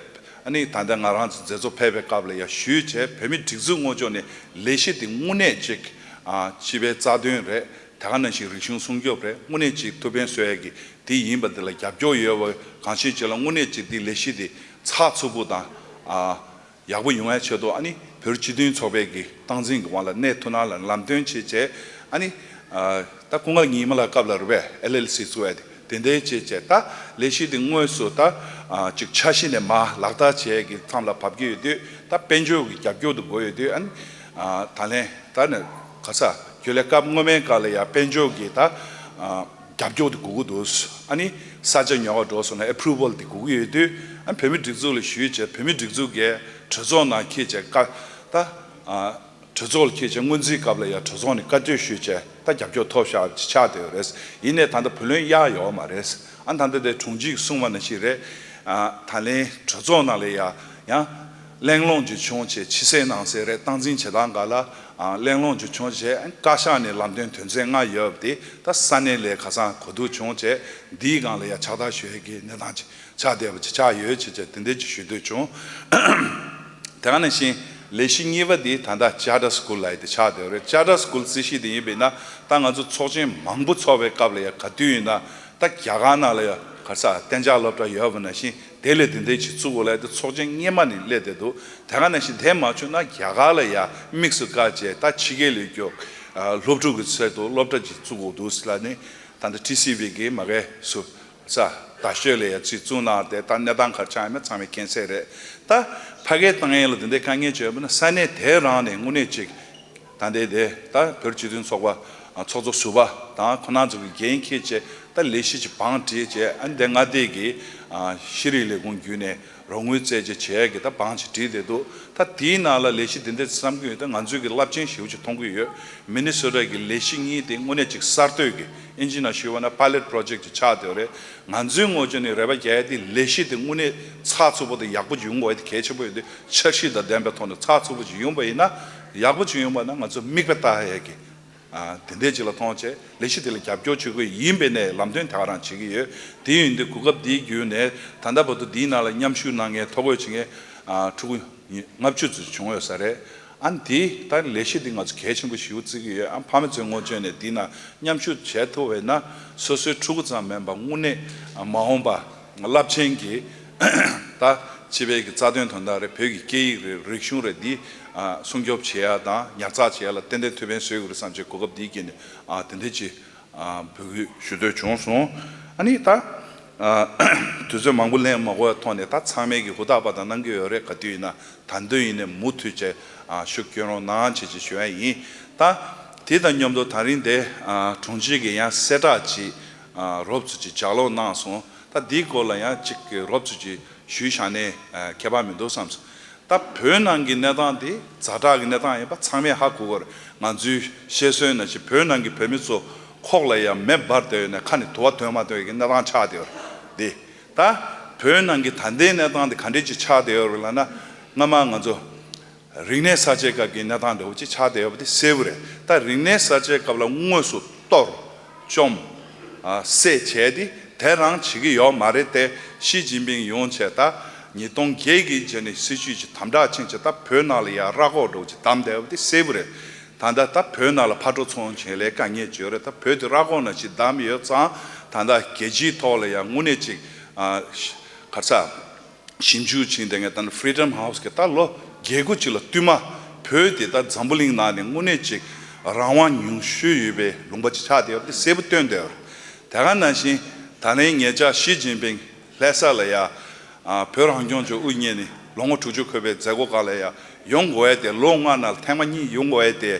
ཨ་ནི་ད་ལྟ་ང་རང་ཚོ་མཛད་གཙོ་ཕེབས་པའི་སྐབས་ལ་ཡ་ཞུས་བྱས། བོད་མིའི་སྒྲིག་འཛུགས་དངོས་ཕྱོགས་ནས་ལས་གཞི་དེ་དངོས་གནས་ཅིག་ཨ་སྤྱི་པའི་རྩ་དོན་རེད། དེ་ག་ནང་བཞིན་རིག་གཞུང་སྲུང་སྐྱོབ་རེད། དངོས་གནས་ཅིག་ཐུགས་ཕན་གསོས་ཡ་གི་དེ་ཡིན་པ་དེ་ལ་རྒྱབ་སྐྱོར་ཡོད་པ་གང་ཤེས་ཅིག་ལ་དངོས་གནས་ཅིག་དེ་ལས་གཞི་དེ་ཚགས་ཚུད་པོ་དང་ཨ་ཡག་པོ་ཡོང་ཡ་ཆེད་དུ། ཨ་ནི་བོད་རིགས་སྤྱི་མཐུན་ཚོགས་པའི་གི་སྟངས་འཛིན་གི་དབང་ལ་གནས་ཐུབ་ན་ལ་ལམ་སྟོན་བྱས་བྱས། ཨ་ནི་ཨ་ད་ཀུན་དགའ་ཉི་མ་ལགས་སྐབས་ལ་རེད་པས། ཨེལ་ཨེལ་སི་བཙུགས་ཡ་དེ་དེ་འདྲའི་བྱས་བྱས། ད་ལས་གཞི་དེ་དངོས་སུ་ད་ཨ་ཅིག་འཆར་གཞི་ནས་མར་ལག་བསྟར་བྱས་ཀྱི་མཚམས་ལ་བབས་ཀྱི་ཡོད་དུས། ད་དཔལ་འབྱོར་གྱི་རྒྱབ་སྐྱོར་དེ་དགོས་ཡོད་དུས། ཨ་ནི་ཨ་ད་ལན་ད་ནི་ག་རེ་ཟ། རྒྱུན་ལས་སྐབས་སྔོན་མའི་སྐབས་ལ་ཡ་དཔལ་འབྱོར་གྱི་ད་ཨ་རྒྱབ་སྐྱོར་དེ་དགོས་ཀྱི་འདུག་ཨ་ནི་ས་ཆ་ཉོ་བ་འགྲོ་སོང་ན་ཨེ་པུ་རུ་ཝལ་དེ་དགོས་ཀྱི་ཡོད་དུས། ཨ་ནི་བོད་མིའི་སྒྲིག་འཛུགས་ལ་ཞུས་བྱས། བོད་མིའི་སྒྲིག་འཛུགས་ཀྱི་གྲོས་ཚོགས་ནང་འཁྱེར་བྱས་བཀའ་ད་ཨ་གྲོས་ཚོགས་ལ་འཁྱེར་བྱས་སྔོན་རྩིས་སྐབས་ལ་ཡ་གྲོས་ཚོགས་ནས་བཀའ་གྲོས་ཞུས་བྱས་ད་རྒྱབ་སྐྱོར་ཐོབ་བཞག་ཆགས་བསྡད་ཡོད་རེད། ཡིན་ནའི་ད་ལྟ་བུ་ལོན་གཡར་ཡོད་མ་རེད། ཨ་ད་ལྟ་དེ་དྲུང་ཆེ་གིས་གསུངས་པ་ནང་བཞིན་རེད། ཨ་ད་ལན་གྲོས་ཚོགས་ནང་ལ་ཡ་ཡང་གླེང་སློང་ཅིག་བྱུང་བྱས། ཕྱི་གསལ་ནང་གསལ་རེད། སྟངས་འཛིན་བྱེད་སྟངས་སྒང་ལ་ཨ་གླེང་སློང་ཅིག་བྱུང་བྱས། བཀའ་ཤག་ནས་ལམ་སྟོན་དོན་ཚན་ལྔ་ཡོད་པ་དེ་ད་ས་གནས་ལ་ཁ་སང་གོ་བསྡུར་བྱུང་བྱས། འདིའི་སྒང་ལ་ཡ་ཕྱག་བསྟར་ཞུ་ཡས་ཀྱི་གནས་སྟངས་ཅིག་ཆགས་བསྡད་པ་ཅིག་ཆགས་ཡོད་ཅེས་བྱས། དེ་འདྲ་ཅིག་ཞུ་འདོད་བྱུང་། དེ་ག་ནང་བཞིན་ལས་གཞི་གཉིས་པ་དེ་ད་ལྟ་ཅར་ཊར་སི་ཀུལ་ལབ་ཡས་དེ་ཆགས་བསྡད་ཡོད་རེད། ཅར་ཊར་སི་ཀུལ་རྩིས་གཞི་དེ་ཡིན་པས་ན་ད་ང་ཚོ་ཚོགས་ཆེན་མང་པོ་ཚོགས་པའི་སྐབས་ལ་ཡ་ག་དུས་ཡིན་ན་ ད་རྒྱ་གར་ནང་ལ་ཡང་ག་རེ་ཟེར་གཏན་འཇགས་སློབ་གྲྭ་ཡོད་པ་ནང་བཞིན་དེ་ལས་དེ་འདྲ་ཅིག་བཙུགས་དགོས་ལབ་དེ་ཚོགས་ཆེན་སྔོན་མ་ནས་སླེབས་བསྡད་འདུག་དེ་ག་ནང་བཞིན་དེ་མ་བྱུང་ན་རྒྱ་གར་ལ་ཡང་དམིགས་སུ་བཀར་བྱས་ད་ཕྱི་རྒྱལ་ལ་ཡོད་རྒྱུ་སློབ་ཕྲུག་གི་ཚད་དུ་སློབ་གྲྭ་ཅིག་བཙུགས་དགོས་འདུག་ཟེར་ལབ་ནས་ད་ལྟ་ཊི་སི་ཝི་གིས་མ་གི་སུ་ས་རྡ་ཤོད་ལ་ཡང་ཅིག་བཙུགས་གནང་སྟེ་ད་གནས་སྟངས་ག་རེ་ཆགས་ཡོད་མེད་ཚང་མས་མཁྱེན་གསལ་རེད། ད་ཕ་གིར་བཏང་ཡས་ལ་དེ་འདྲའི་དཀའ་ངལ་ཅིག་ཡོད་པ་ན་ས་གནས་དེ་རང་ནས་དངོས་གནས་ཅིག་ད་ལྟའི་དེ་ད་བོད་སྤྱི་མཐུན་ཚོགས་པ་ཚོགས་གཙོ་ཟུར་པ་དང་ཁོང་རྣམ་ཚོ་གི་འགན་འཁྱེར་བྱས་ད་ལས་གཞི་ཅིག་བང་བསྒྲིགས་བྱས། ཨ་ནི་དེ་མངའ་སྡེ་གི་ཤེས་རིག་ལས་ཁུངས་བརྒྱུད་ནས་རོགས་དངུལ་བཙལ་བྱས་བྱས་ཀྱི་ད་བང་ཅིག་བསྒྲིགས་བསྡད་འདུག་ད་དེའི་ནང་ལ་ལས་གཞི་དེ་འདྲ་བསམ་གྱི་ཡོད་ད་ང་ཚོའི་གི་རླབས་ཆེན་ཞེ་པོ་ཅིག་མཐོང་གི་ཡོད། མི་ནི་སོ་ཊ་གི་ལས་གཞི་གཉིས་དེ་དངོས་གནས་ཅིག་གསར་གཏོད་ཀྱི་ཨིན་ཇི་ནང་ཞུས་པ་ན་pilot project་ཅིག་ཆགས་བསྡད་ཡོད་རེད། ང་ཚོའི་ངོས་ཕྱོགས་ནས་རེ་བ་རྒྱག་ཡ་དེ་ལས་གཞི་དེ་དངོས་གནས་ཚགས་ཚུད་པོ་དང་ཡག་པོ་ཅིག་ཡོང་དགོས་ཡ་དེ་གལ་ཆེན་པོ་ཡོད་དུས་འཆར་གཞི་དང་ལྡན་པའི་ཐོག་ནས་ཚགས་ཚུད་པོ་ཅིག་ཡོང་པ་ཡིན་ན་ཡག་པོ་ཅིག་ཡོང་པ་ན་ང་ཚོ་མིག་དཔེ་ལྟ་ཡ་གི་ཨ་དེ་འདྲས་ཅིག་ལ་མཐོང་བྱས་ལས་གཞི་དེ་ལ་རྒྱབ་སྐྱོར་བྱེད་དགོས་ཡིན་པའི་ནས་ལམ་སྟོན་དེ་ག་རང་བྱེད་ཀྱི་ཡོད། དེ་ཡིན་དུས་གོ་སྐབས་འདིའི་བརྒྱུད་ནས་ད་ལྟ་བར་དུ་འདིའི་ནང་ལ་མཉམ་ཞུགས་གནང་མཁན་ཐོ་འགོད་བྱེད་མཁན་ཨ་ཕྲུ་གུ་ལྔ་བཅུ་ཙམ་བྱུང་ཡོད་ས་རེད། ཨ་ནི་དེ་ད་ལས་གཞི་འདི་ང་ཚོ་གལ་ཆེན་པོ་ཞེ་པོ་བརྩི་གི་ཡོད། ཨ་ཕ་མ་ཚོའི་ངོས་ཕྱོགས་ནས་འདི་ན་མཉམ་ཞུགས་བྱས་ཐུབ་པ་ཡིན་ན་སོ་སོའི་ཕྲུ་གུ་ཙམ་མིན་པ་དངོས་གནས་མ་འོངས་པ་རླབས་ཆེན་གྱི་ད་སྤྱི་པའི་གི་རྩ་དོན་དོན་དག་རེད། བོད་ཀྱི་སྐད་ཡིག་རེད། རིག་གཞུང་རེད། འདི་ཨ་སྲུང་སྐྱོབ་བྱེད་ཡ་དང་ཉར་ཚགས་བྱེད་ཡ་ལ་ཏན་ཏན་ཐུགས་ཕན་གསོས་ཀྱི་རེད་བསམ་བྱས་གོ་སྐབས་འདིའི་དཀྱིལ་ནས་ཨ་དེ་འདྲ་ཅིག་ཨ་འབོད་སྐུལ་ཞུ་འདོད་བྱུང་སོང་། ཨ་ནི་ད་ཨ་དུས་ཚོད་མང་པོ་ལེན་མ་དགོས་པའི་ཐོག་ནས་ད་ཚང་མས་ཀྱི་ཧུར་ཐག་པ་དང་གནང་གི་ཡོད་རེད། ག་དུས་ཡིན་ན་ད་དུང་ཡིན་ནའི་མུ་མཐུད་བྱས་ཨ་ཤུགས་སྐྱོན་རོགས་གནང་བྱས་ཅིག་ཞུ་ཡ་ཡིན། ད་དེ་དང་མཉམ་དུ་ད་རིང་དེ་ཨ་དྲུང་ཆེ་གིས་ཡང་གསལ་བསྒྲགས་ཅིག་ཨ་རོབ་ཙམ་ཅིག་ལྗགས་ཀློག་གནང་སོང་། ད་འདིའི་སྐོར་ལ་ཡང་ཅིག་གི་རོབ་ཙམ་ཅིག་ཞུས་བཞག་ནས་ཨ་ཁྱད་པར་མི་འདུག་བསམ་སོང་། ད་བོད་ནང་གི་གནས་སྟངས་དེ་ཛ་དྲག་གི་གནས་སྟངས་ཡིན་པ་ཚང་མས་ཧ་གོ་གི་རེད། ང་ཚོའི་བཤད་སྲོལ་ནང་བཞིན་བོད་ནང་གི་བོད་མི་ཚོ་ཁོག་ལ་ཡང་མེ་འབར་བསྡད་ཡོད་ནས་ཁ་ནས་དུ་བ་ཐོན་མ་ཐོན་གྱི་གནས་སྟངས་ཆགས་བསྡད་ཡོད་རེད། དེ་ད་བོད་ནང་གི་ད་ལྟའི་གནས་སྟངས་དེ་ག་འདྲས་ཅིག་ཆགས་བསྡད་ཡོད་རེད་ལབ་ན། སྔ་མ་ང་ཚོ་རིག་གནས་གསར་བརྗེའི་སྐབས་ཀྱི་གནས་སྟངས་འདྲ་བོ་ཅིག་ཆགས་བསྡད་ཡོད་པ་དེ་གསལ་པོ་རེད། ད་རིག་གནས་གསར་བརྗེའི་སྐབས་ལ་དངོས་སུ་གཏོར་བཅོམ་ཨ་བསད་བྱས་ཏེ་དེ་རང་བྱེད་ཀྱི་ཡོད་མ་རེད་དེ། ཞི་ཅིན་ཕིང་ཡོང་བྱས་ད་ཉིས་སྟོང་བརྒྱད་ཀྱི་རྗེས་ནས་སྲིད་བྱུས་ཅིག་དམ་དྲག་ཕྱིན་བྱས་ད་བོད་ནང་ལ་ཡང་ར་སྐོར་འདྲ་བོ་ཅིག་བསྡམས་བསྡད་པ་དེ་གསལ་པོ་རེད། ད་ལྟ་ད་བོད་ནང་ལ་ཕར་འགྲོ་ཚུར་འོང་བྱེད་ལས་དཀའ་ངལ་ཅིག་ཡོད་རེད། ད་བོད་དེ་ར་སྐོར་ནང་ཅིག་བསྡམས་ཡོད་ཙང་ད་ལྟ་རྒྱལ་སྤྱིའི་ཐོག་ལ་ཡང་དངོས་གནས་ཅིག་ཨ་ག་རེ་ཟེར། ཞིབ་འཇུག་བྱས་བསྡད་མཁན་ད་ནི་Freedom House་གི་ད་ལོ་བརྒྱད་དགུ་ཅིག་ལ་བསྟུད་མར་བོད་དེ་ད་འཛམ་བུ་གླིང་ནང་ནས་དངོས་གནས་ཅིག་རང་དབང་ཉུང་ཤོས་ཡོད་པའི་ལུང་པ་ཅིག་ཆགས་བསྡད་ཡོད་པ་དེ་གསལ་པོ་སྟོན་བསྡད་ཡོད་རེད། དེ་ག་ནང་བཞིན་ད་ལན་ཉེ་ཆར་ཞི་ཅིན་ཕིང་ལྷ་ས་ལ་ཡ་ཨ་བོད་རང་སྐྱོང་ལྗོངས་དབུ་བརྙེས་ནས་ལོ་ངོ་དྲུག་ཅུ་འཁོར་བའི་མཛད་སྒོ་སྒང་ལ་ཡ་ཡོང་དགོས་ཡ་དེ་ལོ་ལྔ་ནང་ལ་ཐེངས་མ་གཉིས་ཡོང་དགོས་ཡ་དེ།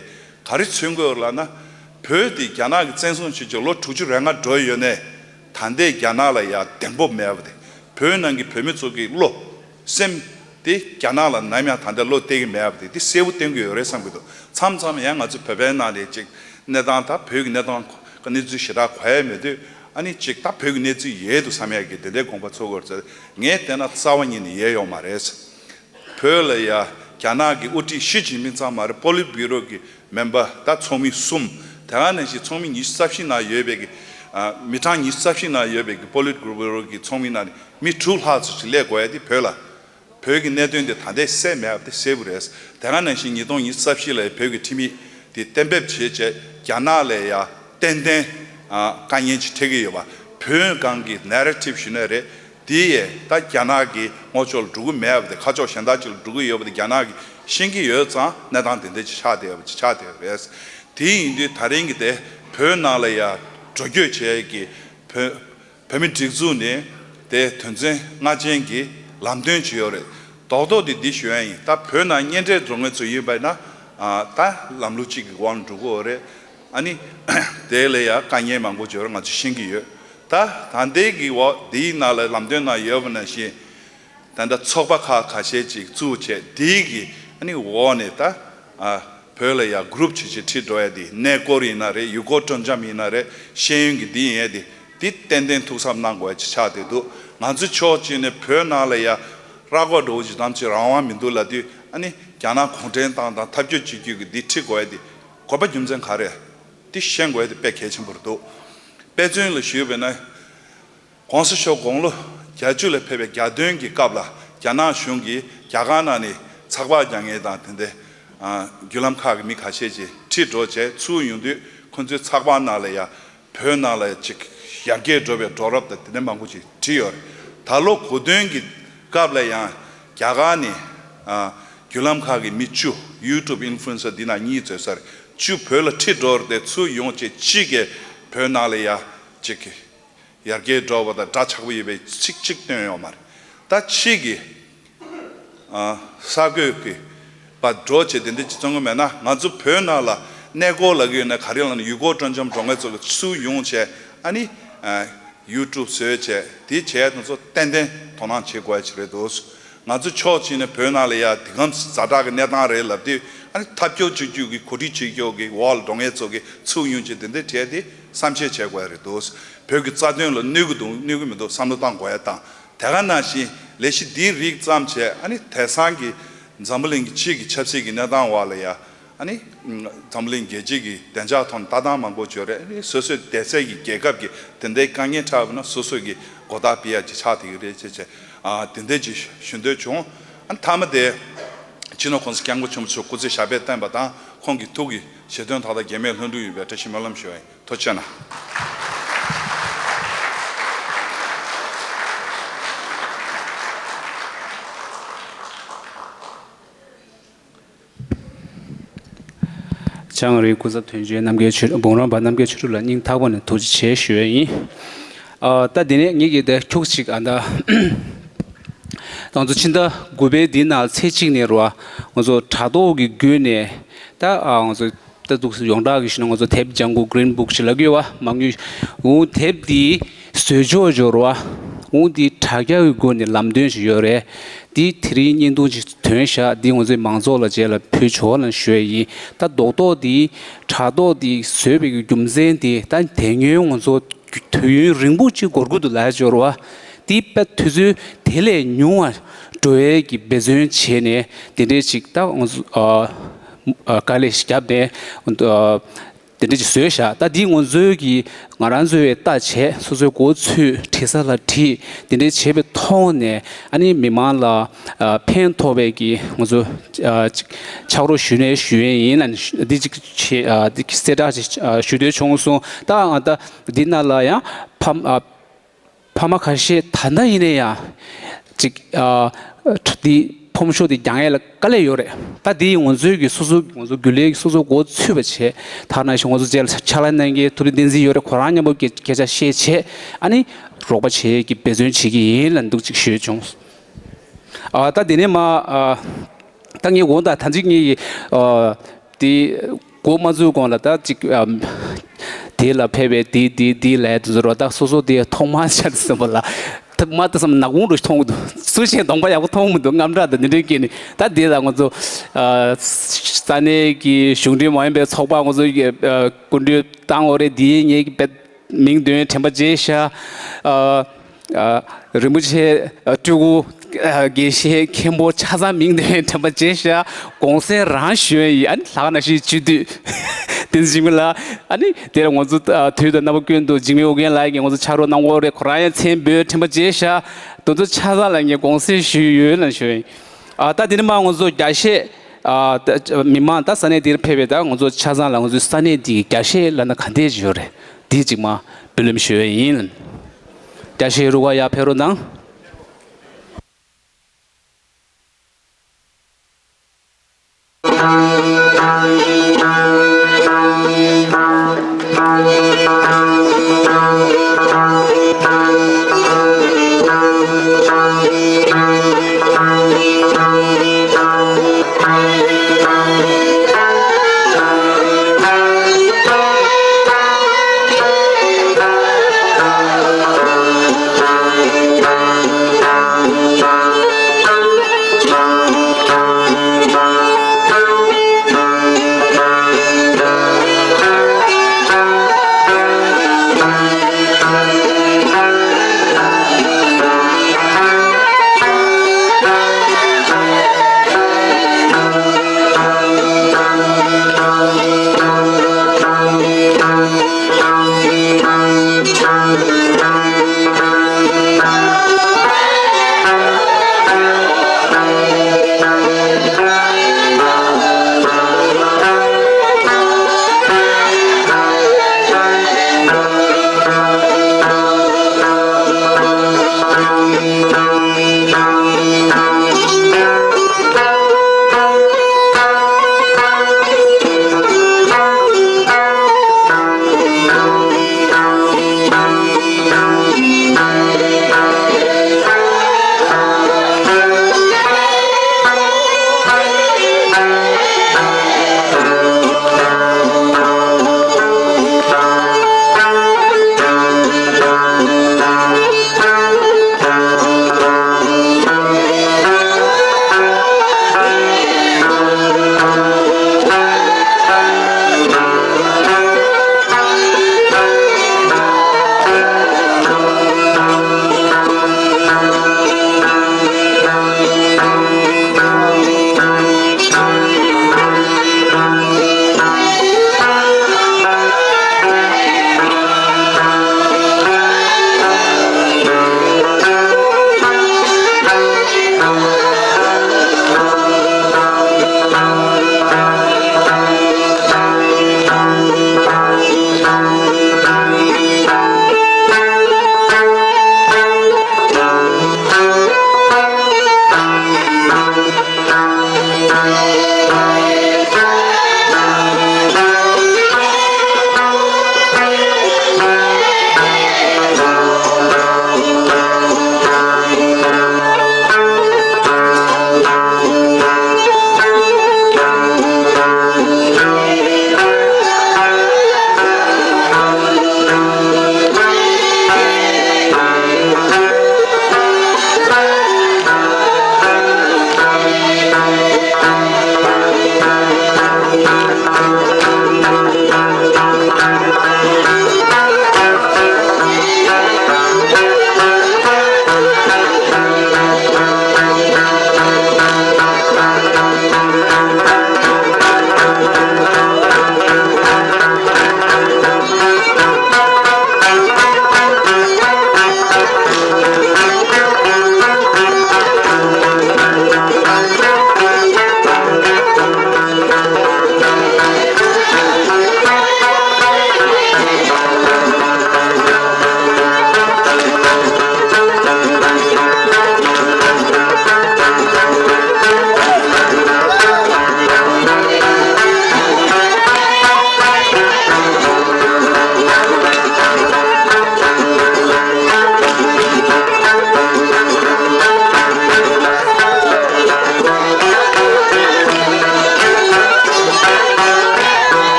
ག་རེ་མཚོན་གྱི་ཡོད་ལབ་ན། བོད་དེ་རྒྱ་ནག་གིས་བཙན་བཟུང་བྱས་ཀྱི་ལོ་དྲུག་ཅུ་རེ་ལྔ་འགྲོ་ཡོད་ནས། ད་ལྟའི་རྒྱ་ནག་ལ་ཡ་གདེང་སྤོབས་མེད་པ་དེ། བོད་ནང་གི་བོད་མི་ཚོ་གི་བློ་སེམས་དེ་རྒྱ་ནག་ལ་ནམ་ཡང་ད་ལྟ་བློ་གཏད་ཀྱི་མེད་པ་དེ་དེ་གསལ་པོ་སྟོན་གྱི་ཡོད་རེད་བསམ་གྱི་འདུག་མཚམས་མཚམས་ཡང་ང་ཚོ་བོད་པའི་ནང་ལ་ཅིག་གནས་སྟངས་ད་བོད་ཀྱི་གནས་སྟངས་གནས་ཚུལ་ཞེ་དྲག་གོ་ཡ་མེད་དུས་ཨ་ནི་ཅིག་ད་བོད་ཀྱི་གནས་ཚུལ་ཡོད་འདུག་བསམ་ཡ་གི་དེ་འདྲའི་དགོངས་པ་ཚོར་གྱི་ཡོད་རེད། ངས་བལྟས་ན་རྩ་བ་ཉིད་ནས་ཡོད་ཡོད་མ་རེད། བོད་ལ་ཡ་རྒྱ་ནག་གི་དབུ་ཁྲིད་ཞི་ཅིན་ཕིང་ཙམ་མ་རེད། པོ་ལིཊ་བྷུ་རོ་གི་མེམ་བར་ད་ཚོགས་མི་གསུམ། དེ་ག་ནང་བཞིན་ཚོགས་མི་ཉི་ཤུ་རྩ་བཞི་ནང་ཡོད་པའི་གི་ཨ་མི་གྲངས་ཉི་ཤུ་རྩ་བཞི་ནང་ཡོད་པའི་གི་པོ་ལིཊ་བྷུ་རོ་གི་ཚོགས་མི་ནང་ནས་མི་དྲུག་ལྷག་ཙམ་ཞིག་སླེབས་དགོས་ཡ་དེ་བོད་ལ་བོད་ཀྱི་གནད་དོན་དེ་ད་ལྟའི་སེལ་མེད་པ་དེ་གསལ་པོ་རེད། དེ་ག་ནང་བཞིན་ཉིས་སྟོང་ཉི་ཤུ་རྩ་བཞི་ལ་བོད་ཀྱི་ཁྲིམས་ཡིག་དེ་གཏན་འབེབས་བྱས་བྱས་རྒྱ་ནག་ལ་ཡ་ཏན་ཏན་ཨ་དཀའ་ངལ་ཅིག་འཕྲད་ཀྱི་ཡོད་པ། བོད་སྒང་གི་ནེ་རེ་ཊིབ་ཞུ་ན་རེད། དེ་ཡས་ད་རྒྱ་ནག་གི་ངོ་ཕྱོགས་ལ་འགྲོ་གི་མེད་པ་དེ། ཁ་ཕྱོགས་གཞན་དག་ཅིག་ལ་འགྲོ་གི་ཡོད་པ་དེ་རྒྱ་ནག་གིས་ཤེས་ཀྱི་ཡོད་ཙང་གནས་སྟངས་དེ་འདྲ་ཅིག་ཆགས་བསྡད་ཡོད་པ་ཅིག་ཆགས་བསྡད་ཡོད་རེད། དེ་ཡིན་དུས་ད་རིང་གི་དེ་བོད་ནང་ལ་ཡ་འགྲོ་སྐྱོད་བྱེད་ཀྱི་བོད་བོད་མི་སྒྲིག་འཛུགས་ནས་དེ་དོན་ཚན་ལྔ་ཅན་གྱི་ལམ་སྟོན་ཅིག་ཡོད་རེད། རྡོག་རྡོག་དེ་འདི་ཞུ་ཡ་ཡིན། ད་བོད་ནང་གཉེན་འཕྲད་འགྲོ་མཁན་ཚོ་ཡིན་པ་ན་ཨ་ད་ལམ་ལུགས་གཅིག་གི་དབང་འགྲོ་གི་ཡོད་རེད། ཨ་ནི་དེ་ལ་ཡ་དཀའ་ངལ་མང་པོ་ཅིག་ཡོད་རེད། ང་ཚོ་ཤེས་ཀྱི་ཡོད། ད་ད་ལྟའི་གི་འོག་འདིའི་ནང་ལ་ལམ་སྟོན་ནང་ཡོད་པ་ནང་བཞིན། ད་ལྟ་ཚོགས་པ་ཁག་ཁ་ཤས་ཅིག་བཙུགས་བྱས་དེའི་གི་ཨ་ནི་འོག་ནས་ད་ཨ་བོད་ལ་ཡ་གུ་རུབ་བྱེད་བྱེད་ཁྲིད་འགྲོ་ཡ་དེ་གནས་སྐོར་ཡིན་ན་རེད། ཡུལ་སྐོར་སྤྲོ་འཆམ་ཡིན་ན་རེད། ཤེས་ཡོན་གྱི་འདི་ཡིན་ཡ་དེ་དེ་ཏན་ཏན་ཐུགས་བསམ་གནང་དགོས་ཡ་ཅིག་ཆགས་བསྡད་འདུག་ང་ཚོ་ཕྱོགས་གཅིག་ནས་བོད་ནང་ལ་ཡ་ར་སྐོར་འགྲོ་བ་ཅིག་དམ་ཅིག་རང་དབང་མི་འདུག་ལབ་དུས་ཨ་ནི་རྒྱ་ནག་གུང་ཁྲན་ཏང་དང་འཐབ་ཇུས་གཅིག་གྱུར་གྱི་འདི་ཁྲིད་དགོས་ཡ་དེ་དགོས་པ་རྒྱུ་མཚན་ག་རེ་དེ་ཤེས་དགོས་ཡ་དེ་དཔེ་གལ་ཆེན་པོ་རེད་འདུག་དཔེ་མཚོན་ལ་ཞུས་པ་ཡིན་ན། ༸གོང་ས་མཆོག་དགུང་ལོ་བརྒྱད་ཅུ་ལ་ཕེབས་པའི་གྱ་སྟོན་གྱི་སྐབས་ལ་རྒྱ་ནག་གཞུང་གིས་རྒྱ་གར་ནང་ནས་ཚགས་པར་རྒྱག་མཁན་དང་དེ་འདྲའི་ཨ་བརྒྱུད་ལམ་ཁག་གི་མི་ཁ་ཤས་ཀྱིས་ཁྲིད་འགྲོ་བྱས་ཚུར་ཡོང་དུས་ཁོ་ཚོའི་ཚགས་པར་ནང་ལ་ཡ་བོད་ནང་ལ་ཅིག་ རྒྱ་སྐྱེད་འགྲོ་བའི་འགྲོ་རབས་དང་དེ་འདྲ་མང་པོ་ཅིག་བྲིས་ཡོད་རེད། ད་ལོ་གོ་སྟོན་གྱི་སྐབས་ལ་ཡང་རྒྱ་གར་ནས་ཨ་བརྒྱུད་ལམ་ཁག་གི་མི་བཅུ་ཡུ་ཊུབ་ཨིན་ཕུ་ལུ་ཨེན་སར་འདི་ནང་གཉིས་ཚོད་ས་རེད། བཅུ་བོད་ལ་ཁྲིད་འགྲོ་རེད་དེ་ཚུར་ཡོང་བྱས་གཅིག་གིས་བོད་ནང་ལ་ཡ་གཅིག་གིས་ཡར་རྒྱས་འགྲོ་བ་དང་འདྲ་ཆགས་པོ་ཡོད་པའི་ཚིག་གཅིག་བཏོན་ཡོད་མ་རེད། ད་ཕྱིས་ཀྱི་ཨ་གསར་འགོད་ཀྱི་བར་འགྲོ་བྱས་དེ་འདྲ་ཅིག་བཙོང་གི་མེད་ན། ང་ཚོ་བོད་ནང་ལ་གནས་སྐོར་ལ་གི་ཡོད་ན་ག་རེ་ལབ་ན་ཡུལ་སྐོར་སྤྲོ་འཆམ་འགྲོ་མཁན་ཚོ་གི་ཚུར་ཡོང་བྱས་ཨ་ནི་ཨ་ཡུ་ཊུབ་བཟོས་བྱས་དེ་བྱས་དེ་ཚོ་ཏན་ཏན་དོ་སྣང་བྱེད་དགོས་ཡ་ཅིག་རེད་འདུག་ང་ཚོ་ཕྱོགས་གཅིག་ནས་བོད་ནང་ལ་ཡ་དེ་གམ་ཛ་དྲག་གི་གནས་སྟངས་རེད་ལབ་དུས་ཨ་ནི་ཐབས་སྐྱོ་གཅིག་གཅིག་གི་གོ་སྒྲིག་བྱེད་ཀྱོག་གི་འོག་ལ་འགྲོ་མཁན་ཚོ་གི་ཚུར་ཡོང་བྱས་དེ་འདྲ་བྱས་ཏེ་བསམ་ཤེས་བྱེད་དགོས་ཡ་རེད་འདུག་བོད་ཀྱི་རྩ་དོན་ལ་གནོད་ཀྱི་འདུག་གནོད་ཀྱི་མི་འདུག་བསམ་བློ་བཏང་དགོས་ཡ་དང་། དེ་ག་ནང་བཞིན་ལས་གཞི་འདིའི་རིགས་བརྩམས་བྱས་ཨ་ནི་དེང་སང་གི་འཛམ་བུ་གླིང་གི་སྤྱི་གི་ཆབ་སྲིད་ཀྱི་གནས་སྟངས་འོག་ལ་ཡ་ཨ་ནི་འཛམ་བུ་གླིང་རྒྱལ་སྤྱི་གི་བདེ་འཇགས་ཐོག་ནས་ལྟ་སྟངས་མང་པོ་བྱོས་རེད། ཨ་ནི་སོ་སོའི་བསྡད་སའི་གི་རྒྱལ་ཁབ་ཀྱི་དེ་འདྲའི་དཀའ་ངལ་འཕྲད་པ་ན་སོ་སོ་གི་གོ་བརྡ་སྤེལ་ཡ་ཅིག་ཆགས་བསྡད་ཀྱི་རེད་ཅེས་བྱས་ཨ་དེ་འདྲ་ཅིག་ཞུ་འདོད་བྱུང་། ཨ་ནི་མཐའ་མ་དེ་སྤྱི་ནོར་༸གོང་ས་༸སྐྱབས་མགོན་ཆེན་པོ་མཆོག་སྐུ་ཚེ་ཞབས་པད་བརྟན་པ་དང་ཁོང་གི་ཐུགས་ཀྱི་བཞེད་དོན་མཐའ་དག་གེགས་མེད་ལྷུན་གྲུབ་ཡོང་བའི་བཀྲ་ཤིས་སྨོན་ལམ་ཞུ་བ་ཡིན། ཐུགས་རྗེ་གནང་། བྱང་རིའི་སྐུ་ཚབ་དོན་གཅོད་རྣམ་རྒྱལ་ཆོས་འབུམ་རམས་པ་རྣམ་རྒྱལ་ཆོས་གྲུབ་ལ་སྙིང་ཐག་པ་ནས་ཐུགས་རྗེ་ཆེ་ཞུ་བ་ཡིན། ཨ་ད་དེ་ནས་ངེད་ཀྱིས་དེ་ཁྱུག་ཅིག་ཨ་ད་ང་ཚོ་ཕྱི་ཟླ་དགུ་པའི་འདི་ནང་ཚེས་གཅིག་ནས་རུ་ང་ཚོ་དྲ་ཐོག་གི་བརྒྱུད་ནས་ད་ཨ་ང་ཚོ་ད་འདུག་སེ་ཡོངས་གྲགས་ཀྱི་ཞུ་ན་ང་ཚོ་དེབ་ལྗང་གུ་Green Book ཞེས་ལབ་ཀྱི་ཡོད་པ་མང་ཉུང་འུ་དེབ་འདི་བཟོས་ཆོག་འབྱོར་བ་འུ་འདི་དྲ་རྒྱ་གི་སྒོ་ནས་ལམ་སྟོན་ཞིག་ཡོད་རེད། འདི་དེ་རིང་བརྙན་ཐུང་ཅིག་ཐོན་བཞག་འདི་ང་ཚོའི་མང་ཚོགས་ལ་རྗེས་ལ་ཕུལ་ཆོག་ལ་ཞུ་ཡ་ཡིན། ད་རྡོག་རྡོག་འདི་དྲ་ཐོག་འདི་བཟོས་པའི་རྒྱུ་མཚན་འདི་ད་དེ་སྔོན་ང་ཚོ་དུས་ཡུན་རིང་པོ་ཅིག་འགོར་གྱི་འདུག་ལབ་ཡ་འབྱོར་བ་འདི་དཔེ་དུས་ཚོད་དེ་ལས་ཉུང་བ་འགྲོ་ཡས་ཀྱི་འབད་བརྩོན་བྱས་ནས་དེ་འདྲས་ཅིག་ད་ང་ཚོ་ཨ། ཨ་དཀའ་ལས་ཤིག་བརྒྱབ་ནས་ཨ་དེ་འདྲ་ཅིག་བཟོས་བཞག་ད་འདི་ང་ཚོའི་གི་ང་རང་ཚོའི་ལྟ་བྱས་སོ་སོའི་མགོ་ཚོས་བྲིས་ས་ལ་བྲིས་དེ་འདྲ་བྱས་པའི་ཐོག་ནས་ཨ་ནི་མི་མང་ལ་ཨ་ཕན་ཐོགས་པའི་གི་ང་ཚོ་ཨ་ཅིག་ཕྱག་རོགས་ཞུ་ནས་ཞུ་ཡས་ཡིན་ལ་འདི་ཅིག་བྱས་ཨ་འདི་གསལ་བསྒྲགས་ཅིག་ཨ་ཞུ་འདོད་བྱུང་སོང་། ད་ཨ་ད་འདི་ནང་ལ་ཡང་ཕ་ཨ། ཕ་མ་ཁ་ཤས་ད་ལྟ་ཡིན་ན་ཡང་ཅིག་ཨ་འདི་ཕོམ་ཤོག་འདི་རྒྱག་ཡས་ལ་དཀའ་ལས་ཡོད་རེད། ད་འདི་ང་ཚོའི་གི་སོ་སོ་ང་ཚོ་རྒྱུན་ལས་ཀྱི་སོ་སོ་མགོ་ཚོས་པ་བྱས་ད་ནང་བཞིན་ང་ཚོ་རྗེས་ལ་ཕྱག་ལས་གནང་མཁན་ཐུབ་བསྟན་བསྟན་འཛིན་ཡོད་རེད། ཁོ་རང་མཉམ་པོ་སྐད་སྐད་ཆ་བཤད་བྱས་ཨ་ནི་རོགས་པ་བྱེད་ཀྱི་འབད་བརྩོན་བྱེད་ཀྱི་ཡིན་ལ་འདུག་ཅིག་ཞུས་བྱུང་། ཨ་ད་དེ་ནས་མ་ཨ། ད་ངས་འོ་ད་ད་ཅིག་ངས་ཨ་དེ་འགོ་མ་བཙུགས་གོང་ལ་ད་ཅིག་ཨ་དེ་ལ་ཕེབས་པའི་དེ་དེ་དེ་ལས་དུ་ཟེར་བ་ད་སོ་སོ་དེ་ཐོག་མར་ཤར་ཟིན་པ་ལ་ད་མ་ད་བསམ་ནག་པོ་འདྲ་མཐོང་གི་འདུག་སུ་ཞིག་གདོང་པ་ཡག་པོ་མཐོང་མི་འདུག་དངངས་སྐྲག་དང་འདི་འདྲའི་སྐྱེས་ནས་ད་དེ་ལ་ང་ཚོ་ཨ་ས་གནས་ཀྱི་གཞུང་འབྲེལ་མ་ཡིན་པའི་ཚོགས་པ་ང་ཚོ་ཡི་ཨ་སྐུ་མགྲོན་བཏང་འོ་རེད། དེ་ངས་ཀྱི་བེད། མིང་འདོན་དྲན་པ་བརྗེད་ཤག་ཨ་ཨ་རིན་པོ་ཆེ་ཨ་སྤྲུལ་སྐུ་ཨ་དགེ་བཤེས་མཁན་པོ་ཆ་ཚང་མིང་འདོན་དྲན་པ་བརྗེད་ཤག་གོང་གསལ་རང་ཞུ་ཡ་ཡིན། ཨ་ནི་ལྷག་ན་ཞིག་བཅུད་བསྡུས་དེ་འཛིན་མི་ལ་ཨ་ནི་དེ་ལ་ང་ཚོ་ཨ་དུས་དང་རྣམ་པ་ཀུན་ཏུ་འཇིགས་མེད་ཨོ་རྒྱན་ལགས་ཀྱིས་ང་ཚོ་ཕྱག་རོགས་གནང་གི་ཡོད་རེད། ཁོ་རང་ཡང་མཚན་འབོད་དྲན་པ་བརྗེད་ཤག་དེ་ཚོ་ཆ་ཚང་ལ་ངས་གོང་གསལ་ཞུས་ཡོད་ལ་ཞུ་ཡ་ཡིན། ཨ་ད་དེ་ནི་མ་ང་ཚོ་རྒྱ་བཤད་ཨ་ད་མི་མང་ད་ས་གནས་དེར་ཕེབས་པའི་ད་ང་ཚོ་ཆ་ཚང་ལ་ང་ཚོའི་ས་གནས་འདི་གི་རྒྱ་བཤད་ལབ་ན་ག་འདྲས་ཅིག་ཡོད་རེད། འདི་གཅིག་མ་སྤེལ་ལེམ་ཞུ་ཡས་ཡིན། རྒྱ་ཤེས་རུ་ཁག་ཡར་ཕེབས་རོགས་གནང་།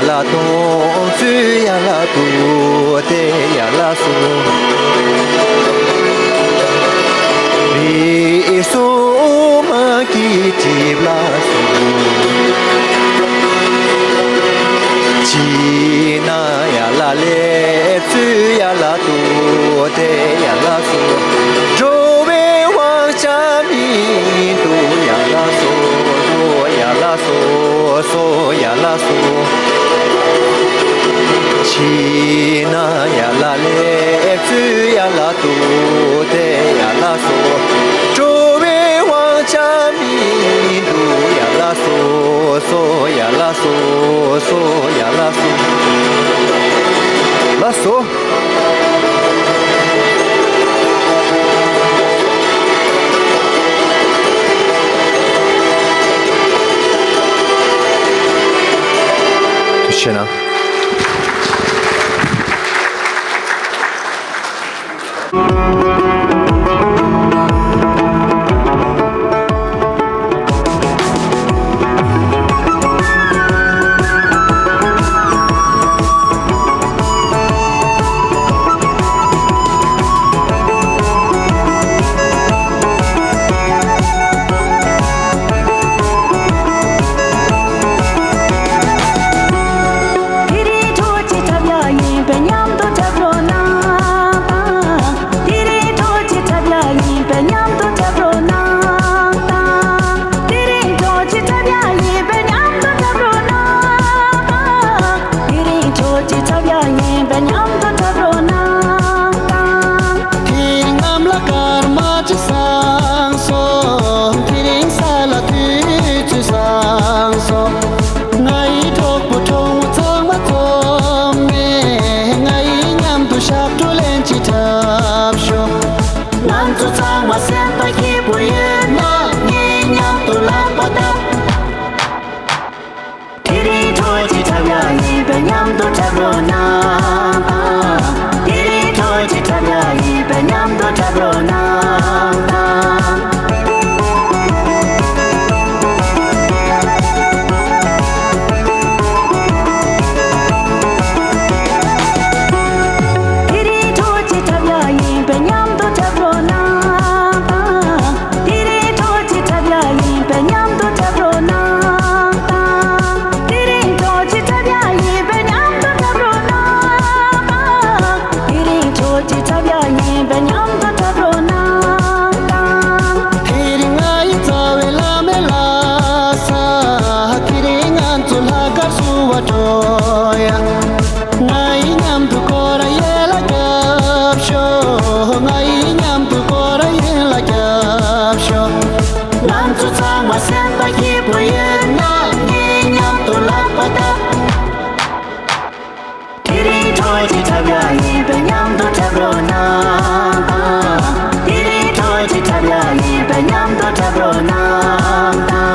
ལགས་སོ། ཚུ་ཡ་ལ་ཏུ་ཏེ་ཡ་ལ་སོ། རི་སོ་མ་གི་གྲིབ་ལ་སོ། ཅི་ན་ཡ་ལ་ལེ་ཚུ་ཡ་ལ་ཏུ་ཏེ་ཡ་ལ་སོ། འགྲོ་བའི་དབང་ཆ་མི་འདུག་ཡ་ལ་སོ། སོ་ཡ་ལ་སོ། སོ་ཡ་ལ་སོ། ཕྱི་ན་ཡ་ལ་ལེ་ཚུ་ཡ་ལ་ཏུ་ཏེ་ཡ་ལ་སོ། འགྲོ་བའི་དབང་ཆ་མི་འདུག་ཡ་ལ་སོ། སོ་ཡ་ལ་སོ། སོ་ཡ་ལ་སོ། ལ་སོ། ཐུགས་རྗེ་གནང་། དེ་རིང་ཁྱོད་ཀྱི་ཐབས་ཡག་ཡིན་པས་མཉམ་དུ་འཁྲབ་རོགས་གནང་དང་། དེ་རིང་ཁྱོད་ཀྱི་ཐབས་ཡག་ཡིན་པས་མཉམ་དུ་འཁྲབ་རོགས་གནང་དང་། དེ་རིང་ཁྱོད་ཀྱི་ཐབས་ཡག་ཡིན་པས་མཉམ་དུ་འཁྲབ་རོགས་གནང་དང་། དེ་རིང་ཁྱོད་ཀྱི་ཐབས་ཡག་ཡིན་པས་མཉམ་དུ་འཁྲབ་རོགས་གནང་དང་། དེ་རིང་གནམ་ལ་སྐར་མ་གཅིག་བཟང་སོང་། དེ་རིང་ས་ལ་དུས་ཚོད་བཟང་སོང་། ང་ཡི་གྲོགས་པོ་གྲོགས་མོ་ཚང་མ་འཛོམས་ནས། ང་ཡི་མཉམ་དུ་ཞབས་བྲོ་ལེན་ཅིག་འཁྲབ་ཤོག། ང་ཚོ་ཚང་མ་སེམས་པ་སྐྱིད་པོ་ཡོད་ན། ངའི་མཉམ་དུ་ལག་པ་བརྡབ། དེ་རིང་ཁྱོད་ཀྱི་འཁྲབ་ཡག་ཡིན་པས་མཉམ་དུ་འཁྲབ་རོགས་གནང་དང་། དེ་རིང་ཁྱོད་ཀྱི་འཁྲབ་ཡག་ཡིན་པས་མཉམ་དུ་འཁྲབ་རོགས་གནང་དང་། དེ་རིང་ཁྱོད་ཀྱི་འཁྲབ་ཡག་ཡིན་པས་མཉམ་དུ་འཁྲབ་རོགས་གནང་དང་། དེ་རིང་ཁྱོད་ཀྱི་འཁྲབ་ཡག་ཡིན་པས་མཉམ་དུ་འཁྲབ་རོགས་གནང་དང་། དེ་རིང་ཁྱོད་ཀྱི་འཁྲབ་ཡག་ཡིན་པས་མཉམ་དུ་འཁྲབ་རོགས་གནང་དང་། དེ་རིང་ཁྱོད་ཀྱི་འཁྲབ་ཡག་ཡིན་པས་མཉམ་དུ་འཁྲབ་རོགས་གནང་དང་། དེ་རིང་ང་ཡི་རྩ་བའི་བླ་མའི་ལྷ་ས། དེ་རིང་ང་ཚོ་ལྷག་དཀར་བསུ་བ་འགྲོ་ཡ། ང་ཡི་མཉམ་དུ་སྐོར་ར་ཡན་ལ་རྒྱབ་ཤོག། ང་ཡི་མཉམ་དུ་སྐོར་ར་ཡན་ལ་རྒྱབ་ཤོག། ང་ཚོ་ཚང་མ་སེམས་པ་སྐྱིད་པོ་ཡོད་ན། ངའི་མཉམ་དུ་ལག་པ་བརྡབ། དེ་རིང་ཁྱོད་ཀྱི་འཁྲབ་ཡག་ཡིན་པས་མཉམ་དུ་འཁྲབ་རོགས་གནང་དང་། དེ་རིང་ཁྱོད་ཀྱི་འཁྲབ་ཡག་ཡིན་པས་མཉམ་དུ་འཁྲབ་རོགས་གནང་དང་།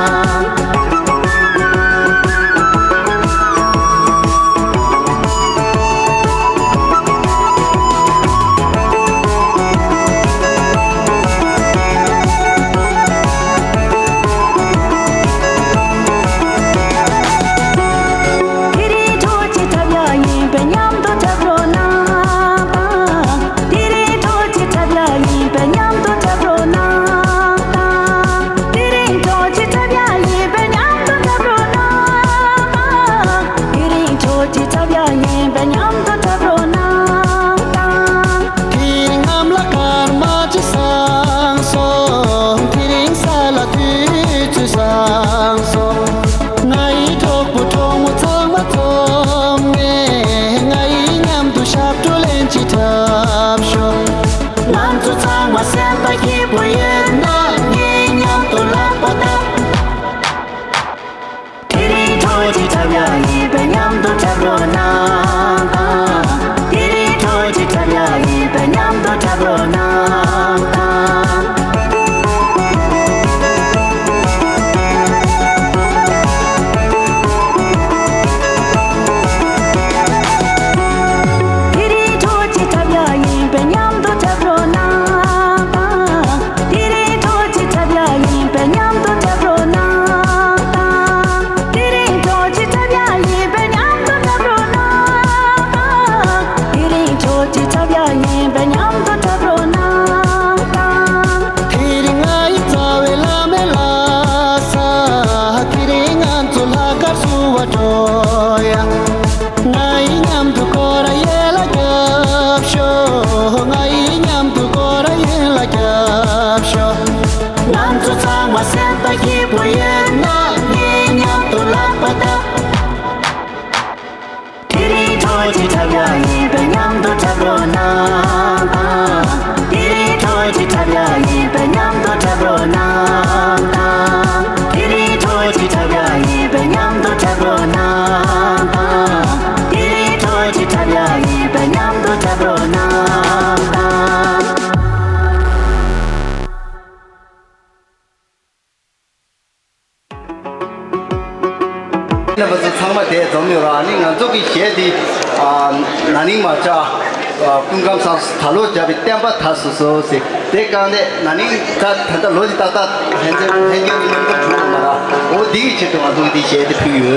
སྐུ་ཁམས་བཟང་། ད་ལོ་བརྒྱབ་པའི་བསྟན་པ་དར་སོང་ཟེར། དེ་གང་ནས་ན་ནིང་ད་ད་ལྟ་ལོ་གཅིག་ཏག་ཏག་ལྷན་འཛོམས་ལྷན་རྒྱས་ཀྱི་མཉམ་འཛོམས་བྱུང་ཡོད་མ་རེད། འོ་འདི་གི་ཆེད་དུ་ང་ཚོ་འདི་གཞས་དེ་ཕུལ་ཡོད།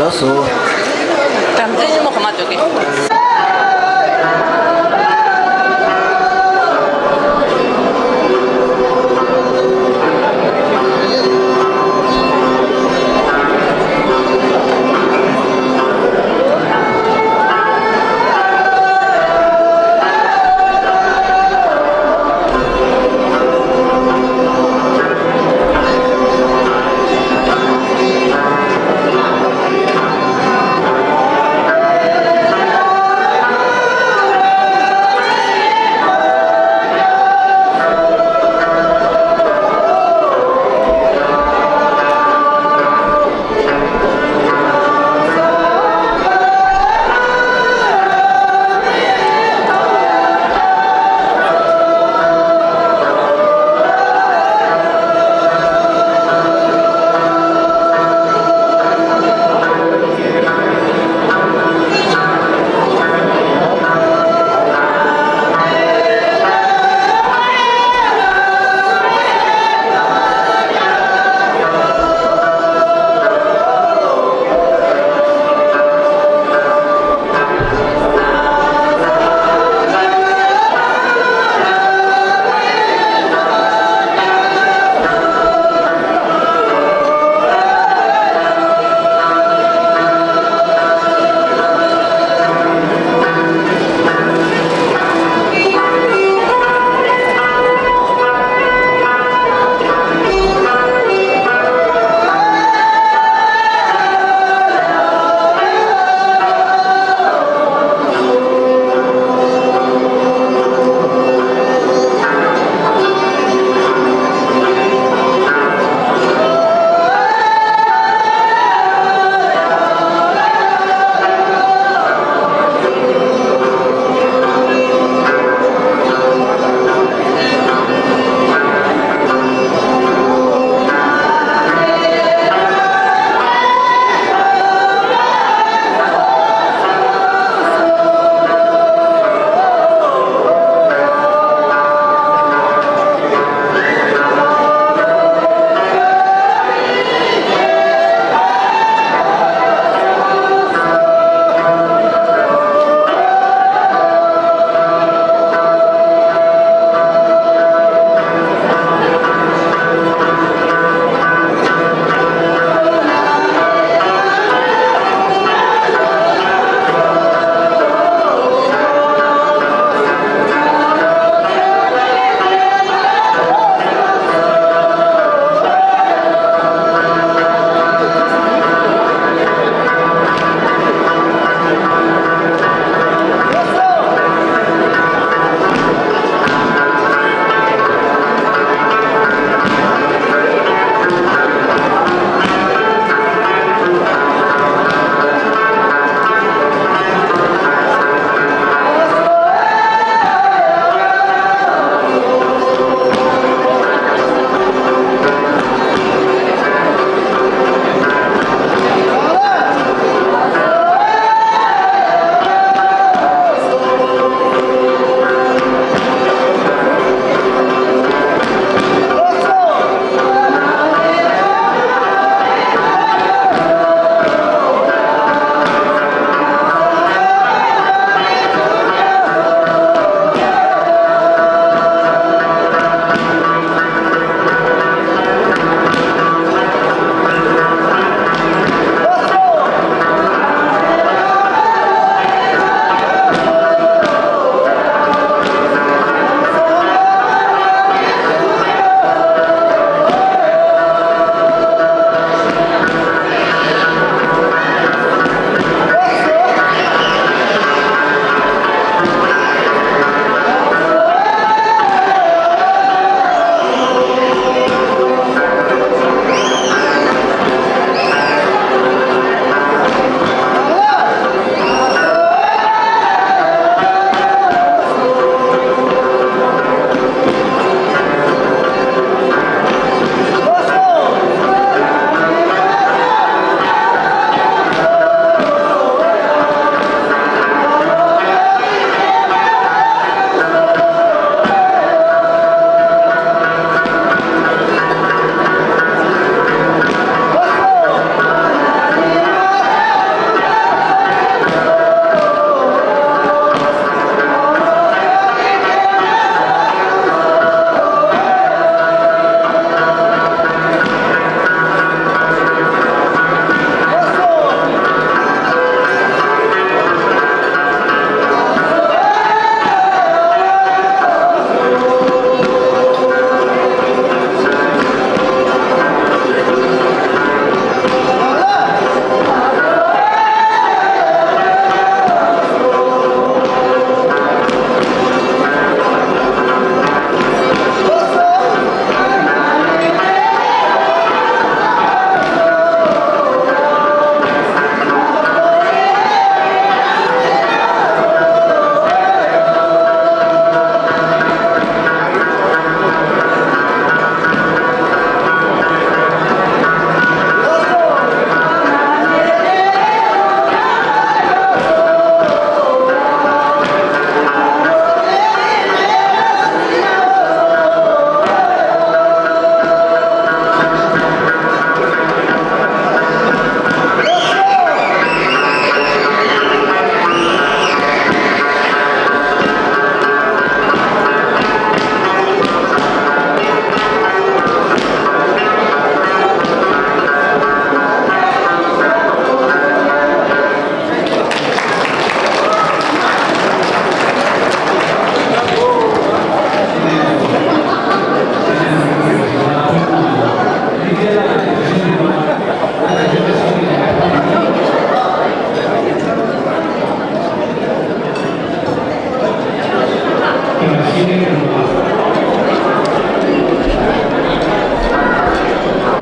ལགས་སོ། དམ་འཛིན་ཉིན་མོ་གོ་མ་འཇོག་གི།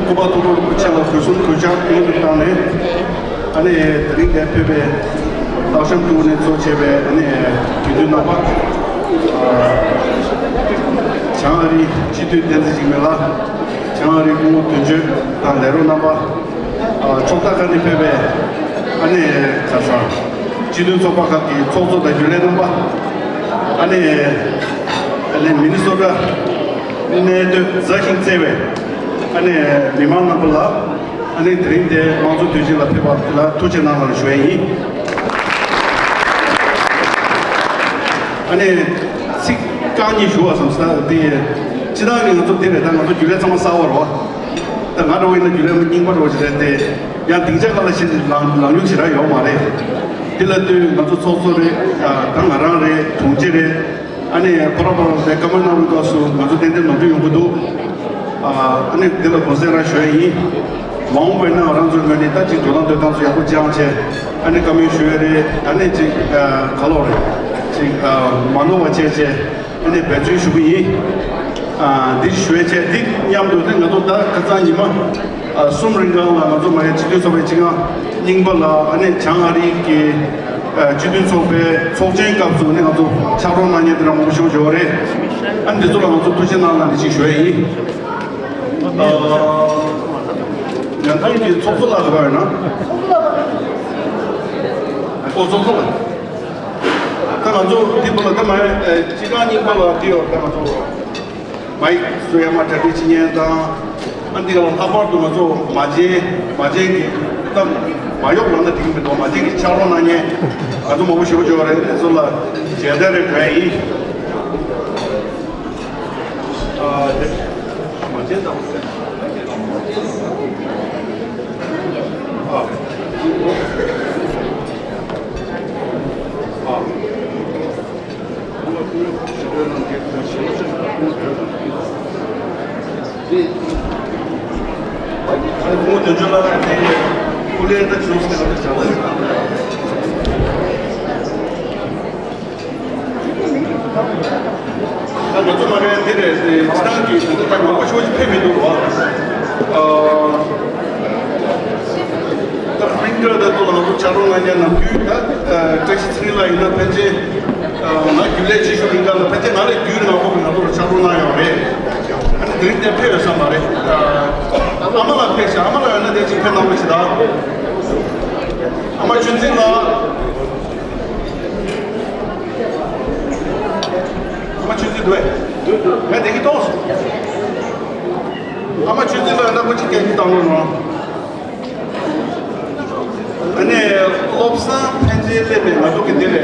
སྐུ་པར་ཐུགས་སྤྲོ་རིན་པོ་ཆེ་ལ་གུས་གསུམ་གུས་ཕྱག་སྔོན་དུ་བཏང་ནས། ཨ་ནི་དེ་རིང་འདིར་ཕེབས་པའི་སྟག་ཤམ་ཕྲུ་གུ་ནས་གཙོ་བྱས་པའི་ཨ་ནི་དགེ་འདུན་རྣམ་པ། བྱང་ཨ་རིའི་སྤྱི་འཐུས་བསྟན་འཛིན་འཇིགས་མེད་ལགས། བྱང་ཨ་རིའི་སྐུ་ངོ་དོན་གཅོད་དང་ལས་རོགས་རྣམ་པ། ཕྱོགས་མཐའ་ཁག་ནས་ཕེབས་པའི་ཨ་ནི་ཁ་ས་སྤྱི་མཐུན་ཚོགས་པ་ཁག་གི་ཚོགས་གཙོ་དང་རྒྱུན་ལས་རྣམ་པ། ཨ་ནི་ཨ་ནི་མི་ནི་སོ་ཊ་གནས་སྡོད་མཛའ་ཞིང་བརྩེ་བའི་ཨ་ནི་མི་མང་རྣམ་པ་ལ། ཨ་ནི་དེ་རིང་འདིར་དམངས་གཙོ་དུས་ཆེན་ལ་ཕེབས་པ་དེ་ལ་ཐུགས་རྗེ་གནང་ལ་ཞུ་ཡས་ཡིན། ཨ་ནི་ཚིག་རྐང་གཉིས་ཞུ་བ་བསམ་ས་དེ། སྤྱིར་བཏང་གི་ང་ཚོ་འདི་རེད། ད་ང་ཚོ་རྒྱུན་ལས་ཚང་མ་གསར་པ་རེད་བ། ད་ང་འདྲ་བོ་ཡིན་ན་རྒྱུན་ལས་མ་རྙིང་པ་འདྲ་བོ་ཞིག་རེད་དེ། ཡང་སྡིངས་ཆ་ཁག་ལ་ཕྱིན་ནས་ལང་ལང་ལུགས་ཞེ་དྲག་ཡོད་མ་རེད། དེ་ལ་ལྟོས་ང་ཚོ་ཚོགས་གཙོ་རེད། ད་ང་རང་རེད། དྲུང་ཆེ་རེད། ཨ་ནི་ཕོ་ར་ཕོ་ར་དེ་བཀའ་མོལ་གནང་བའི་སྐབས་སུ་ང་ཚོ་ཏན་ཏན་ནོར་འཁྲུལ་ཡོང་གི་འདུག་ཨ་ནི་འདི་ལ་དགོངས་སེལ་རང་ཞུ་ཡ་ཡིན། མ་འོངས་པ་ཡིན་ན་ང་རང་ཚོའི་ངོས་ནས་ད་ཅིག་འགྲོ་སྟངས་སྡོད་སྟངས་ཚོ་ཡག་པོ་སྦྱངས་བྱས། ཨ་ནི་བཀའ་མོལ་ཞུ་ཡ་རེད། ཨ་ནི་ཅིག་ག་ལོག་རེད། ཅིག་མ་ནོར་བ་བྱས་བྱས། ཨ་ནི་འབད་བརྩོན་ཞུ་གི་ཡིན། ཨ་འདི་ཞུ་ཡ་བྱས་འདི་མཉམ་དུ་ནི་ང་ཚོ་ད་ཁ་སང་ཉི་མ་ཨ་གསུམ་རིང་གང་ལ་ང་ཚོ་མ་ཡ་སྤྱི་འཐུས་ཚོགས་པའི་སྤྱི་ཁང་རྙིང་པ་ལ་ཨ་ནི་བྱང་ཨ་རི་གི་ཨ་སྤྱི་མཐུན་ཚོགས་པའི་ཚོགས་ཆེན་སྐབས་སུ་ནི་ང་ཚོ་ཕྱག་རོགས་གནང་མཁན་དེ་འདྲ་མང་པོ་ཞིག་ཡོད་རེད། ཨ་ནི་འདི་ཚོ་ལ་ང་ཚོ་ཐུགས་རྗེ་གནང་ལ་འདི་ཅིག་ཞུ་ཡ་ཡིན། ཨ་ཉན་ཐང་གི་ཚོགས་གཙོ་ལགས་ལ་ཡོད་ན། ཨོ་ཚོགས་གཙོ་ལགས། ད་ང་ཚོ་འདི་བུ་ལ་ད་མ་ཨ་སྤྱི་ཁང་རྙིང་པ་ལ་འདི་ཡོད། ད་ང་ཚོ་མའིག་བཟོ་ཡ་མ་གྲ་སྒྲིག་བྱེད་མཁན་དང་། ཨ་འདི་ལ་ལྷག་པར་དུ་ང་ཚོ་མ་བྱན་མ་བྱན་གྱི་ད་མ་གཡོག་ལབ་ན་འགྲིག་གི་མི་འདུག་མ་བྱན་གྱི་ཕྱག་རོགས་གནང་མཁན་ང་ཚོ་མང་པོ་ཞེ་པོ་ཅིག་ཡོད་རེད། དེ་ཚོ་ལ་མཇལ་དར་རེ་སྒྲོན་ཡིན། ཨ་དེ་མ་བྱན་དང་ཨ་ཨ། ད་ང་ཚོ་མ་རེད་འདི་རེད་དེ་སྤྱི་བཏང་གི་ད་ལྟ་མང་པོ་ཤོག་ཅིག་ཕེབས་མི་འདུག་བ། ཨ་ད་སྤྲིན་དཀར་དང་ཐོག་ལ་ང་ཚོ་ཕྱག་རོགས་གནང་མཁན་ནམ་རྒྱུན་ད་བཀྲ་ཤིས་ཚེ་རིང་ལགས་ཡིན་ན་ཕལ་ཆེར་ང་རྒྱུན་ལས་ཆེ་ཤོས་ཡིན་ག་ལ་ཕལ་ཆེར་ང་ལས་རྒྱུན་ནག་པོ་གི་ང་ཚོ་ལ་ཕྱག་རོགས་གནང་ཡོད་རེད། ཨ་ནི་དེ་རིང་དེ་ཕེབས་ཡོད་ས་མ་རེད། ཨ་མ་ལགས་ཕེབས་ཤག་ཨ་མ་ལགས་ཡོད་ན་དེ་ཅིག་ཕེབས་གནང་རོགས་བྱེད་ད། ཨ་མ་ཆོས་འཛིན་ལགས། ཨ་མ་ཆོས་འཛིན་འདུག་གས། ང་བསྡད་ཀྱི་གཏོང་སོང་། ཨ་མ་ཆོས་འཛིན་ལགས་ན་ཁོ་ཅིག་སྐད་ཅིག་བཏང་རོགས་གནང་། ཨ་ནི་བློ་བཟང་ཕན་ཚུན་སླེབས་པའི་ང་ཚོ་གི་འདི་ལས་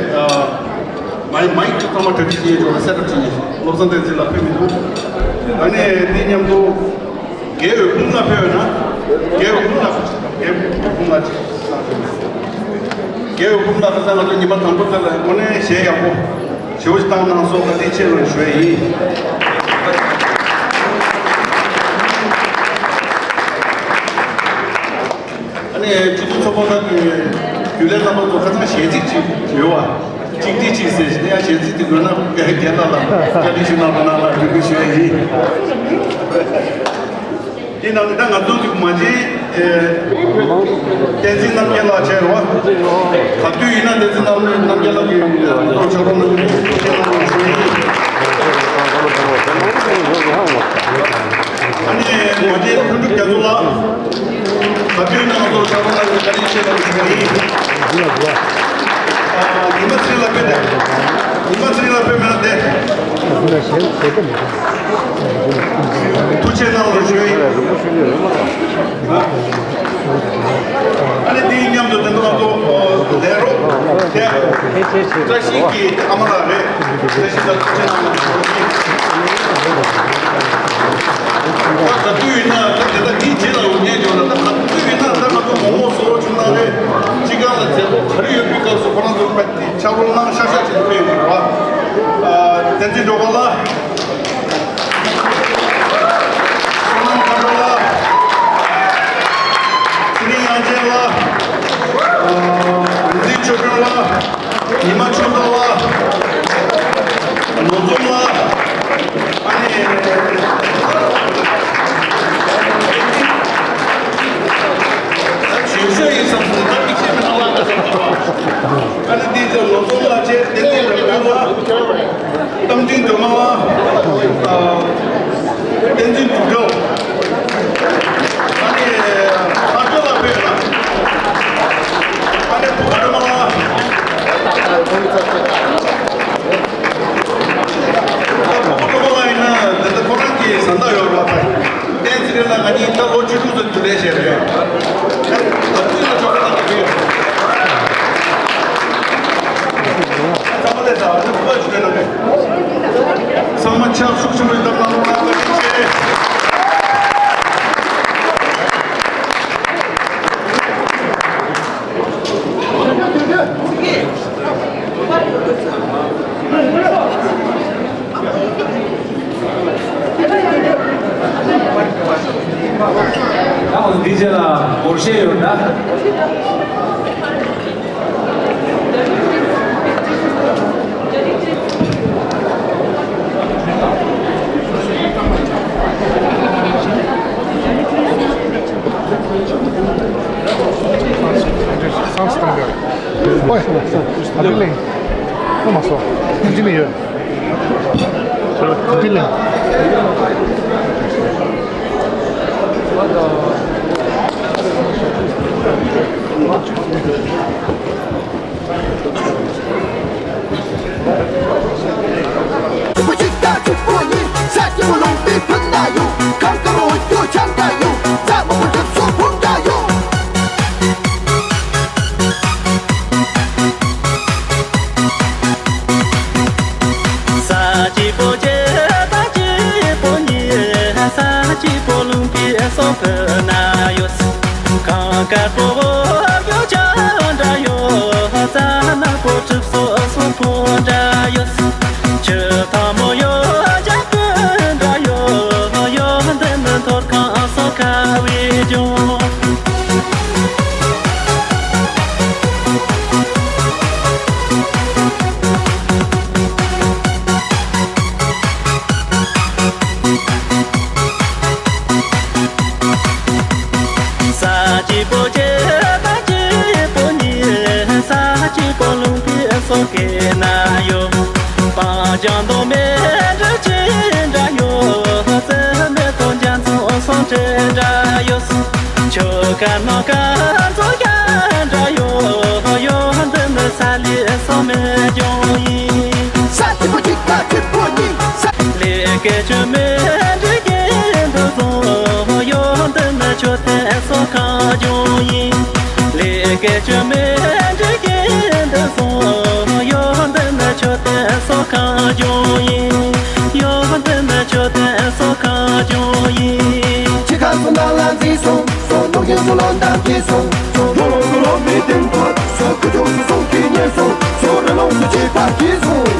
མའི་མའིག་ཚང་མ་གྲ་སྒྲིག་བྱེད་ཡས་ཆོག་སེ་ཊབ་བྱེད་ཡས། བློ་བཟང་བསྟན་འཛིན་ལགས་ཕེབས་མི་འདུག་ཨ་ནི་འདི་མཉམ་དུ། རྒྱལ་བའི་སྐུ་ལྔ་ཕེབས་ཡོད་ན། རྒྱལ་བའི་སྐུ་ལྔ། རྒྱལ་བའི་སྐུ་ལྔ་ཅིག་རྒྱལ་བའི་སྐུ་ལྔ་ཁ་སང་ང་ཚོ་ཉི་མ་དང་པོ་དེ་ལ་དངོས་གནས་གཞས་ཡག་པོ་ཞེ་པོ་ཞིག་བཏང་གནང་སོང་། བཀའ་དྲིན་ཆེ་ལ་ཞུ་ཡ་ཡིན། ཨ་ནི་སྤྱི་འཐུས་ཚོགས་པ་ཁག་གི་རྒྱུན་ལས་རྣམ་པ་ཚོ་ཁ་སང་གཞས་ཚིག་ཅིག་ཡོད་བ། གཅིག་འདྲི་གཅིག་ཟེར་ཞིག་ཡང་གཞས་ཚིག་དེ་དགོས་ན་རྒན་ལགས་ལ་བཀའ་འདྲི་ཞུ་གནང་རོགས་གནང་ལ་འབོད་སྐུལ་ཞུ་ཡ་ཡིན། དེ་ནང་ནས་ད་ང་ཚོ་གི་མ་བྱན་བསྟན་འཛིན་རྣམ་རྒྱལ་ལགས་བྱས་རོགས། ག་དུས་ཡིན་ན་བསྟན་འཛིན་རྣམ་རྣམ་རྒྱལ་ལགས་ཀྱི་ལོ་ཆོག་རོགས་གནང་གི་ཞུ་ཡ་ཡིན། ཨ་ནི་ང་ཚོའི་ལྷུན་གྲུབ་རྒྱ་མཚོ་ལགས། ག་དུས་ཡིན་ན་ང་ཚོར་ཕྱག་རོགས་གནང་བའི་བཀའ་དྲིན་ཆེ་ལབ་ཞུ་གི་ཡིན། ཨ། ཉི་མ་ཚེ་རིང་ལགས་ཕེབས་ཏེ། ཉི་མ་ཚེ་རིང་ལགས་ཕེབས་མེད་ན་བསྡད། ཐུགས་རྗེ་གནང་རོགས་ཞུ་ཡིན། ཨ་ནི་དེའི་མཉམ་དུ་དེ་ཚོ་ང་ཚོ་ལས་རོགས་དེ་བཀྲ་ཤིས་ཀྱི་ཨ་མ་ལགས་རེད། བཀྲ་ཤིས་ལགས་ཐུགས་རྗེ་གནང་རོགས་ཞུ་ཡིན། ད་ག་དུས་ཡིན་ན་ད་དེ་ད་མི་རྗེས་ལ་འུ་བརྙས་འཇོག་ན་ད་ག་དུས་ཡིན་ན་ད་ང་ཚོ་མོག་མོག་བཟོ་རོགས་བྱུང་ན་རེད། སྤྱི་ཁང་ལ་མཛད་སྒོ་ག་རེ་ཡོད་པའི་སྐབས་སུ་ཁོ་རང་ཚོ་ཕྱག་རོགས་གནང་ཤག་ཤག་བྱེད་དུ་ཕེབས་ཡོང་གི་རེད་བ། བསྟན་འཛིན་སྒྲོལ་དཀར་ལགས། བསོད་ནམས་དཀར་པོ་ལགས། ཚེ་རིང་དབྱངས་ཅན་ལགས། རིག་འཛིན་ཆོས་སྒྲོན་ལགས། ཉི་མ་ཆོས་སྒྲོན་ལགས། ནོར་འཛོམས་ལགས། ཨ་ནི། ལ་སྒོར་གཞས་ཡོད་ན། སངས་སྟོང་གི། ཨོ་ཡ། ཨ་ཏི་ལེ། ཨོ་མ་སོ། ཨ་ཏི་ལེ་ཡོད། ཨ་ཏི་ལེ། ས་གཅིག་པོ་རྒྱལ་དང་གཅིག་པོ་ཉིད། ས་གཅིག་པོ་ལུང་པའི་སོ་ཕུ་ན་ཡོད། གངས་དཀར་པོ་འོ་ཡོ་ཅང་འདྲ་ཡོད། རྩྭ་ནག་པོ་གྲིབ་སོ་སོ་པོ་འདྲ་ཡོད། ཆུ་ཐང་མོ་ཡོ་ཅང་ཀུན་འདྲ་ཡོད། ཡོད་འདི་ནི་མཐོ་སྒང་སོ་ཁ་བའི་ལྗོངས། ས་གཅིག་པོ་རྒྱལ་དང་གཅིག་པོ་ཉིད། ས་གཅིག་པོ་ལུང་པའི་སོ་སྐེ་ན་ཡོད། སྤང་ལྗང་མདོག་མེ་འབྲུག་ཅན་འདྲ་ཡོད། རྩི་མེད་དོ་རྒྱ་མཚོ་སོ་འདྲེ་འདྲ་ཡོད། ཆུ་ཁ་ནག་ཁ་མཚོ་རྒྱ་འདྲ་ཡོད། ཡོད་འདི་ནི་ས་ལི་སོ་མེ་ལྗོངས་ཡིན། ས་གཅིག་པོ་གཅིག་ཁ་གཅིག་པོ་གཉིས། ལས་སྐལ་ཆུ་མེ་འབྲུག་རྒྱན་དུ་བཟུང་། ཡོད་འདི་ནི་མཆོད་རྟེན་སོ་ཁ་ལྗོངས་ཡིན། ལས་སྐལ་ཆུ་མེ་འབྲུག་རྒྱན་དུ་བཟུང་། ཡོད་འདི་ནི་མཆོད་རྟེན་སོ་ཁ་ལྗོངས་ཡིན། ཡོད་འདི་ནི་མཆོད་རྟེན་སོ་ཁ་ལྗོངས་ཡིན། ཆི་ཁ་སོ་ནང་ལ་འཛིན་སོང་། སོ་ནོག་ཡིན་སོ་ལོ་འདམ་གྱི་སོང་། སོ་ལོ་ལོ་སོ་ལོ་མི་བདེན་པ། སོ་ཁུ་ཅོ་སོ་སོ་ཁི་ཉེ་སོང་། སོ་ར་ལོང་སོ་ཅི་པ་གྱི་སོང་།